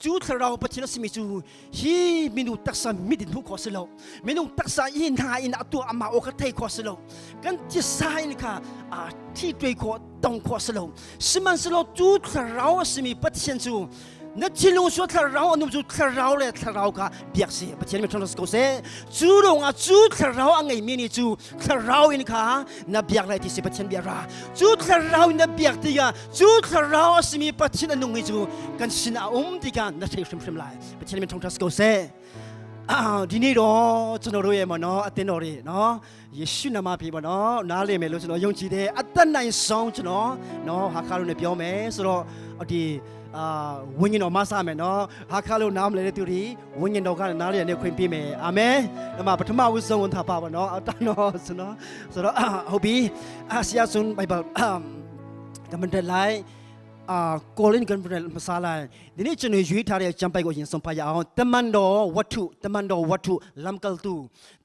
Cu thlarau Pathian a simi cu hi minung taksa mit in hmuh khawh si lo. Minung taksa i hna in a tuah amah aw kha thei khawh si lo. Kan thisa in kha a thi tuai khawh tong khawh si lo. Sihmanhsehlaw cu thlarau a simi Pathian cu na thinlung cu thlarau a nung cu thlarau le thlarau kha biak si. Pathian mi ṭhang ko seh. Cu ruangah cu thlarau a ngeimi nih cu thlarau in kha na biak lai ti si Pathian bia ra. Cu thlarau in na biak tikah cu thlarau a simi Pathian a nungmi cu kan sin a um tikah na thei hrimhrim lai. Pathian min thangṭhat ko seh. ဒီနေ့တော့ကျွန်တော်တို့ရဲ့မနော်အသင်းတော်တွေနော်ယေရှုနာမပြေပါနော်နားလည်မယ်လို့ကျွန်တော်ယုံကြည်တယ်အသက်နိုင်ဆုံးကျွန်တော်နော်ဟာခါလို့နဲ့ပြောမယ်ဆိုတော့ဒီအာဝိညာဉ်တော်မဆမယ်နော်ဟာခါလို့နားမလဲတဲ့သူတွေဝိညာဉ်တော်ကနားလည်နေခွင့်ပေးမယ်အာမင်။ဒါမှပထမဦးဆုံးဝန်ထားပါပါနော်အတန်တော့ဆိုတော့ဆိုတော့ဟုတ်ပြီအာဆီယဆွန်ဘိုင်ဘယ်ကမန်တလိုက်အာကိုလင်ကန်ဘရမဆာလာဒီနေ့ကျွန်တော်ရွေးထားတဲ့ကျမ်းပိုက်ကိုရင်ဆုံးဖတ်ရအောင်တမန်တော်ဝတ္ထုတမန်တော်ဝတ္ထုလမ်ကလတူ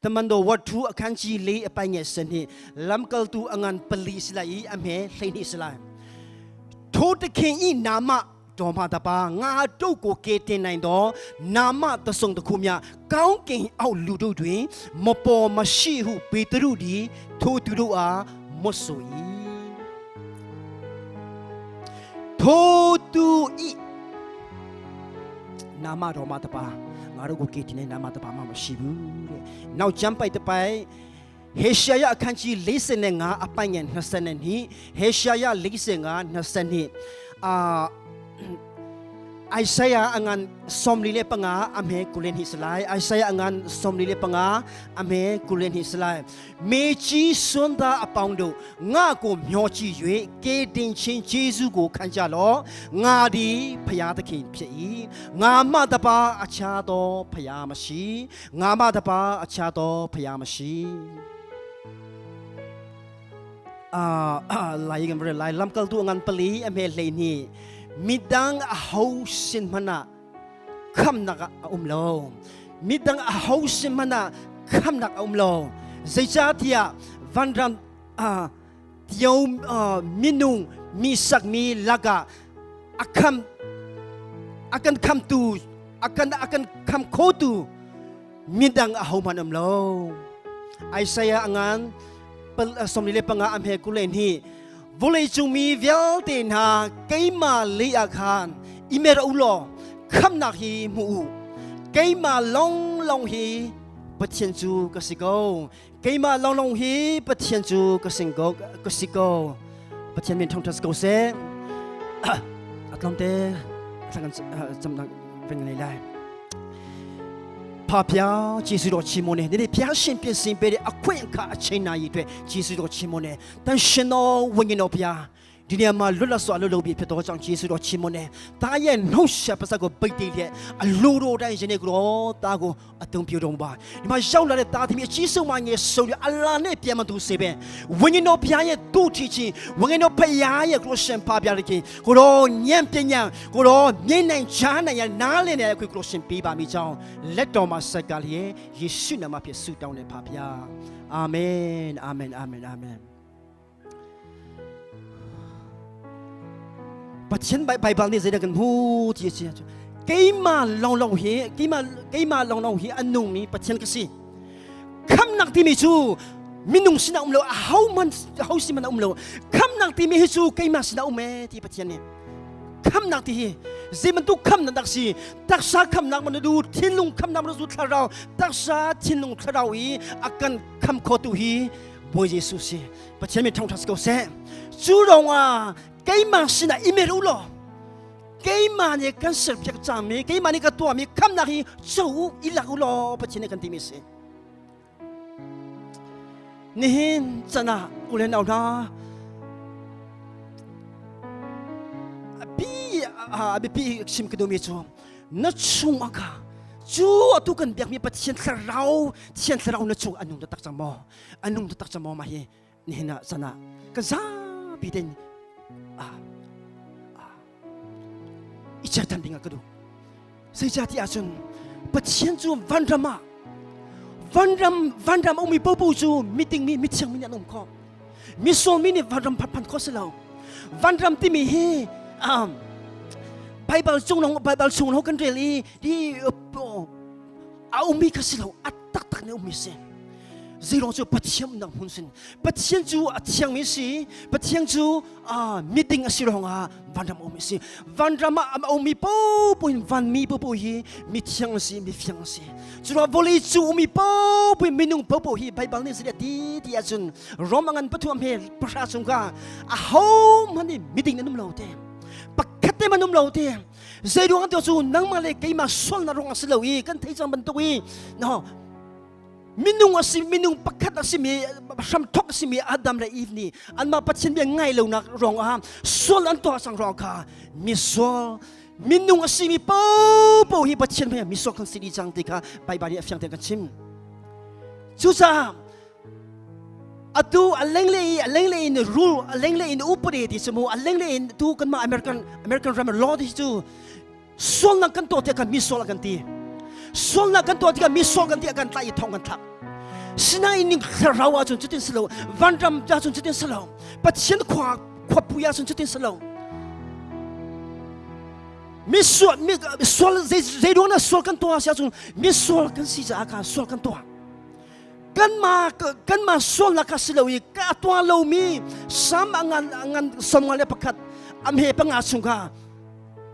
တမန်တော်ဝတ္ထုအခန်းကြီး၄အပိုင်းငယ်စနစ်လမ်ကလတူအငန်ပလီစလိုက်အမေလှိနေစလိုက်ထိုတခင်ဤနာမတော်မှတပါငါတို့ကိုကယ်တင်နိုင်သောနာမတဆုံတစ်ခုမြကောင်းကင်အောက်လူတို့တွင်မပေါ်မရှိဟုပေတရုသည်ထိုသူတို့အားမွတ်ဆို၏ထိုသူဤနာမတော်မှတပါငါတို့ကိုကယ်တင်တဲ့နာမတပါမှမရှိဘူးတဲ့နောက်ကျမ်းပိုက်တပိုက်ဟေရှာယအခန်းကြီး45အပိုင်းငယ်22ဟေရှာယ45 22အာ Isaiah angan somli le panga amhe kulen hi salai Isaiah angan somli le panga amhe kulen hi salai မေကြီးစွန်းသားအပေါင်းတို့ငါကိုမျှော်ကြည့်၍ကေတင်ချင်းဂျေဇုကိုခံကြလော့ငါသည်ဖျားသခင်ဖြစ်၏ငါမှတပါအခြားသောဖျားမရှိငါမှတပါအခြားသောဖျားမရှိအာလာယင်ဘရလိုက်လမ်ကလတူငန်ပလီအမေလေနီမိဒန်းအဟောစင်မနာခမ်နကအုံလောမိဒန်းအဟောစင်မနာခမ်နကအုံလော zeicahtiah vanram tio minung mi sakmi lakah akham akan khamtu akan akan kham khotu midang ahohmanh um lo. Isaiah angan somli le panga am he kulen hi vawlei cung mi vialte hna keimah lei ah khan imer u law khamnak hi hmu u keimah long long hi Pathian cu ka si ko. Keimah lawnglawng hi Pathian cu ka sing ko ka si ko. Pathian min thangṭhat ko seh. A tlawmte thla kan camnak kan ngei lai. 怕飘，继续到期末呢？你的偏心变心别的阿困卡阿那一对，继续到期末呢？但是呢，我你那边。 ဒီနေရာမှာလွတ်လပ်စွာလှုပ်လှုပ်ပြီးဖြစ်တော်ကြောင့်ယေရှုတော်ချီးမွမ်းတယ်။တာရဲ့နှုတ်ဆက်ပါစကိုပိတ်တည်တဲ့အလိုတော်တိုင်းယနေ့ကတော့တာကိုအတုံးပြတော်မူပါ။ဒီမှာရောက်လာတဲ့တာသမီးအကြီးဆုံးမငယ်ဆုံးအလာနဲ့ပြန်မတူစေပဲဝိညာဉ်တော်ဘုရားရဲ့တူထီချင်းဝိညာဉ်တော်ဘုရားရဲ့ကိုရှင်ဖာပြတဲ့ခင်ကိုတော့ညံ့ပညာကိုတော့မြင်နိုင်ချားနိုင်ရနားလည်နိုင်တဲ့ခွေကိုရှင်ပေးပါမိကြောင်းလက်တော်မှာဆက်ကလျက်ယေရှုနာမဖြင့်ဆုတောင်းနေပါဗျာ။အာမင်အာမင်အာမင်အာမင်။ Pathian Baibal nih zeidah kan hmu ti a si ahcun keimah lawnglawng hi keimah keimah lawnglawng hi a nungmi Pathian ka si. Khamnak timi cu minung sinah um lo aho man aho sin man um lo. Khamnak timi hi cu keimah sinah um ee ti Pathian nih. Khamnak ti hi zei bantuk khamnak dak si taksa khamnak man du thinlung khamnak man du thlarau taksa thinlung thlarau i a kan kham khotu hi Bawi Jesuh si. Pathian min thangṭhat si ko seh. Cu ruangah keimah sinah i mer u law keimah nih kan serpiak cangmi keimah nih ka tuahmi khamnak hi co u i lak u law Pathian nih kan timi si. Nihin chan ah u le nau hna pi a biapi chim ka duhmi cu na chung ah kha cu atu kan biakmi Pathian thlarau Thiang thlarau na chung a nung taktak cang maw a nung taktak cang maw mah hi nihin ah chan ah kan zapi tein i chertan ding ah ka duh. Zeicahtiah ahcun Pathian cu vanram ah vanram vanram a ummi popo cu miting mi mithiang mi nih an um khawh. Misual mi nih vanram phan khawh si lo. Vanram timi hi Bible chung long Bible chung long kan rel i di a ummi kha si lo a taktak nih ummi si. Zeirong cu Pathian umnak hmun sin. Pathian cu a thiangmi si. Pathian cu miding a si ruangah vanram a ummi si. Vanram ah a ummi popo in vanmi popo hi mithiang a si, mifiang a si. Curuang vawlei cu ummi popo in minung popo hi Bible nih zei ti ti ahcun Rom a ngan pathum he pahra chung ka a ho hmanh nih miding an um lo te. Pakhat te man um lo te. Zei ruang ti cu nangmah le keimah sualnak ruang a si lo i kan thei cang bantuk i no minung a si minung pakhat a simi hramthok a simi Adam le Eve nih anmah Pathian bia ngai lonak ruang ah sual an tuah cang ruang kha misual minung a simi popo hi Pathian hmai misual kan si dih cang ti kha Baibal nih a fiang tein kan chim. Cucaah atu a lengle i a lengle in rule a lengle in upade ti cu mu a lengle in tu kanmah American American ram law ti cu sualnak kan tuah tikah misual kan ti. Sualnak kan tuah tikah misual kan ti kan tlaih i thong kan thlak. Sinain ning thlarau ahcun cutin si lo, vanram ahcun cutin si lo, Pathian khua khuapui ahcun cutin si lo. Misual mi sual zei zei ruang na sual kan tuah si ahcun misual kan si caah kha sual kan tuah. Kanmah kanmah sualnak kha si lo i ka tuah lomi sam a ngan a ngan 51 amhe panga chung kha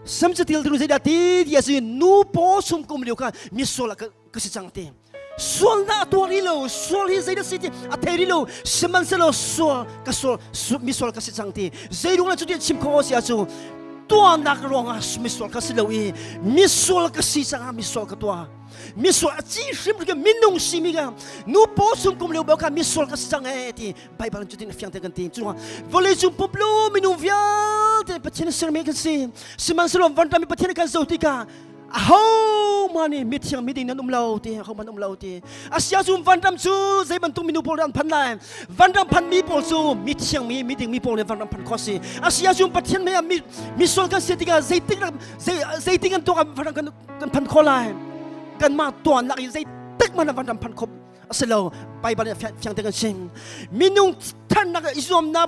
sam catil tu zeidah ti ti a si nu paw sum kum lio kha mi sual ah ka si cang ti. Sual na tuah ri lo, sual hi zeidah si ti a thei ri lo, sihmanhsehlaw sual ka sual mi sual ka si cang ti. Zei ruang cu ti chim kho si ahcu tuahnak ruangah misual ka si lo i misual ka si caah misual ka tuah. Misual a ci hrim ke minung si mi ka nu paw sum kum lio bel kha misual ka si cang e ti Bible cu tin fiang te kan ti. Cu vawlei cung pumlu minung vialte Pathian sermi kan si. Sihmanhsehlaw vanram i Pathian kan zoh tikah aho mah nih mithiang miding nan um lo ti aho man um lo ti. Asia cu vanram cu zei bantuk minu pawl an phan lai. Vanram phan mi pawl cu mithiang mi miding mi pawl nih vanram phan kho si. Asia cu Pathian mei ah mi misual kan si tikah zeitik zeitik an tuak vanram kan kan phan kho lai. Kanmah tuannak i zeitik man vanram phan kho a si lo. Bible nih fiang te kan chim. Minung thannak i zuamnak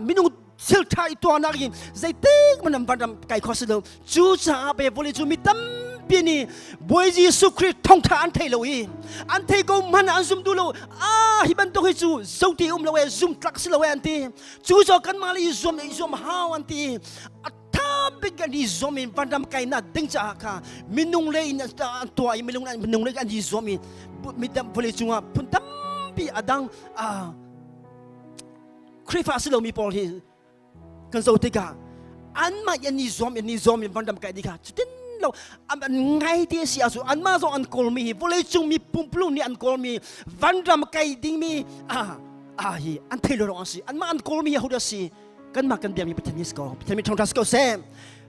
minung thil ṭha i tuahnak in zeitik man vanram kai kho si lo. Cucaah pe vawlei cu mi tampi nih Bawi Jesuh Khrih thawngṭha an thei lo i an thei ko hmanh an zum duh lo. Ah hi bantuk hi cu zoti um lo e zum tlak si lo e an ti. Cu cu kanmah le i zuam i zuam hau an ti. A tha bik an i zuam in vanram kainak ding caah kha minung le in an tuah i minung minung le an i zuam i mi tam vawlei cungah phun tampi a dang Khrihfa si lomi pawl hi kan zoh tikah anmah an i zuam an i zuam in vanram kai ding kha cutin lo an ngai te si ahcun anmah zong an kawlmi hi vawlei cung mi pumpulung nih an kawlmi vanram kai dingmi ah ah hi an thei lo rong si anmah an kawlmi hi hodah si kanmah kan biakmi Pathian hi si ko Pathian mi thawngṭha si ko seh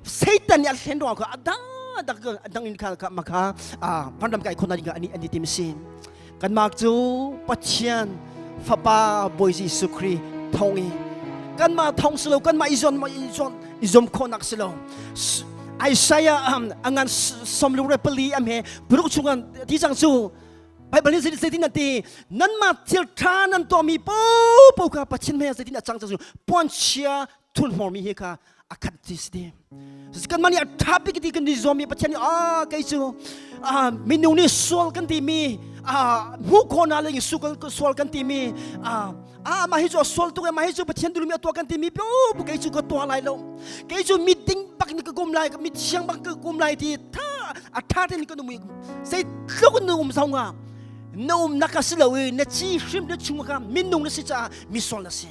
Satan nih a hlen ruangah kha adang adang adang in kha kha kha vanram kai khona ding ani ani tim si kanmah cu Pathian Fapa Bawi Jesuh Khrih thawng i kanmah thawng si lo kanmah i zuam i zuam i zuam khawhnak si lo Isaiah angan 64 am he buruk chungan ti cang cu Bible nih zeitin an ti nanmah thil ṭha nan tuahmi popo kha Pathian hmai ah zeitin a cang cu puanchia thurhmawrmi hi kha. A khat ti si ti. Kan mah nih a ṭha bik ti kan i zuam i Pathian nih ah kei cu minung nih sual kan timi hmuh khawhnak le sual kan timi ah mah hi cu a sual tuk mah hi cu Pathian duhmi a tuah kan timi bu kei cu ka tuah lai lo kei cu mi ding bak in ka kum lai mi thiang bak ka kum lai ti tha a ṭha tein kan um zeitluk na um zong ah na umnak a si lo i na ci hrim na chung ka minung na si caah mi sual na si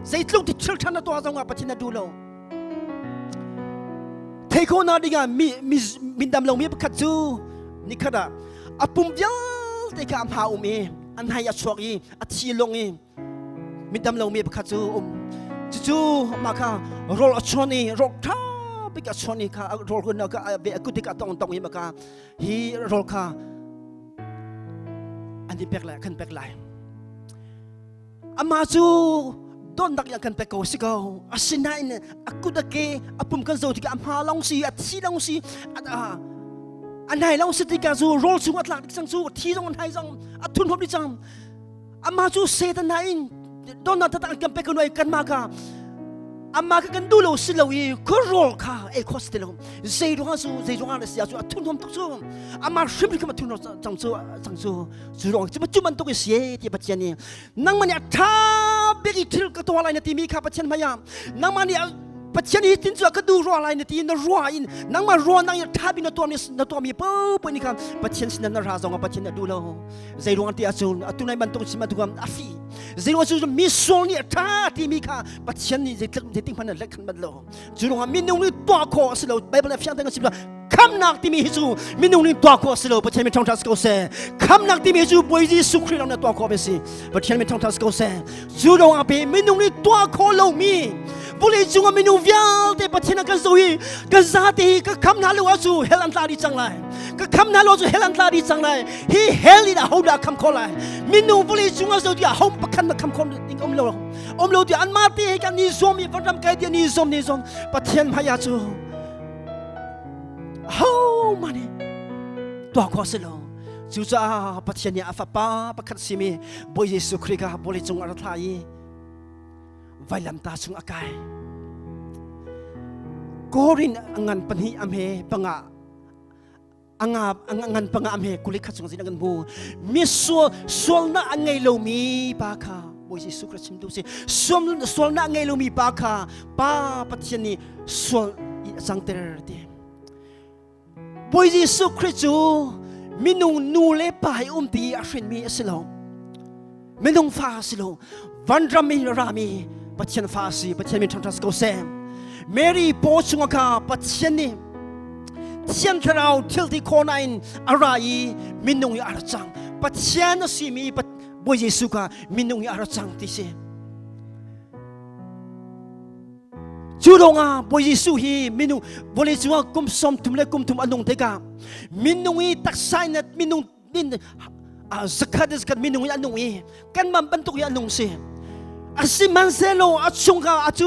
zeitluk ti thil ṭha na tuah zong ah Pathian na duh lo Thei khawhnak dingah mi mi mindam lomi pakhat cu nikhat ah a pum vialte kha a hma um i an hai a chuak i a thi long i midam lomi pakhat cu um cucu mah kha rawl a chuan i rawl ṭha bik a chuan i kha rawl kha a kut a tong tong i mah kha hi rawl kha an i pek lai kan pek lai Amah cu donnak in a kan pek ko si ko. Asinain a kut a ke a pum kan zoh tikah a hma lawng si, a thi lawng si, a nai lawng si tikah cu rawl chung a tlak dik cang cu thi zong a nai zong a thun hop dih cang. Amah cu Satan nain donnak taktak an kan pek ko kanmah ka amah ka kan duh lo si lo i khuarawl kha ei kho si ti lo zei ruangah cu zei ruangah na si ah cu a thun hom tuk cu amah hrimhrim a thun cang cu cang cu Cu ruang cu cu bantuk i si ti Pathian nih nangmah nih a ṭha bik i thil ka tuah lai na timi kha Pathian hmai ah nangmah nih Pathian hi tin cu ka duh rua lai na ti na ruah in nangmah ruah nang i ṭha bik na tuahmi na tuahmi paohpaoh nih kha Pathian sin na ra zong ah Pathian a duh lo zei ruang ti ahcun atu nai bantuk chim atu a fi zei ruang cu mi sual nih a ṭha timi kha Pathian nih zeitluk zeitik hmanh a khan bat lo cu ruangah minung nih tuah khawh a si lo Bible a fiang tein a chim khamnak timi hi cu minung nih tuah khawh a si lo Pathian min thangṭhat si ko seh khamnak timi hi cu Bawi Jesuh Khrih lawng nih tuah khawh a si Pathian min thangṭhat si ko seh cu lawng ah pe minung nih tuah khawh lomi vawlei cung ah minung vialte Pathian a kan zoh i ka zate hi ka kham hna lo ah cu hell an tla dih cang lai ka kham hna lo cu hell an tla dih cang lai hi hell in aho dah kham khawh lai minung vawlei cung ah zo ti aho pakhat na kham khawh ding um lo um lo ti anmah te hi kan ni zuam i van ram kai ti ni zuam ni zuam Pathian hmai ah cu Ahohmanh nih tuah khawh a si lo. Cucaah Pathian nih a fapa pakhat simi Bawi Jesuh Khrih kha vawleicung a ra thlah i vailamta chung a kai. Korin a ngan pahnih a hme panga anga ngan panga a hme kulik kha chung zin an hmu. Mi sual sualnak a ngei lomi pa kha Bawi Jesuh Khrih chim tu si. Sualnak a ngei lomi pa kha Pa Pathian nih sual i a cangter ti. Bawi Jesuh Khrih cu minung nu le pa i um ti a hrinmi a si lo. Minung fa a si lo. Vanram in rami Pathian fa a si. Pathian min ṭhangṭha si ko seh. Mary paw chungah kha Pathian nih Thiang Thlarau thil ti khawhnak in a ra i minung i a ra cang. Pathian a simi Bawi Jesuh kha minung i a ra cang ti si. Cu lawngah Bawi Jesuh hi minung vawlei cungah kum 30 le kum thum a nung tikah minung i taksa in minung min zakhat zakhat minung i a nung i kanmah bantuk i a nung si. Asihmanhsehlaw a chungah a cu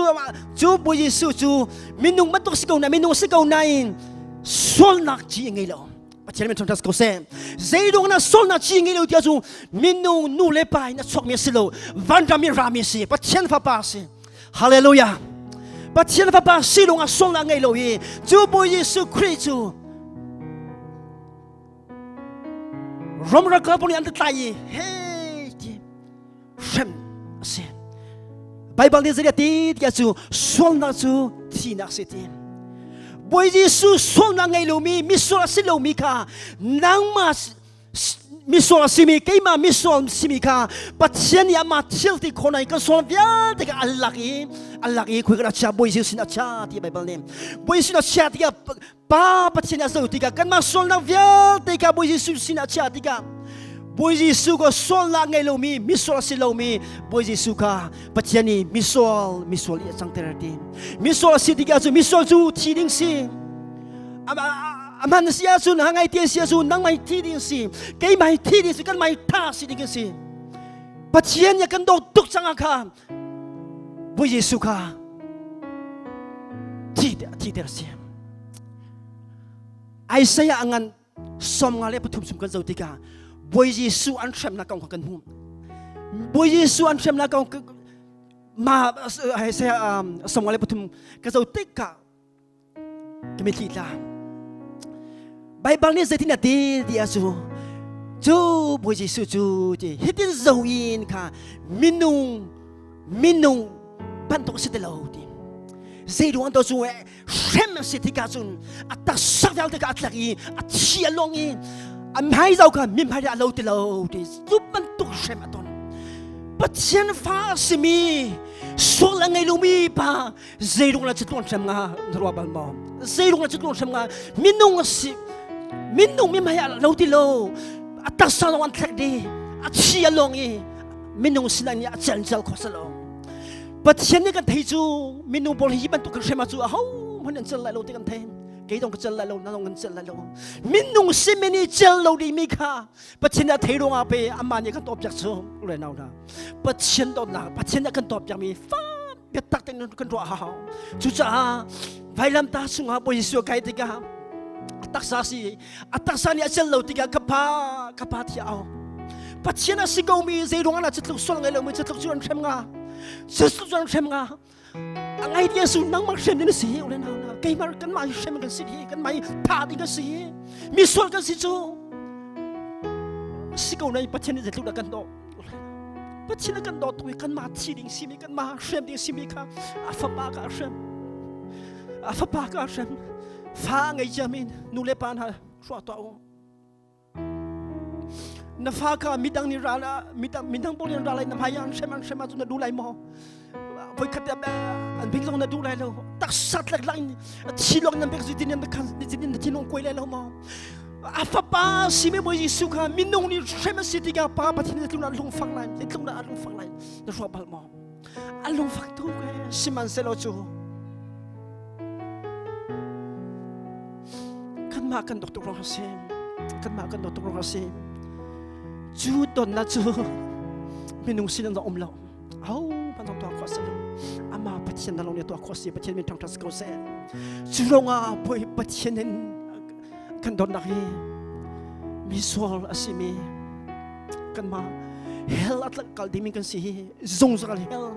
cu Bawi Jesuh cu minung bantuk si ko na minung si ko nain sualnak ci a ngei lo. Pathian min thangṭhat ko seh. Zeidong na sualnak ci ngei lo tiah cu minung nu le pa in a chuakmi a si lo. Vanram in rami a si. Pathian fapa a si. Hallelujah. Pathian fapa si lung ah sualnak ngei lo i cu Bawi Jesuh Khrih cu Rom ralkap nih an tlai i hei ti hrem a si. Baibal nih zei ti tiah cu sualnak cu thihnak si ti. Bawi Jesuh sualnak ngei lomi misual a si lomi kha nangmah misual a simi keimah misual simi kha Pathian nih amah thil ti khawh in kan sual vialte kha a lak i a lak i khoi kan a chia Bawi Jesuh sin a chia ti Baibal nih Bawi Jesuh a chia tikah Pa Pathian a zoh tikah kanmah sualnak vialte kha Bawi Jesuh sin a chiah tikah Bawi Jesuh ka sualnak ngei lomi misual a si lomi Bawi Jesuh kha Pathian nih misual misual i a cangter ti misual a si tikah cu misual cu thi ding si aman si ahcun hangai te si ahcun nangmah hi thi ding si keimah hi thi ding si kanmah hi tha si ding si Pathian nih kan dawt tuk cang ah kha Bawi Jesuh kha thi thi ter si Isaiah a ngan 53 chung kan zoh tikah Bawi Jesuh an hremnak kong kha kan hmuh Bawi Jesuh an hremnak kong Ma Isaiah 53 ka zo tik ka kami thli tla. Bible nih zeitin a ti ti a cu cu Bawi Jesuh cu ti hitin zo in kha minung minung bantuk si ti lo ti. Zei ruang to cu hrem si tikah cun a taksa vialte kha a tlak i a thi a long i a hmai zau kha mi hmai a lo ti lo ti cu bantuk hrem a ton. Pathian fa a simi sual a ngei lomi pa zeirung la chitluan hrem nga na ruah bal maw? Zeirung la chitluan hrem nga minung a si minung mi hmai a lo ti lo a taksa lawng an thlek di a thi a long i minung sinah nih a celcel kho salo. Pathian nih kan thei cu minung pawl hi bantuk kan hrem ah cu aho hmanh an cel lai lo ti kan thei. Kei dong ka cel lai lo, na dong kan cel lai lo. Minung simi nih cel lo dingmi kha Pathian nih a thei ruangah pe amah nih kan tawp piak cu le nau hna. Pathian dawtnak, Pathian nih kan tawp piak mi fa biatak tein kan ruah hau. Cucaah vailamtah chungah Bawi Jesuh kai tikah a taksa si a taksa nih a cel lo tikah ka pa ka pa thiah au. Pathian a si ko mi zei ruangah dah cutluk sual ngei lo mi cutluk cu an hrem nga cutluk cu an hrem nga a ngai ti su nangmah hrem ding na si ule nau na keimah kanmah hi hrem kan si hi kanmah hi tha ding kan si hi mi sual kan si cu si ko nai Pathian nih zeitluk dah kan daw Pathian kan daw tuk i kanmah thi ding simi kanmah hrem ding simi kha a fapa ka hrem a fapa ka hrem fa ngei ciamin nu le pa hna hruah tuah u Na fa kha midang nih ral ah midang midang pawl nih ral ai na hmai ah an hrem an hrem ahcun na duh lai maw? Voikhat an bik zong na duh lai lo. Taksa tlek lang in thi lawng nan bek zitin na khan zitin na thinlung kuai lai lo maw? A fapa simi Bawi Jesuh kha minung nih hrem a si tikah Pa Pathian nih tlung lungfak lai, tlung a lungfak lai. Na ruah bal maw? A lungfak tuk eh. Sihmanhsehlaw cu kanmah kan dawt tuk ruang a si. Kanmah kan dawt tuk ruang a si. Cu tonnak cu minung sin an um lo. Ho hmanh zong tuah khawh si lo. Amah Pathian na lawng nih tuah khawh si. Pathian min thangṭhat si ko seh. Cu ruangah Pathian in kan dawtnak hi misual a simi kanmah hell a kal dingmi kan si hi zungzal hell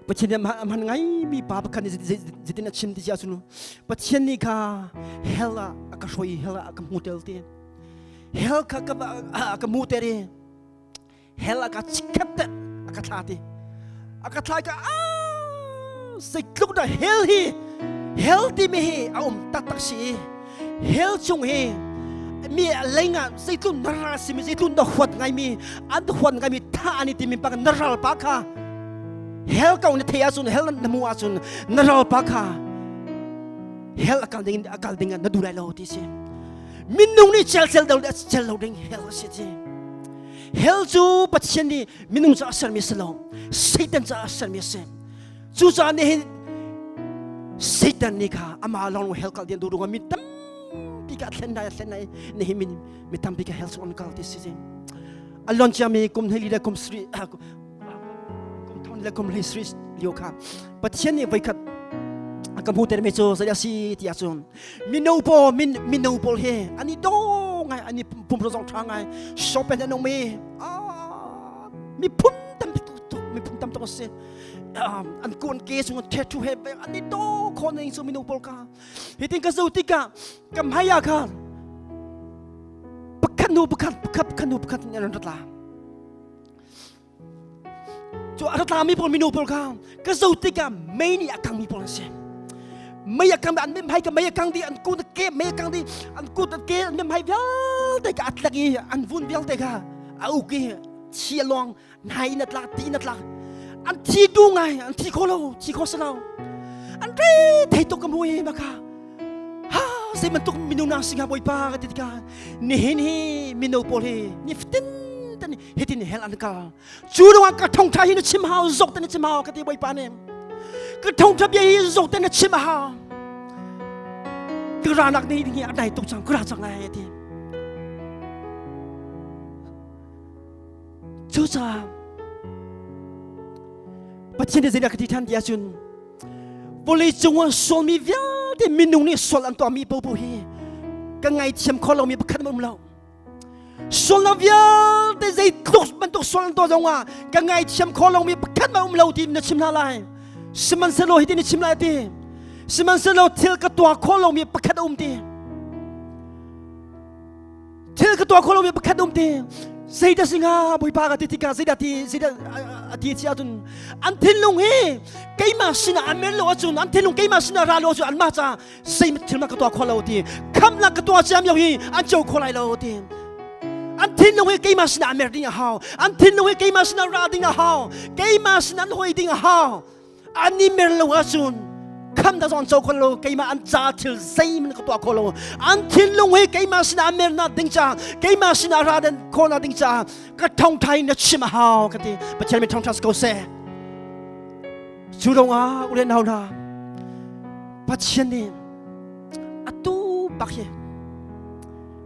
Pathian nih a hman ngaimi pa pakhat nih zeitin a chim ti si ahcun Pathian nih kha hell ah a ka hruai hell ah a ka hmuter ti hell kha a ka hmuter i hell a ka chikkhat te a ka thla ti a ka thla ka a zeitluk dah hell hi hell timi hi a um taktak si hell chung hi mi lengah zeitluk na ral simi zeitluk na huat ngaimi an huat ngaimi tha ani timi pa na ral pa kha hell kong na thei ahcun hell na mu ahcun na ral pa kha hell akal ding akal ding na duh lai lo ti si minung nih cel cel do cel lo ding hell si ti Hell cu Pathian nih minung caah sermi a si lo, Satan caah sermi a si. Cucaah nih hin Satan nih kha amah lawng hell kal ding duh ruangah mi tampi ka thlen lai thlen lai ni hi mi tampi ka hell chung an kal ti si. A lon ciami kum hleili le kum sri kum thong le kum hlei sri lio kha Pathian nih voikhat ka hmu ter mi cu zei a si ti ahcun mino pawl min mino pawl he an i do ngai an i pumro zong tha ngai shopen an um i miphun tam tuk miphun tam tuk si an kun ke chung tattoo he an i do kho ning chu mino pawl ka hitin ka zo tikah ka hmai ah khan pakhat nu pakhat pakhat pakhat nu pakhat an rat la Cu a tlami pawl minu pawl kha ka zo tikah mei nih a kangmi pawl an si. Mei a kang an mei ka mei a kang di an kut ke mei a kang di an kut ke an mei vialte ka a tlak i an vun vialte kha a uk i thi a luang nai in a tlak ti in a tlak an thi du ngai an thi kho lo thi kho si lo an re thei tuk ka mui ma kha ha zei bantuk minu na singa bawipa ka ti tikah nihin hi mino pawl hi ni fatin tan hitin hell an kal cu ruangah ka thongtha hi na chim hau zok te na chim hau ka ti bawipa nih ka thongtha bia hi zok te na chim hau ka ranak nih ding hi a dai tuk cang ka ra cang lai ti cucaah Pathian nih zeidah ka ti than ti ahcun vawlei cung ah sualmi vialte minung nih sual an tuahmi popo hi ka ngaithiam kho lomi pakhat um lo. Sualnak vialte zeitluk bantuk sual an tuah zongah ka ngaithiam kho lomi pakhat hmanh um lo ti na chim hna lai. Sihmanhsehlaw hitin na chim lai ti. Sihmanhsehlaw thil ka tuah khawh lomi pakhat a um ti. Thil ka tuah khawh lomi pakhat a um ti. Zeidah si hnga Bawipa ka ti tikah zeidah ti zeidah a ti si ahcun an thinlung hi keimah sinah an mer lo ahcun an thinlung keimah sinah ra lo ahcun anmah caah zei thil ma ka tuah kho lo ti khamnak ka tuah ciam yo hi an co kho lai lo ti an thinlung hi keimah sinah mer ding a hau an thinlung hi keimah sinah ra ding a hau keimah sinah an hoi ding a hau an i mer lo ahcun kham da zong co kho lo keimah an ca thil zeihmanh ka tuah kho lo an thinlung hi keimah sinah mer na ding ca keimah sinah ra den kho na ding ca ka thongthai na chim a hau ka ti Pathian mi thongtha ko seh cu dong ah ulen hau hna Pathian nih atu bak hi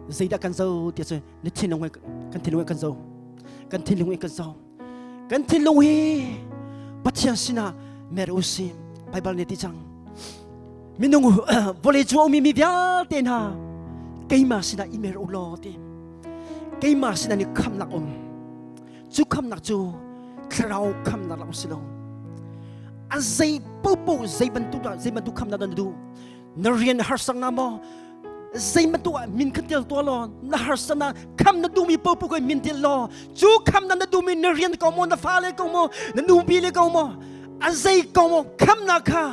zeidah kan zo ti cu na thinlung hi kan thinlung hi kan zo kan thinlung hi kan zo kan thinlung hi Pathian sinah mer u si Bible nih ti cang minung vawlei cung a ummi mi vialte hna keimah sinah i mer u law ti keimah sinah ni khamnak um Cu khamnak cu thlarau khamnak lawng si lo. A zei popo zei bantuk dah zei bantuk khamnak dah na duh? Na rian harsak na maw? Zei bantuk ah min kha tel tuah law na harsa na kham na duhmi popo ko min tel law cu khamnak na duhmi na rian ko maw na fale ko maw na nupi le ko maw a zei ko maw khamnak kha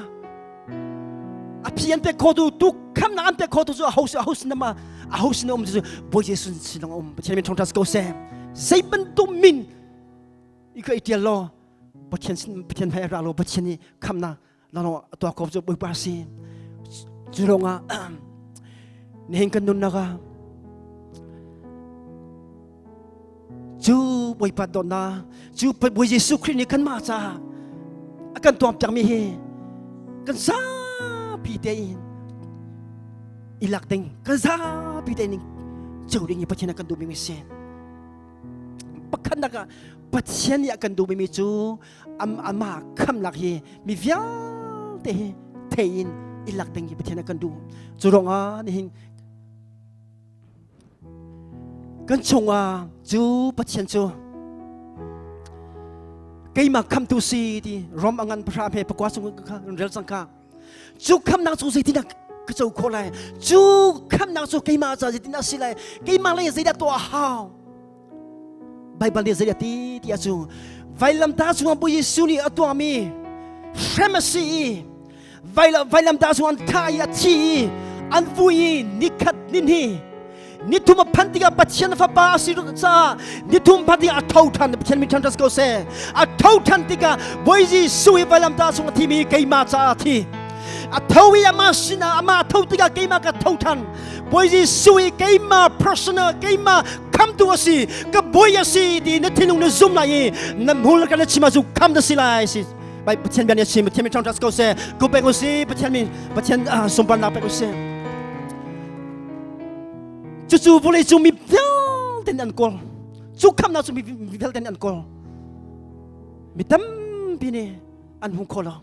a phi an pek khotu tu khamnak an pek khotu cu aho aho sin ma aho sin um cu Bawi Jesuh sin um Pathian min thongtha ko seh zei bantuk min i ka itial law Pathian sin Pathian hmai ra lo Pathian nih khamnak la lo tuah ko cu Bawipa si cu ruangah nihin kan nunnak ah cu Bawipa dawtnak cu Bawi Jesuh Khrih nih kanmah caah a kan tuampiakmi hi kan zapi tein i lak ding kan zapi tein co ding hi Pathian a kan duhmi a si pakhatnak ah Pathian nih a kan duhmi cu amah khamnak hi mi vialte hi thei in i lak ding hi Pathian a kan duh cu ruangah nihin Kan chungah cu Pathian cu keimah khamtu si ti Rom a ngan pahra hme pakua chung kha rel cang kha cu khamnak cu zeitindah ka co khawh lai cu khamnak cu keimah ca zeitindah si lai keimah lei zeidah tuah a hau Baibal nih zeidah ti ti ahcun vailamtah cungah Bawi Jesuh nih a tuahmi hrem a si i vailamtah cung an thah i a thi i an vui i nikhat ninhi nithum a phanh tikah Pathian fapa a si caah nithum phanh tikah a tho ṭhan Pathian min ṭhan ko seh a tho ṭhan tikah Bawi Jesuh hi vailamtah cung a thimi keimah caah a thi a tho i amah sinah amah a tho tikah keimah ka tho ṭhan Bawi Jesuh i keimah personal keimah khamtu a si ka bawi a si ti na thinlung na zum lai i na hmul ka na chim ahcun kham na si lai si bai Pathian bia nih a chim Pathian min ṭhawng ko seh ku pek u si Pathian min Pathian sunparnak pek u si cucu vawlei cung mi vialte nih an kawl cu khamnak cu mi vialte nih an kawl mi tampi nih an hmu kho lo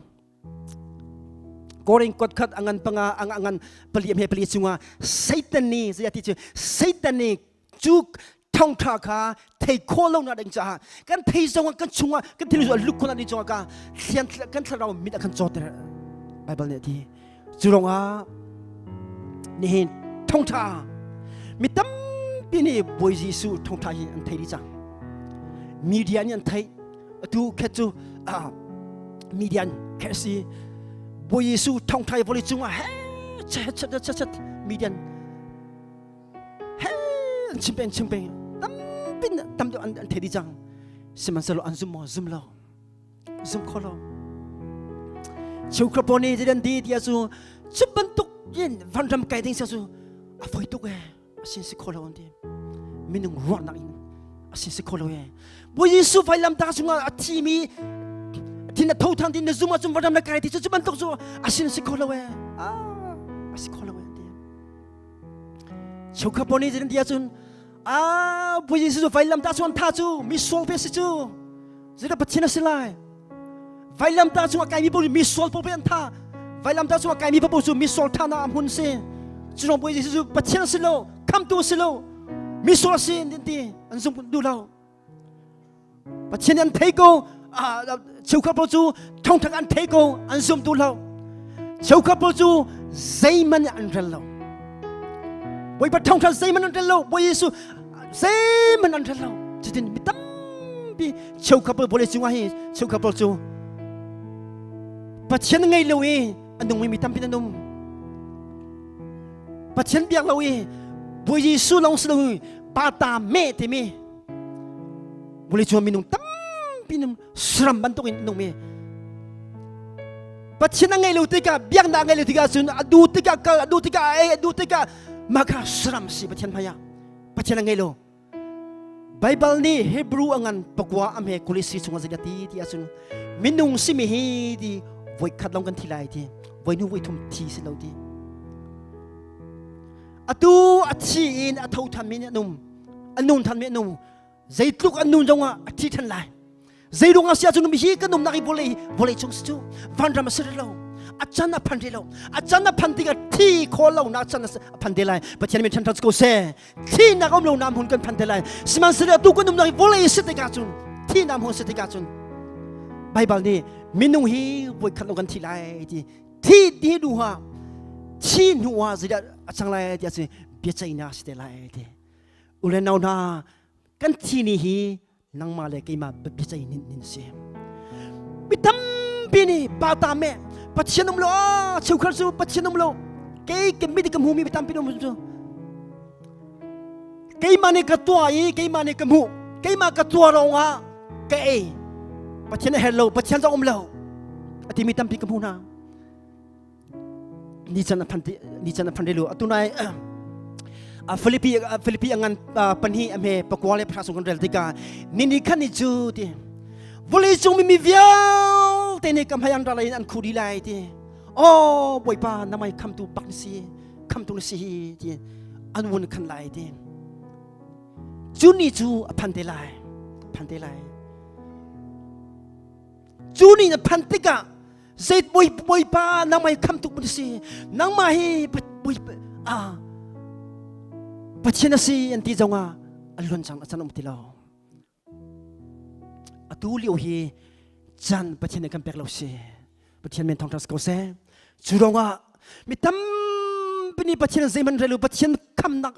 Korin kot khat angan panga ang angan pali he pali chunga Satan nih zei ti cu Satan nih cu thongtha kha thei kho lo na ding caah kan thei zong kan chungah kan thil zu luk khona ding chungah ka thlian kan thlarau mit a kan cawter Bible nih ti cu rongah nihin thongtha mi tampi nih Bawi Jesuh thongtha hi an thei dih cang media nih an theih atu khet cu media khet si Bawi Jesuh thongtha hi vawlei cungah he chet chet chet chet media he an chim peng chim peng tampi tam deuh an thei dih cang sihmanhsehlaw an zum maw zum lo zum kho lo cheukhat pawl nih zeidan ti ti cu cu bantuk in vanram kai ding sia cu a foi tuk e a sin si kho lo an ti minung ruahnak in a sin si kho lo e Bawi Jesuh vailam tang chungah a thimi thin a tho than tin na zum ahcun vanram na kai ti cu cu bantuk cu a sin si kho lo e a si kho lo e ti Cheukhat pawl nih zeitin ti ahcun a Bawi Jesuh cu vailam tah chuan tha cu mi sual pe si cu zeidah Pathian a si lai vailam tah chung a kaimi paoh mi sual paoh pe an tha vailam tah chung a kaimi paoh cu mi sual tha na a hmun si cu Bawi Jesuh cu Pathian si lo khamtu si lo Misual si an ti an zum duh lo. Pathian an thei ko cheukhat pawl cu thongthak an thei ko an zum duh lo. Cheukhat pawl cu zeihmanh an rel lo. Bawipa thongthak zeihmanh an rel lo. Bawi Jesuh zeihmanh an rel lo. Cutin mi tampi cheukhat pawl vawlei cungah hi cheukhat pawl cu Pathian ngei lo i a nungmi mi tampi an um. Pathian biak lo i Bawi Jesuh lawng si lo i pa ta me timi vawlei cung minung tampi nung saram bantuk in nung mi Pathian a ngei lo tikah biaknak a ngei lo tikah cun a du tikah kal a du tikah a ei a du tikah mah kha saram si Pathian hmai ah Pathian a ngei lo Baibal nih Hebrew a ngan pakua a hme kulisi chungah zeidah ti ti ahcun minung simi hi ti voikhat lawng kan thi lai ti voihnu voithum thi si lo ti atu a thi in a tho than mi an um a nung than mi an um zeitluk an nun zongah a thi than lai Zeirung a si ahcun hi kan umnak hi vawlei vawlei cung si cu vanram a si rih lo. A can a phan rih lo. A can a phan tikah thi khawl lo nak can a phan te lai. Pathian min ṭhan ko seh. Thi nak um lo nak hmun kan phan te lai. Sihmanhsehlaw atu kan umnak hi vawlei si tikah cun thi nak hmun si tikah cun Baibal nih minung hi voikhat lo kan thi lai ti thi ti hnu ah thi hnu ah zeidah a cang lai ti ahcun biaceihnak si te lai ti. U le nau hna kan thi ni hi nangmah le keimah biaceih nin nin si mi tampi nih pa ta me pathian um lo a cheukhat cu pathian um lo kei ke mi ka hmu mi tampi um cu keimah nih ka tuah i keimah nih ka hmuh keimah ka tuah rong ah ka ei pathian a her lo pathian zong um lo a ti mi tampi ka hmu hna ni can a phan ni can a phan relu atu nai a Philippi Philippi angan panhi a me pakwa le phra sung kan rel tika ni ni khan ni chu ti vawlei cung mi mi vialte nih kam hai an ra lai an khu di lai ti oh bawipa namai khamtu bak ni si khamtu ni si hi ti an wun khan lai ti cu ni cu a phan te lai phan te lai Cu ni na phan tikah zei bawipa nangmah hi khamtu na si nangmah hi ah Pathian a si an ti zongah a luan cang a can um ti lo atu lio hi chan Pathian nih kan pek lo si Pathian men thawngṭha si ko seh cu ruangah mi tampi nih Pathian zeihmanh rel u Pathian khamnak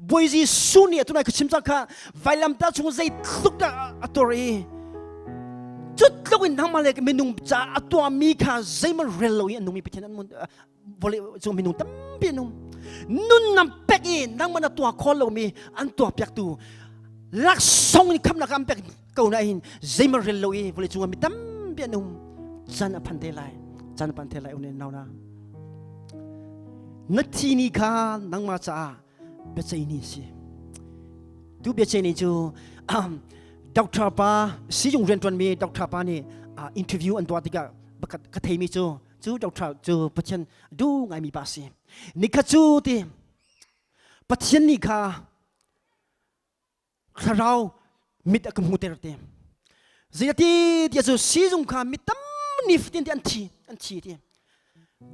Bawi Jesuh nih tunai ka chim cang kha vailamtah chung zeitluk dah a tur i cu tluk in nangmah le minung ca a tuahmi kha zeihmanh rel lo i a nungmi Pathian an vawlei cung minung tampi an um nun nam pek i nangmah na tuah kho lomi an tuah piaktu laksawng in khamnak an pek ko na hin zeihmanh rel lo i vawlei cung ah mi tampi an um chan a phan te lai chan a phan te lai unen nau na na thi ni kha nangmah caah biaceih ni si tu biaceih ni cu doctor pa sizung rianṭuanmi doctor pa nih interview an tuah tikah pakhat ka theimi cu cu doctor cu Pathian duh ngaimi pa si nikhat cu ti Pathian nih kha thlarau mit a ka hmuter te zeiti ti cu sizung kha mi tam ni fatin ti an thi an thi ti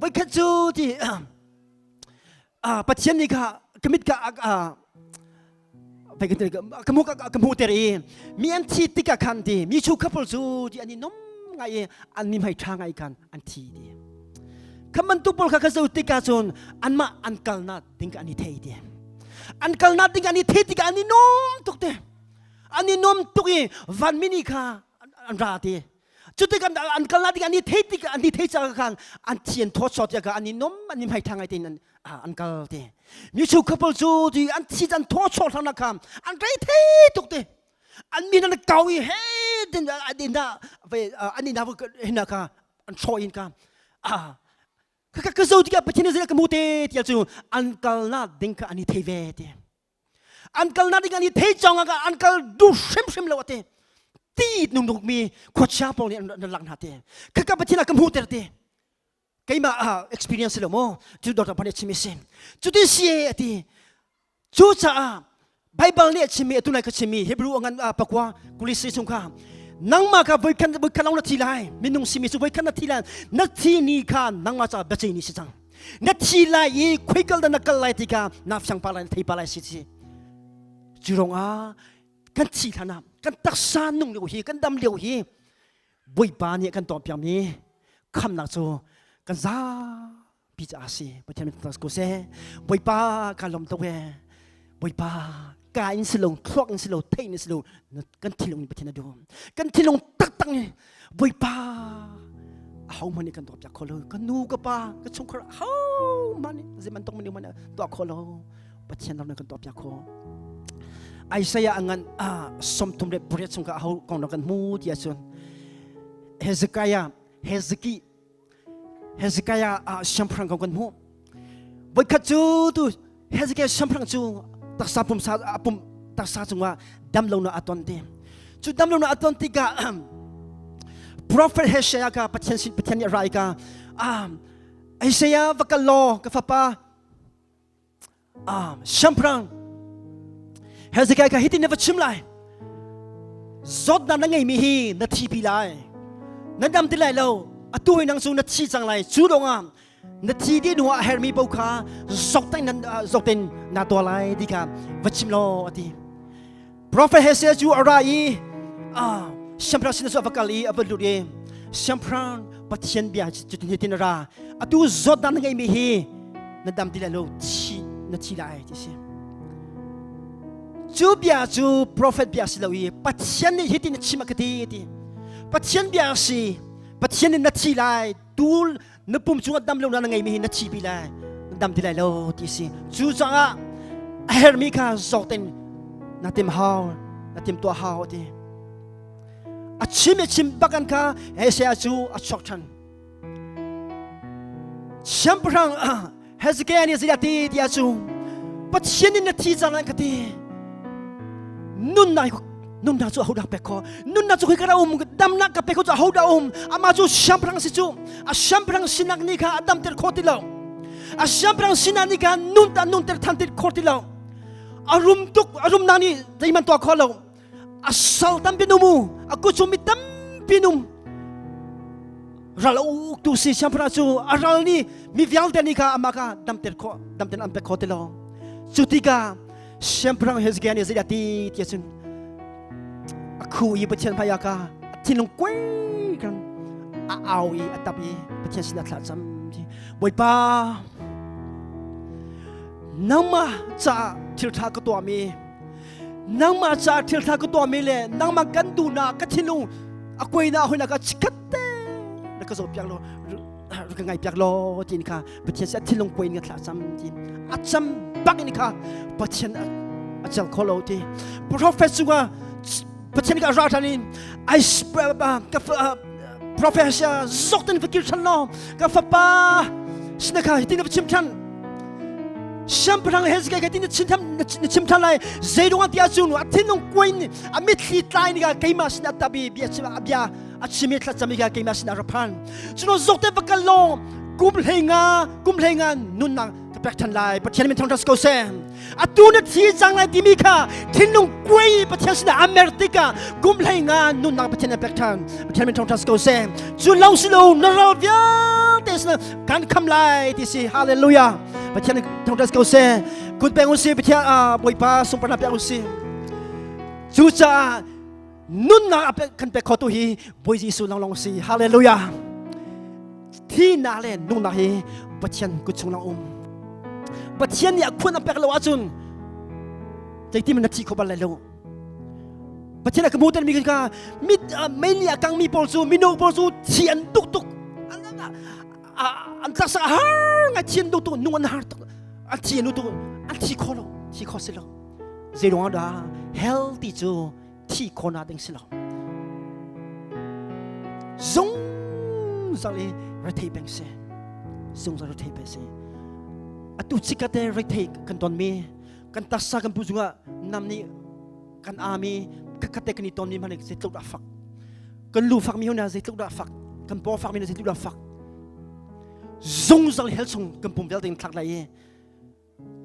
voikhat cu ti pathian nih kha ka mit ka ka mu ka hmuter i mi an thi tikah khan ti mi chu couple cu ti an i nom ngai i an mi hmai ṭha ngai khan an thi ti kha bantuk pawl kha ka zo tikah cun anmah an kalnak ding an i thei ti an kalnak ding an i thei tikah an i nuam tuk te an i nuam tuk i vanmi nih kha an ra ti cutik an an kalnak ding an i thei tik an i thei ca khan an thi an thawt sawt ka an i nom an i hmai thang ai tin an an kal ti mi chu couple cu ti an thi an thawt sawt hlang kha an rei thei tuk te an min an kau i he din din da ve an in da hin ka an hraw in ka ka ka zo tikah Pathian nih ka mu te tiah cu an kalnak ding kha an i thei ve ti an kalnak ding an i thei cang ah an kal duh hrimhrim lo ate ti nung nung mi khuachia pawl nih an lak hna te ka ka Pathian ah ka hmuh ter te keimah ah experience lo mo cu doctor pan chim si cuti si ati Cucaah Baibal nih a chimmi atu nai ka chimmi Hebrew a ngan pakua kulisi chung kha nangmah kha voikhat voikhat lawng na thi lai minung simi cu voikhat na thi lai na thi ni kha nangmah caah biaceih ni si cang na thi lai i khuikal dah na kal lai ti kha na fiang pa lai na thei pa lai si si. Cu ruangah kan thi hlan ah kan taksa nung lio hi kan dam lio hi Bawipa nih kan tuahpiakmi khamnak cu kan zapi caah a si. Pathian min thangṭhat ko seh. Bawipa ka lawm tuk ee. Bawipa ka in si lo, thluak in si lo, theih in si lo, kan thinlung in Pathian a duh. Kan thinlung taktak nih Bawipa ahohmanh nih kan tuahpiak kho lo. Ka nu, ka pa, ka chungkhar ahohmanh nih zeibantuk minung hmanh tuah kho lo. Pathian ram kan tuahpiak kho. Isaiah a ngan 38 chung ka aho kong kan hmu ti ahcun Hezekiah Hezeki Hezekiah siangpahrang kong kan hmuh. Voikhat cu tu Hezekiah siangpahrang cu taksa pumsa pum taksa cungah damlonak a ton te. Cu damlonak a ton tikah Prophet Hosea ka Pathian sin Pathian nih a rai ka Isaiah va kal law ka fapa Siangpahrang Hezekiah kha hitin na va chim lai zawtnak na ngeimi hi na thipi lai na dam ti lai lo atu hi nang cu na thi cang lai cu dongah na thi dih hnu ah a hermi paoh kha zokten zokten na tuah lai ti kha va chim law a ti Prophet Hosea cu a ra i siangpahrang sin cu a va kal i a va lut i siangpahrang Pathian bia cutin hitin a ra atu zawtnak na ngeimi hi na dam ti lai lo thi na thi lai ti si cu bia cu prophet bia si lo i Pathian nih hitin a chim a ka ti ti Pathian bia a si Pathian nih na thi lai tu na pum cungah dam lo na ngeimi hi na thi pi lai na dam ti lai lo ti si cu caah a hermi kha zawk ten na tim hau na tim tuah hau ti a chim i chim bakan kha Hosea cu a chuak ṭhan siangpahrang Hezekiah nih zeidah ti ti ah cu Pathian in na thi cang an ka ti nunnak nunnak cu ahodah pek kho nunnak cu khoi ka um damnak ka pek kho cu ahodah um amah cu siangpahrang si cu a siangpahrang sinak nih kha a damter kho ti lo a siangpahrang sinak nih kha nun ta nunter than ti kho ti lo a rum tuk a rumnak nih zeihmanh tuah kho lo a sal tampi num u a kuchum mi tampi num ral uktu si siangpahrang cu a ral nih mi vialte nih kha amah kha damter kho damter an pek kho ti lo cu tikah siangpahrang Hezekiah nih zeidah ti ti ahcun a khu i Pathian hmaiah ka a thinlung kuai kan a au i a tap i Pathian sinah thla cam ti Bawipa nangmah caah thil ṭha ka tuahmi nangmah caah thil ṭha ka tuahmi le nangmah kan duhnak ka thinlung a kuainak hoinak ka chikkhat te na ka zohpiak law ka ngaihpiak law tiin kha Pathian sin a thinlung kuai in ka thla cam ti a cam bak in kha Pathian a cel kho lo ti prophet cungah Pathian ka ra ṭhan in ai ka prophet sia zok ten fakir ṭhan law ka fapa sina kha hitin na chim ṭhan siangpahrang Hezekiah kha tin na chim na chim ṭhan lai zeidong ah ti ahcun a thinlung kuai in a mitthli tlai ni kha keimah sin a tap i bia chim a bia a chim i thlacam i kha keimah sin a ra phan cuno zok te va kal law kum hlei nga kum hlei nga nunnak ka pek ṭhan lai Pathian min thangṭhat ko seh atu na thi cang lai timi kha thinlung kuai Pathian sinah a mer tikah kum hlei nga nunnak Pathian a pek ṭhan Pathian min thangṭhat ko seh cu lo si lo na ral vialte sinah kan kham lai ti si hallelujah Pathian thangṭhat ko seh kut peng usih Pathian Bawipa sunparnak pek usih cucaah nunnak a kan pek khotu hi Bawi Jesuh lawnglawng si hallelujah thihnak le nungnak hi Pathian kut chung lang um Pathian nih a khun a pek lo ahcun zeitin na thi kho bal lai lo Pathian a ka hmuhter mi kha mi mei nih a kangmi pawl cu mino pawl cu thi an duk tuk an taksa a har ngai thi an duk tuk nung an har tuk an thi an tuk an thi kho lo thi kho si lo zei ruangah dah hell ti cu thi khawhnak ding si lo zungzal i rethei peng si zungzal rethei peng si atu cikate rethei kan tonmi kan taksa kan pu cungah nam nih kan ami khatkhatte kan i tonmi hmanh zeitluk dah fak kan lu fakmi huna zeitluk dah fak kan paw fakmi zeitluk dah fak zungzal hell chung kan pum vialte in thlak lai i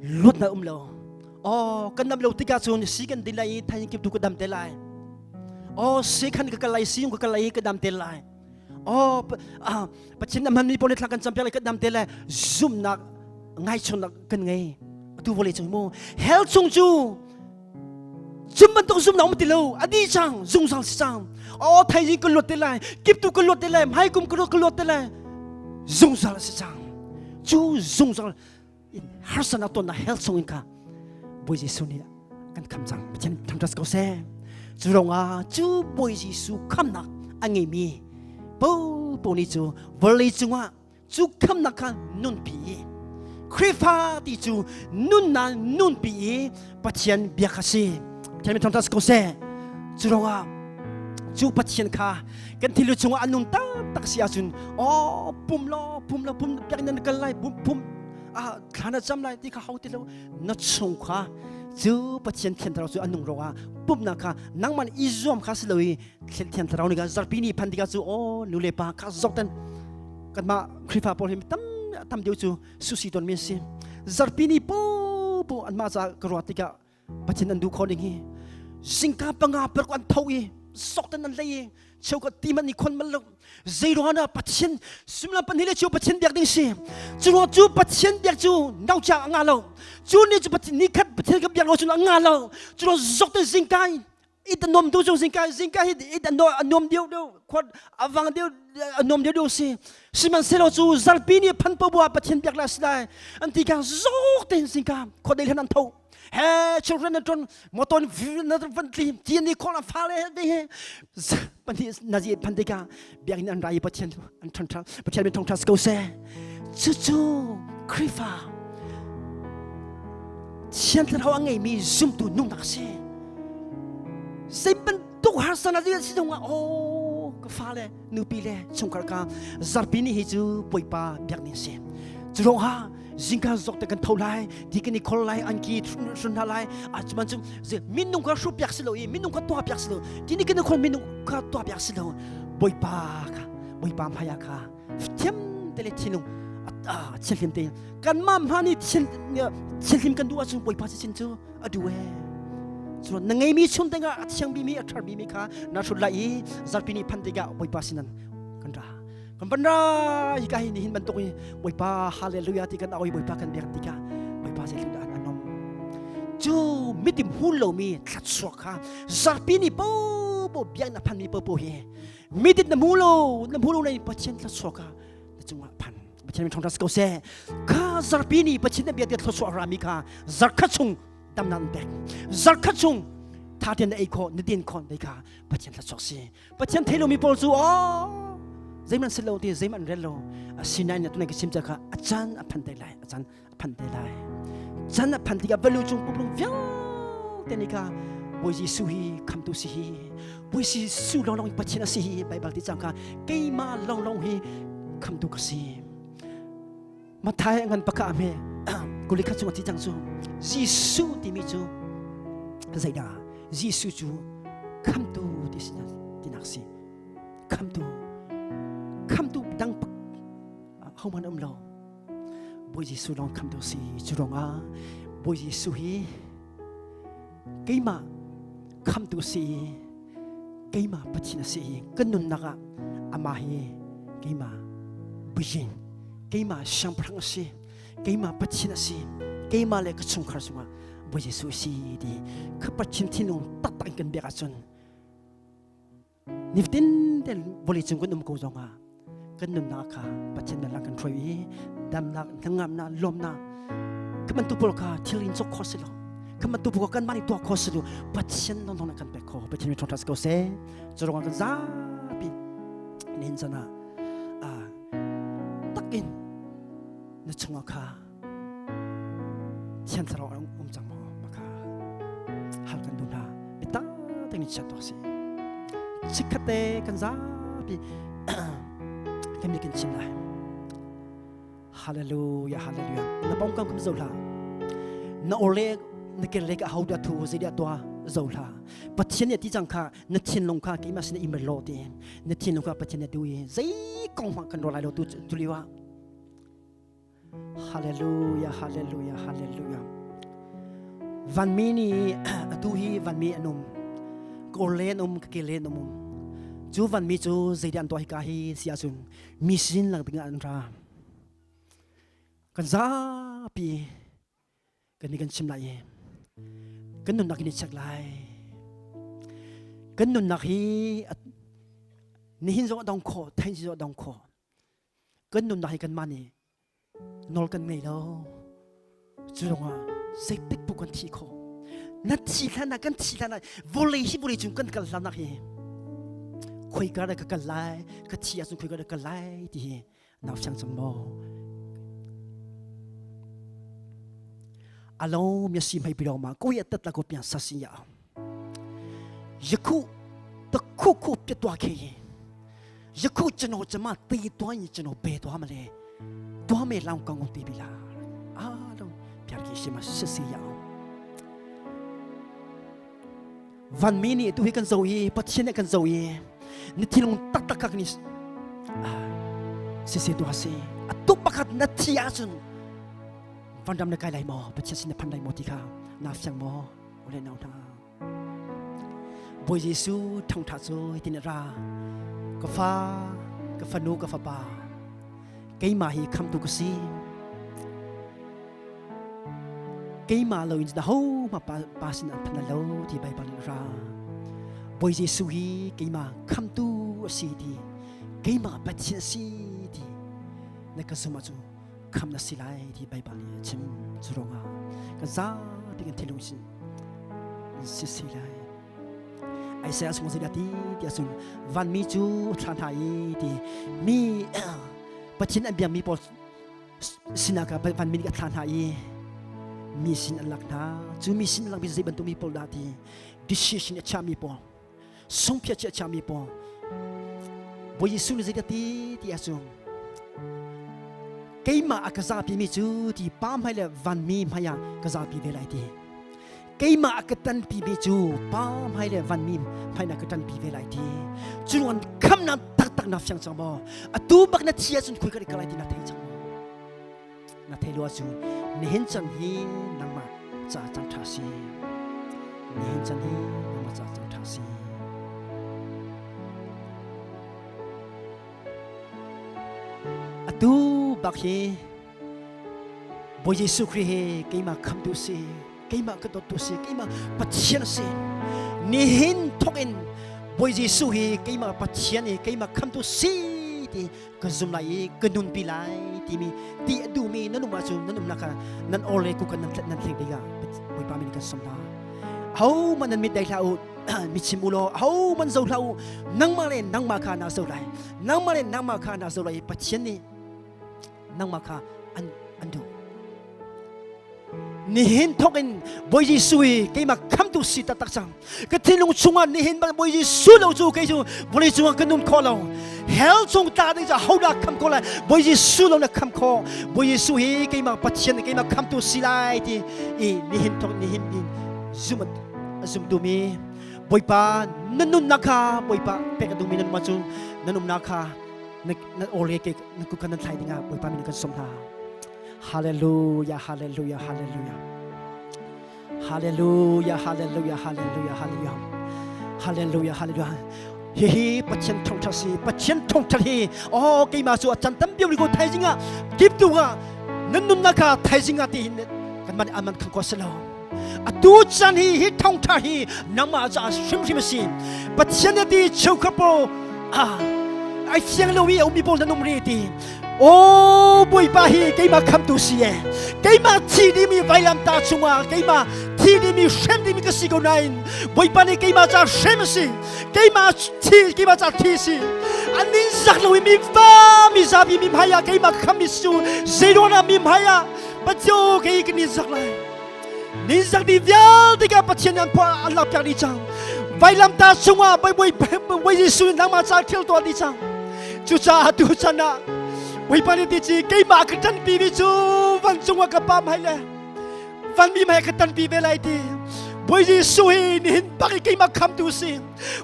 luatnak um lo oh kan dam lo tikah cun si kan din lai i thain kip tu ka dam te lai oh si khan ka kal lai si ka kal lai i ka dam te lai oh Pathian na hmanmi pawl nih thla kan campiak lai ka dam te lai zumhnak ngaichunnak kan ngei atu vawlei cung mu hell chung cu Zum bantuk zum na um ti lo. Adi chang zungzal si chang. O thai ka luat te lai, kip tu ka luat te lai, hmai kum ka luat te lai. Zungzal si chang. Cu zungzal in harsana ton na health song in ka Bawi Jesuh nih kan kham cang. Pathian thangṭhat ko seh. Cu rongah cu Bawi Jesuh khamnak a ngeimi po po nih cu vawlei cungah cu khamnak kha nunpi i Khrihfa ti cu nunnak nunpi i Pathian biak a si. Pathian min thangṭhat ko seh. Cu rongah cu Pathian kha kan thil chungah a nung taktak si ahcun aw pum law pum law pum biakinn nan kal lai pum pum ah thla na cam lai ti kha hau ti lo na chung kha cu Pathian thian thlarau cu a nung rongah pumnak kha nangmah i zuam kha si lo i thian thlarau nih kha zarpi ni phan tikah cu aw nu le pa kha zok ten kanmah Khrihfa pawl hi tam tam deuh cu susi ton mi si zarpi ni po po anmah ca ka ruat tikah Pathian an duh kho ding hi singka panga per an tho i sok ten an lei i cheu ka ti man ni khon man lo zei ruang ah Pathian sumlam pan hi le chu Pathian biak ding si cu ruang cu Pathian biak cu nau cha anga lo cu ni cu Pathian ni khat Pathian ka biak lo cu anga lo cu ruang zok ten zingka it nom tu chung zingka zingka hi it anom deuh deuh khot awang deuh anom deuh deuh si sihmanhsehlaw cu zarpi ni phan po bua Pathian biak la si lai an ti ka zok ten zingka khot dei hlan an tho he children na ton motor na van tli ti ni khol fa le de he pan hi na ji phan te ka biak in an rai Pathian an than tha Pathian min thong tha ko se chu chu Khrifa Thian thlarau a ngeimi zumtu nungnak si. Zei bantuk harsatnak si zongah aw ka fale nupi le chungkhar ka zarpi ni hi cu Bawipa biak ni si. Cu ruangah zingka zok te kan tho lai ti kan i khol lai an ki hrun hna lai a cuman cu minung kha hru piak si lo i minung kha tuah piak si lo ti ni kan i khol minung kha tuah piak si lo Bawipa kha Bawipa hmaiah kha thiam te le thinlung thianghlim te kanmah hma nih thianghlim kan duh ahcun Bawipa sin cu a duh ee cun na ngeimi chung tengah a thiang bimi a ṭhar bimi kha na hrut lai i zarpi ni phan tikah Bawipa sinan kan ra kan van ra hi ka hi nihin bantuk i Bawipa hallelujah ti kan au i Bawipa kan biak tikah Bawipa zeitluk dah an um cu mitim hun lomi thlatsuak kha zarpi ni po po biak na phan mi po po hi midit na hmu lo na hmu lo nei Pathian thluachuah kha na cungah phan Pathian min thawngṭha si ko seh kha zarpi ni Pathian na bia te thluachuah rami kha zarkhat chung damnak an pek zarkhat chung tha tein na ei khawh na din khawh dei kha Pathian thluachuah si Pathian thei lomi pawl cu aw zeihmanh si lo ti zeihmanh rel lo asinain na tunai ka chim ca kha a caan a phan te lai a caan a phan te lai chan a phan tikah velu cung puplung vialte nih kha Bawi Jesuh hi khamtu si hi Bawi Jesuh lawnglawng hi Pathian a si hi Baibal ti cang kha keimah lawnglawng hi khamtu ka si Matthai ngan pakha ame kuli khat chung a ti cang cu Jesuh timi cu zeidah Jesuh cu khamtu ti si tinak si khamtu khamtu dang hohmanh um lo Bawi Jesuh lawng khamtu si cu ruangah Bawi Jesuh hi keimah khamtu si keimah Pathian a si i kan nunnak ah amah hi keimah Bujin keimah siangpahrang a si keimah Pathian a si keimah le ka chungkhar cungah Bawi Jesuh si ti kha Pathian thinlung taktak in kan biak ahcun Nifatin ten vawlei cung kan um ko zongah kan nunnak kha Pathian na lang kan hruai i damnak hnangamnak lawmnak kan bantuk pawl kha thil in cawk khawh si lo kan bantuk pawl kan mah nih tuah khawh si lo Pathian nong kan pek kho Pathian mi ṭhawng ko seh cu ruangah kan zapi nihin chan ah takin na chungah kha Thiang Thlarau um cang maw maka hal kan duh hna bitak te ni chiat si chikkhat te kan zapi kan mi kan chim lai hallelujah hallelujah na pong kam kam zo hla na orle na ker le ka hau da thu zei dia tua zo hla pathian ne ti chang kha na thinlung kha keimah sin i lo ti na thinlung kha pathian ne tu i zei kong hmang kan ro lai lo tu tu liwa Hallelujah, hallelujah, hallelujah. Vanmi nih atu hi vanmi an um. Kawl an um, ka len um. Cu vanmi cu zeidah an tuah hika hi si ahcun mi sin lang ding ah an ra. Kan zapi kan nih kan chim lai i kan nunnak in i check lai. Kan nunnak hi nihin zong a dong khawh, thain zong a dong khawh. Kan nunnak hi kanmah nih nawl kan ngei lo. Cu ruangah zeitik paoh kan thi khawh. Na thi hlan ah kan thi hlan ah vawlei hi vawlei cung kan kal hlan ah hi khoika dah ka kal lai, ka thi ahcun khoika dah ka kal lai ti hi nau siang cang maw? Alo mi si mei pi ma ko ya tat la ko pian sa sin ya. ယခုတခုခုပြတ်သွားခဲ့ရင်ယခုကျွန်တော်ကျမတေးသွားရင်ကျွန်တော်ဘယ်သွားမလဲသွားမယ်လောင်ကောင်းကောင်းတည်ပြီလားအားလုံးပြာကြီးရှိမှစစ်စီရအောင်วันมีนี่ตัวให้กันโซยปัจเจนกันโซยนี่ที่ลงตักตักกันนี่สิสิตัวสิตุปกัดนาทีอาจุนวันดำในกายไหลมอปัจเจนพันไหลมอที่ข้านาเสียงมอโอเลนเอาทาบอยเยซูทงทัดโซตินรากาฟ้ากาฟนูกาฟปาเกมาฮีคำตุกสีเกมาโลอินดาโฮมาปาสินันพันโลที่ใบบันราบอยเยซูฮีเกมาคำตุสีทีเกมาปัจเจสีทีในกสุมาจูคำนัสิไลที่ใบบันชิมจุรงอากะซาที่กันเทลุสิสิสิไลไอเสียสมุสิดาตีที่สุนวันมีจูทานไทยที่มีปัจจินอันเบียมีปอสินากะวันมีกับทานไทยมีสินอันหลักนะจูมีสินหลักมีสิบันตุมีปอลาตีดิชิชินชามีปอสงเพียชามีปอบอยสุนสิดาตีที่สุนเกมาอากาซาปีมีจูที่ป้ามให้เลวันมีมายากาซาปีเวลาตีเกมาอากตันปีมีจูป้ามให้เลวันมีมายากตันปีเวลาตีจวนคำนั้นตักตักนับช่างจังบ่อตูบักนัดเชียจนคุยกันอีกอะไรที่นัดเทจังบ่นัดเทลัวจูนี่เห็นจันฮีนังมาจ่าจังทาซีนี่เห็นจันฮีนังมาจ่าจังทาซีอตูบักฮีบอยเยซูคริสต์เกมาคำดูซีเกมากระโดดตัวซีเกมาปัจเจียนซีนี่เห็นทุกอินบอยเยซูฮีเกมาปัจเจียนเกมาคำตัวซีที่กระซุมไหลกระนุนปีไหลที่มีที่ดูมีนั่นนุ่มมาจูนั่นนุ่มนักนั่นโอเลกูกันนั่นนั่นเทงดีกะบอยปามินกันสมนาเฮามันนั่นมิดได้แล้วมิชิมุโลเฮามันโซเลานั่งมาเลยนั่งมาคานาโซไลนั่งมาเลยนั่งมาคานาโซไลปัจเจียนนี่นั่งมาคาอันอันดูนี่เห็นทุกอินบอยเยซูเกมาคำตุสิตตักจังก็ที่ลงชงอ่ะนี่เห็นบอยเยซูเราจูเกจูบอยเยซูก็นุ่มคอเราเฮลจงตาดิ้งจะเฮาดักคำคอเลยบอยเยซูเราเนี่ยคำคอบอยเยซูฮีเกมาปัจเจนเกมาคำตุสิไลที่อีนี่เห็นทุกนี่เห็นนี่ซุมซุมดูมีบอยปานั่นนุ่นนักขาบอยปาเป็กดูมีนั่นมาจูนั่นนุ่มนักขานั่นโอเลเกนั่นกุกันนั่นไทยดิ้งอ่ะบอยปามีนั่นกันสมทาฮาเลลูยาฮาเลลูยาฮาเลลูยาฮาเลลูยาฮาเลลูยาฮาเลลูยาฮาเลลูยาฮาเลลูยาฮาเลลูยาฮิฮิปัจเจนทงทัศีปัจเจนทงทัฮีอ๋อเกมาสู่อาจารย์ตั้มเบียวริโกไทยจิงะกิบตัวนั่นนุ่นนักขาไทยจิงะตีกันมันอามันขังกอสลออตูจันฮีฮิทงทัฮีนำมาจากชิมชิมสีปัจเจนตีเชลคโปอ่าไอเสียงโลวีเอามีโปลนุ่มรีตีโอ้บุยปาฮีเกมาคำตุเสียเกมาที่นี่มีไวลำตาชุมาเกมาที่นี่มีเชมที่มีกสิกนัยบุยปานี่เกมาจากเชมสิเกมาที่เกมาจากที่สิอันนี้สักลวีมีฟ้ามีซาบีมีพายาเกมาคำมิสูเซโรนามีพายาปัจจุเกกนี่สักเลยนี่สักดีเวียที่กับปัจเจนันพออัลลอฮ์จากดีจังไวลำตาชุมาไปบุยไปยิสุนังมาจากเที่ยวตัวดีจังจุจ้าตุชนะวิปานิติจีเกมากตันปีวิจูวันจงว่ากระปามให้เลยวันมีไม่กตันปีเวลาทีบอยจีสุฮีนี่เห็นปักเกมาคำดูสิ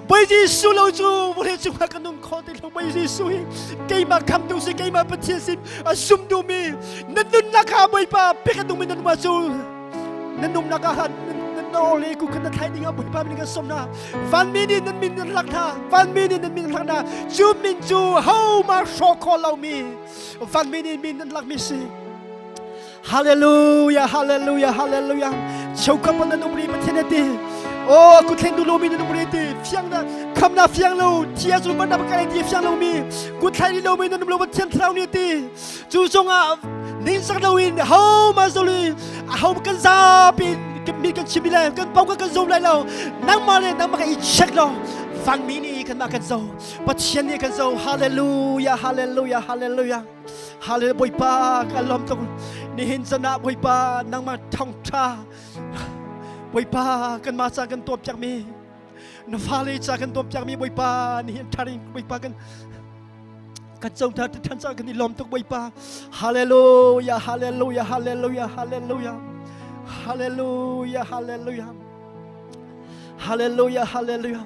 บอยจีสุโลจูบอยจีว่ากนุ่มคอติลบอยจีสุฮีเกมาคำดูสิเกมาปฏิสิอาซุมดูมีนั่นนุ่นนักขาบอยป้าเปกดูมีนั่นมาจูนั่นนุ่มนักขานั่นโอเลกูขึ้นไทยนี่ก็บุญปามีก็สมนาวันมีนี่นั่นมีนั่นลักท่าวันมีนี่นั่นมีลักนาจูมินจูเฮามาโชคอเรามีวันมีนี่มีนั่นลักมีสิฮาเลลูยาฮาเลลูยาฮาเลลูยาเจ้าข้าพเจ้านุ่มรีประเทศนี้ O ku thlen du lo mi nu mure ti fiang na kham na fiang lo thia zu ban na ka ti fiang lo mi ku thlai lo mi nu lo thian thlau ni ti chu zong ah ning sak lo in ho ma zo li ho kan za pi mi kan chim le kan pau kan zo lai lo nang ma le nang ma ka i check lo van mi ni kan ma kan zo Pathian nih kan zo hallelujah hallelujah hallelujah hallelujah Bawipa ka lawm tuk nihin zan ah Bawipa nangmah thawngtha Bawipa kanmah ca kan tuah piak mi na fale ca kan tuah piak mi Bawipa nihin tharing Bawipa kan kan co tha than ca kan i lawm tuk Bawipa hallelujah hallelujah hallelujah hallelujah hallelujah hallelujah hallelujah hallelujah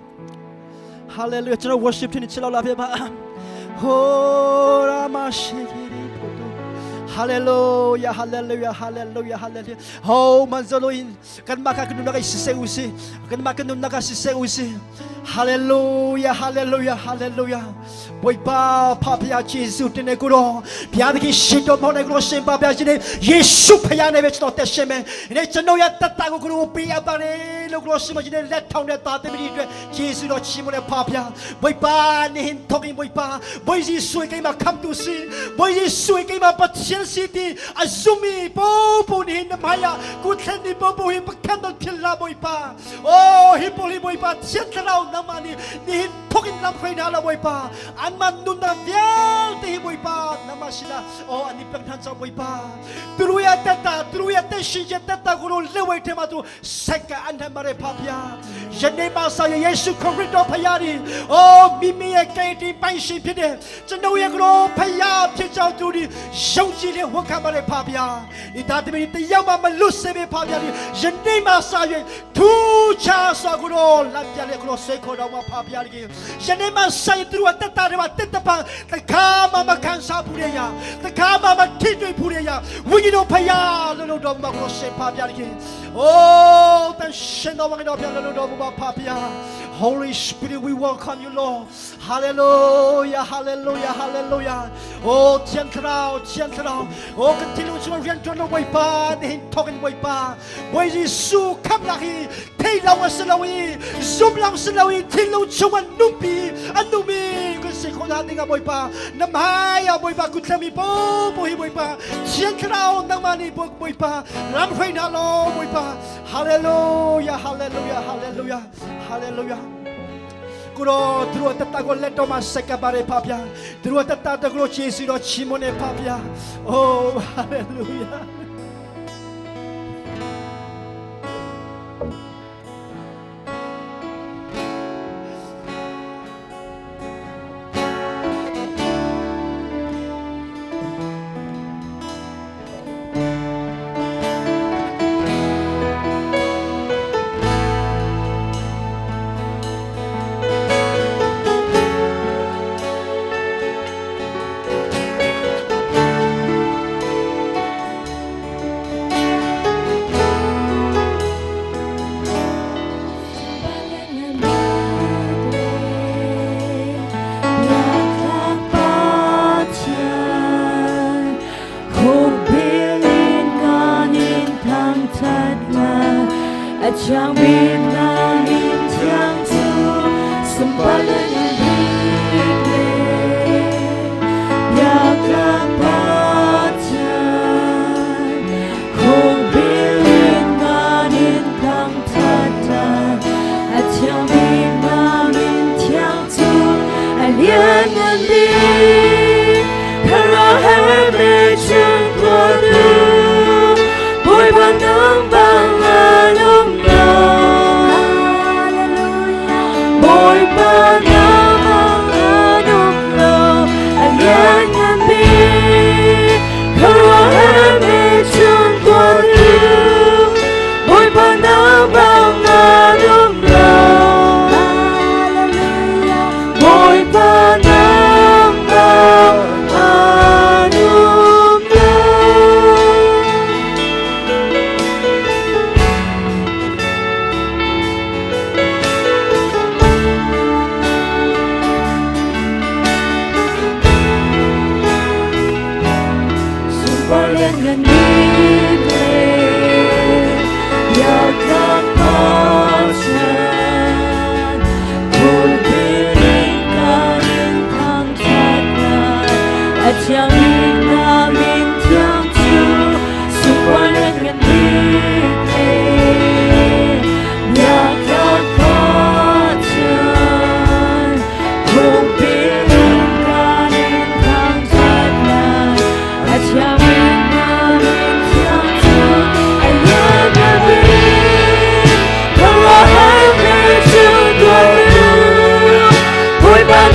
hallelujah ကျွန်တော် worship ဖြစ်နေချစ်လောက်လာပြပါဟိုရာမရှိရီပိုတို Hallelujah, hallelujah, hallelujah, hallelujah. Oh, manzaloin, kan makakunun na kay siseusi. Kan makakunun na kay siseusi. Hallelujah, hallelujah, hallelujah. Bawipa ဖဖျားယေရှုတင်နေကိုတော့ဘုရားသခင်ရှင်တော်မောင်းနေကိုတော့ရှင်ပါဗျာရှင်ယေရှုဖျားနေပဲကျွန်တော်တက်ရှင်မယ်။ဒီကျွန်တော်ရဲ့တတ်တာကိုကိုလိုပေးအပ်ပါတယ်လို့ကိုရှင်မရှင်လက်ထောင်တဲ့တာသမီးတွေယေရှုတော်ချီးမွမ်းတဲ့ဖဖျားဘွေပါနေဟင်ထောင်းဘွေပါဘွေယေရှုကိမခမ်တူစီဘွေယေရှုကိမပတ်ရှင်စီတီအဇုမီပိုပိုနေဟင်မယာကုသန်ဒီပိုပိုဟင်ပခန်တော်ဖြစ်လာဘွေပါအိုဟိပိုလီဘွေပါချန်တရောနမနီနေဟင်ထောင်းလမ်ဖိနာလာဘွေပါအန်မန်နုန်နာဗျာတေဘွေပါနမရှိလာအိုအနိပကထန်ချဘွေပါသူရယတတသူရယတရှိယတတကိုလေဝဲထဲမှာသူစက်ကအန်တမရဖဖျာယနေ့မှဆာယေရှုခရစ်တော်ဖယားဒီအိုမိမိရဲ့ကယ်တင်ပိုင်ရှင်ဖြစ်တဲ့ကျွန်တော်ရဲ့ကိုဖယားဖြစ်ကြောင်းသူဒီယုံကြည်တဲ့ဝန်ခံပါတဲ့ဖဖျားဒီသားသမီးတယောက်မှမလွတ်စေပဲဖဖျားဒီယနေ့မှဆာယေထူးခြားစွာကိုတော့လက်ပြလေကိုဆွေခေါ်တော်မှာဖဖျားဒီယနေ့မှဆာယေသူတို့တက်တာတွေမှာတက်တပံတခါမှမခံစားဘူးရတခါမှမထိတွေ့ဘူးရဝိညာဉ်တော်ဖယားလို့လို့တော်မှာကိုရှင်ဖဖျားဒီအိုးတန်ရှင်တော်မှာတော်ဖျားလို့တော်မှာဖဖျား Holy Spirit, we welcome you, Lord. Hallelujah, hallelujah, hallelujah. Oh, 天父，天父，哦，跟天父说，愿主的为巴，你托跟为巴，为耶稣看那去，天老啊是老伊，主老是老伊，天老充满怒比，啊怒比，跟谁看他那个为巴，那么呀为巴，跟他们不不会为巴，天父那么你不为巴，让回那罗为巴，哈利路亚，哈利路亚，哈利路亚，哈利路亚。ကိုရောသူတို့တတကိုလက်တော်မှာဆက်ကပါရဖဗျာသူတို့တတတကိုယေရှုတော်ချီးမွမ်းနေဖဗျာအိုးဟာလေလုယာ Your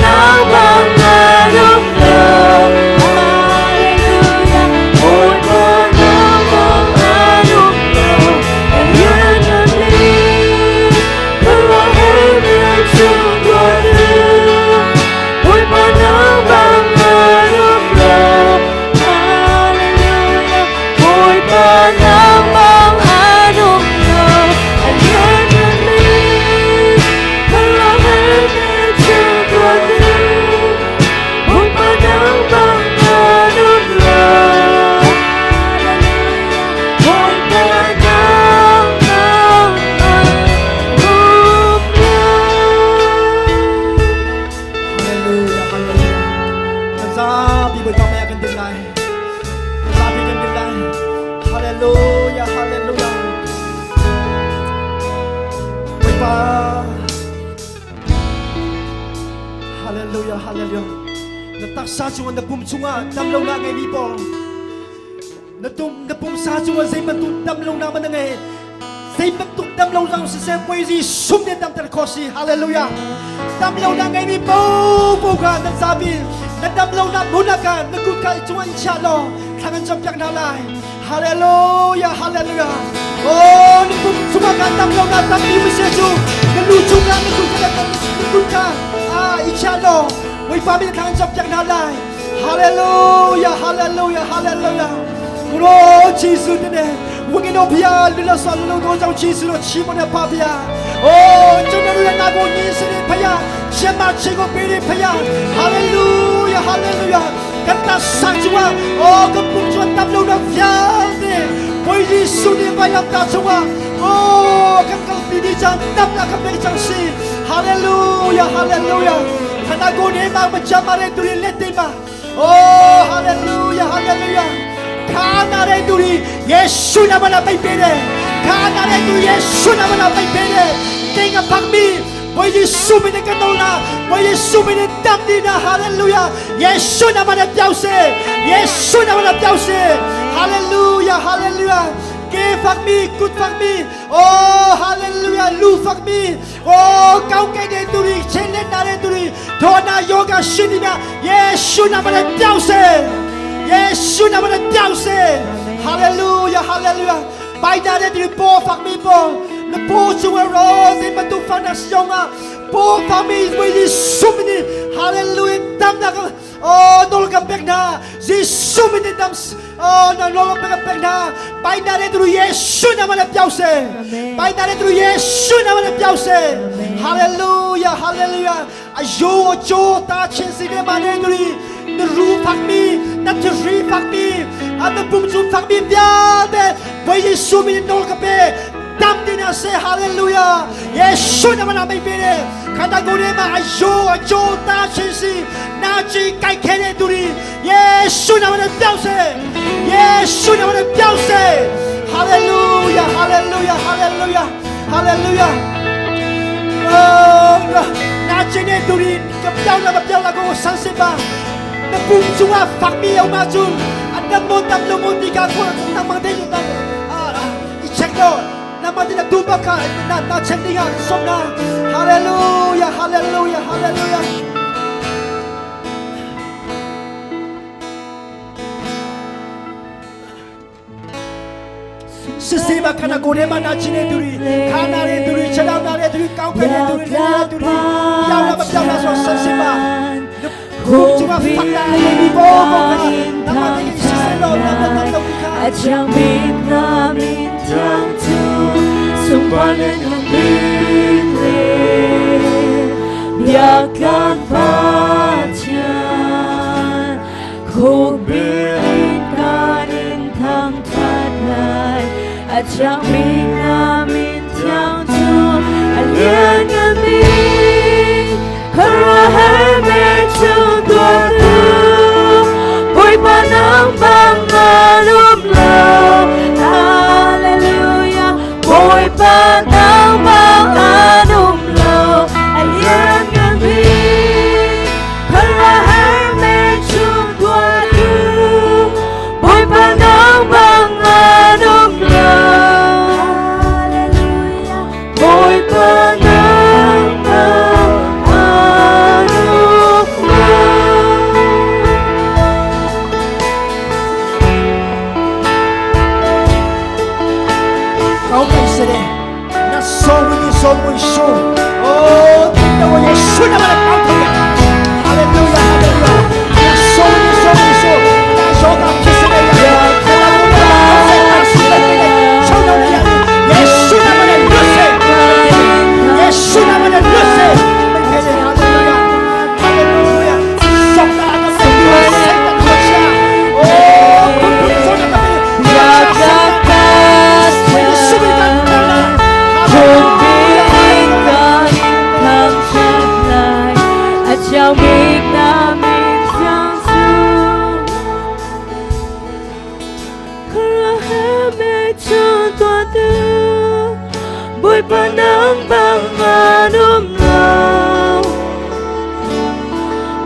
nang bang an um lo. Hallelujah, Bawipa nang bang an um lo. A lianngan bik, khuaruahhar chung tuahtu. Bawipa nang bang an um lo. Hallelujah, Bawipa nang bang an um lo. A lianngan bik, khuaruahhar chung tuahtu. Bawipa nang bang an um lo. Hallelujah, Bawipa nang bang an um lo. Hallelujah, hallelujah. Kan zapi Bawipa hmai ah kan din lai. Kan zapi kan din lai. Hallelujah, hallelujah. Bawipa. Hallelujah, hallelujah. Na taksa cungah na pum cungah damlonak ngeimi pawl. Na tum na pumsa cungah zei bantuk damlonak man na ngei. Zei bantuk damlonak siseh Bawi Jesuh nih damter khawh si. Hallelujah. Damlonak ngeimi paohpaoh kha nan zapi na damlonak hmun ah khan na kut kha i cungah in chia law thla kan campiak hna lai. Hallelujah, hallelujah. Oh, na pum cungah khan damlonak tampi um si cu na lu cungah na kut kha na kut kha i chia law Bawipa min thla kan campiak hna lai. Hallelujah, hallelujah, hallelujah. 我耶稣的呢，我给侬票，你老说你老多张耶稣的起码的发票。哦，真的人那个耶稣的票，先把这个别的票。哈利路亚，哈利路亚。跟他上主啊，哦，跟不主当路的票的，为耶稣的白羊大主啊，哦，跟跟比利张当那个别张西，哈利路亚，哈利路亚。看那个你妈们家马的都是列的嘛，哦，哈利路亚，哈利路亚。ခါနာတဲ့သူတွေယေရှုနာမနဲ့ပိတ်ပေးတယ်ခါနာတဲ့သူယေရှုနာမနဲ့ပိတ်ပေးတယ်တင်းကဖတ်မီဘွေယေရှုမင်းကတော့လာဘွေယေရှုမင်းတမ်ဒီနာဟာလေလုယာယေရှုနာမနဲ့ပြောင်းစေယေရှုနာမနဲ့ပြောင်းစေဟာလေလုယာဟာလေလုယာကေဖတ်မီကုတ်ဖတ်မီအိုဟာလေလုယာလူဖတ်မီအိုကောင်းကင်တဲ့သူတွေချင်းလက်နာတဲ့သူတွေဒေါနာယောဂရှင်ဒီနာယေရှုနာမနဲ့ပြောင်းစေ ယေရှုနာမနဲ့ပြောင်းစေဟာလေလုယာဟာလေလုယာပိုင်တဲ့ဒီပေါ်ဖတ်မီပေါ်နပေါ်ချူရောဇင်မတူဖနာရှောင်းပေါ်ဖတ်မီဝေယေရှုမင်းဟာလေလုယာတမ်နာအော်ဒေါလကပက်နာယေရှုမင်းတမ်အော်နော်လောကပက်နာပိုင်တဲ့သူယေရှုနာမနဲ့ပြောင်းစေပိုင်တဲ့သူယေရှုနာမနဲ့ပြောင်းစေဟာလေလုယာဟာလေလုယာအယိုးအချိုးတာချင်းစီတဲ့မနဲ့သူနရူဖတ်မီနတ်ရီဖတ်မီအနပုမ်ချူဖတ်မီပြတဲ့ဘွေယေရှုမင်းဒေါလကပေတမ်ဒီနာစေဟာလေလုယာယေရှုနာမနာမိပေးတယ်ခန္ဓာကိုယ်ထဲမှာအယိုးအချိုးတာချင်းစီနာချီကြိုက်ခဲတဲ့သူတွေယေရှုနာမနဲ့ပြောင်းစေယေရှုနာမနဲ့ပြောင်းစေဟာလေလုယာဟာလေလုယာဟာလေလုယာဟာလေလုယာအော်နာချင်တဲ့သူတွေကပြောင်းလာမပြောင်းလာကိုဆန်းစစ်ပါနပုမ်ချူအဖတ်မီအောင်မချူအဒမွန်တမ်လုံမဒီကာကိုတမန်တဲ့တမ်အာအချက်တော့နမဒီနဒူဘကာနာနာချက်ဒီကဆုံးနာဟာလေလုယာဟာလေလုယာဟာလေလုယာ စစ်စေးပါခန္ဓာကိုယ်ထဲမှာနာကျင်တဲ့သူတွေခါနာတဲ့သူတွေခြေထောက်နာတဲ့သူတွေကောင်းကင်တဲ့သူတွေလက်တဲ့သူတွေပြောင်းလာမပြောင်းလာဆိုဆက်စစ်ပါခုကျမဖတ်လာနေပြီဘောဘောခါနမတဲ့စစ်စေးတော့နမတတော့ခါ At siyang big namin tiyang tu Sumpalan ng bigli Biyakan patyan Kung bilin kanin tang tatay At siyang big namin tiyang tu Alyan nga big Karahan chung tuwa Boy pa ng pangalumlo Hallelujah Boy pa ng pangalumlo Alyan nga big 耀明那名相助。Bawipa nang bang an um lo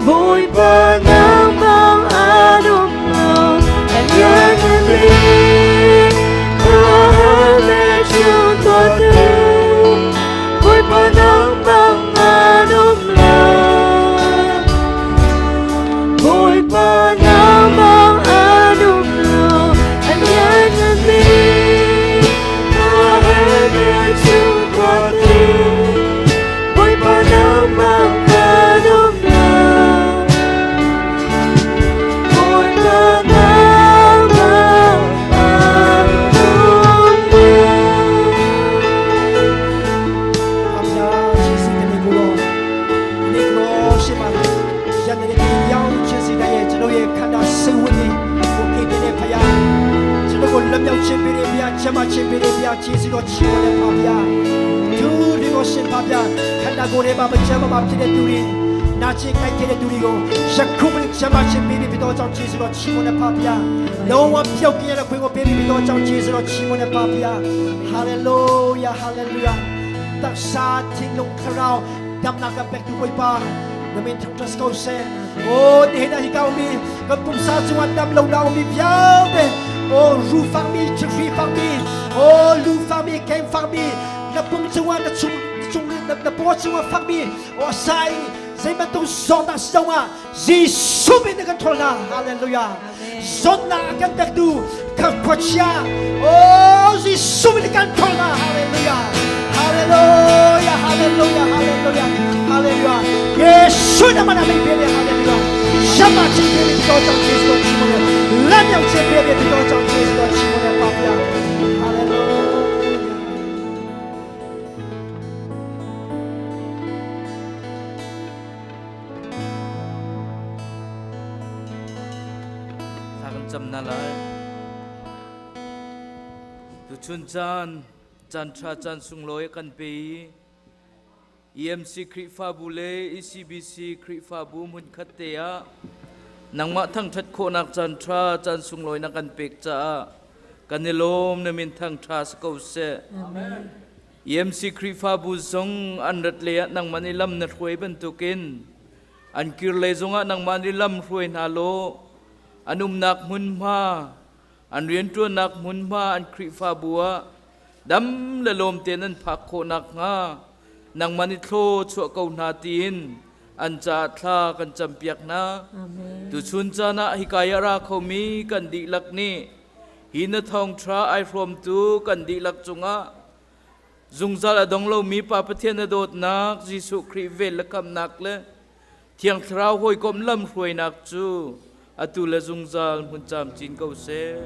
Bawipa nang bang an um lo A lianngan bik khuaruahhar hmelchunh tuahtu Bawipa nang bang an um lo Bawipa nang bang an um lo A lianngan bik khuaruahhar hmelchunh tuahtu Bawipa nang bang an um lo Bawipa nang bang an um lo 阿ယေစုတည်းကိုတော့ဒီကိုရှိပါရန်တဲ့ရောက်ချင်းစီတဲ့ကျွန်တော်ရဲ့ခန္ဓာစိတ်ဝိညာဉ်ကိုကိတဲ့ဖယားကျွန်တော်ကိုလက်မြောက်ခြင်းပေးတဲ့ဖယားချမ်းမခြင်းပေးတဲ့ဖယားယေရှုတော်ချီးမွမ်းတဲ့ဖယားသူဒီကိုရှင်ဖယားခန္ဓာကိုယ်ထဲမှာမချမ်းမဖြစ်တဲ့သူတွေနာကျင်ခိုက်တဲ့သူတွေကိုယခုမှချမ်းမခြင်းပေးပြီးတော့ကြောင့်ယေရှုတော်ချီးမွမ်းတဲ့ဖယားလုံးဝပျောက်ကင်းရတဲ့ခွင့်ကိုပေးပြီးတော့ကြောင့်ယေရှုတော်ချီးမွမ်းတဲ့ဖယားဟာလေလုယာဟာလေလုယာ ตักซาทิ้งลงคราวดำนากับเป็กตัวไปนมินทั้งทรัสเขาเซโอ้นี่เห็นอะไรก็มีกับปุ่มซาจวนดำลงดาวมีเพียวเดโอ้รูฟังมีชิรีฟังมีโอ้ลูฟังมีแกงฟังมีนับปุ่มจวนนับชุมชุมนับปอจวนฟังมีโอ้ใส่ใส่มันต้องสอนนักสงอ่ะยิสุบินกันทอลาฮาเลลูยาสอนนักกันเด็กดูขับขวดชาโอ้ยิสุบินกันทอลาฮาเลลูยา Hallelujah, hallelujah, hallelujah, hallelujah. 耶稣的名，别别哈利路亚。什么请别别多张耶稣的名，蓝鸟请别别多张耶稣的名，巴比亚。哈利路亚。 Thla kan cam na lai. Tuchun caan caan ṭha caan sunglawi kan pe i EMC Khrihfabu le ECBC Khrihfabu hmunkhat te ah nangmah thangṭhat khawhnak caan ṭha caan sunglawi na kan pek caah kan i lawm na min thangṭha si ko seh. Amen. EMC Khrihfabu zong an rat lei ah nangmah nih lam na hruai bantukin an kir lei zongah nangmah nih lam hruai hna law an umnak hmunhma an rianṭuannak hmunhma an Khrihfabu ah dam le lawm tein an phak khawh nakhnga nangmah nih thlaw chuah ko hna tiin an caah thla kan campiak hna. Tuchun caan ah hika i a ra khomi kan dihlak nih hi na thawngṭha ai hrawmtu kan dihlak cungah zungzal a dong lomi Pa Pathian na dawtnak, Jesuh Khrih vel le khamhnak le Thiang Thlarau hawikom lamhruainak cu atu le zungzal hmun camcin ko seh.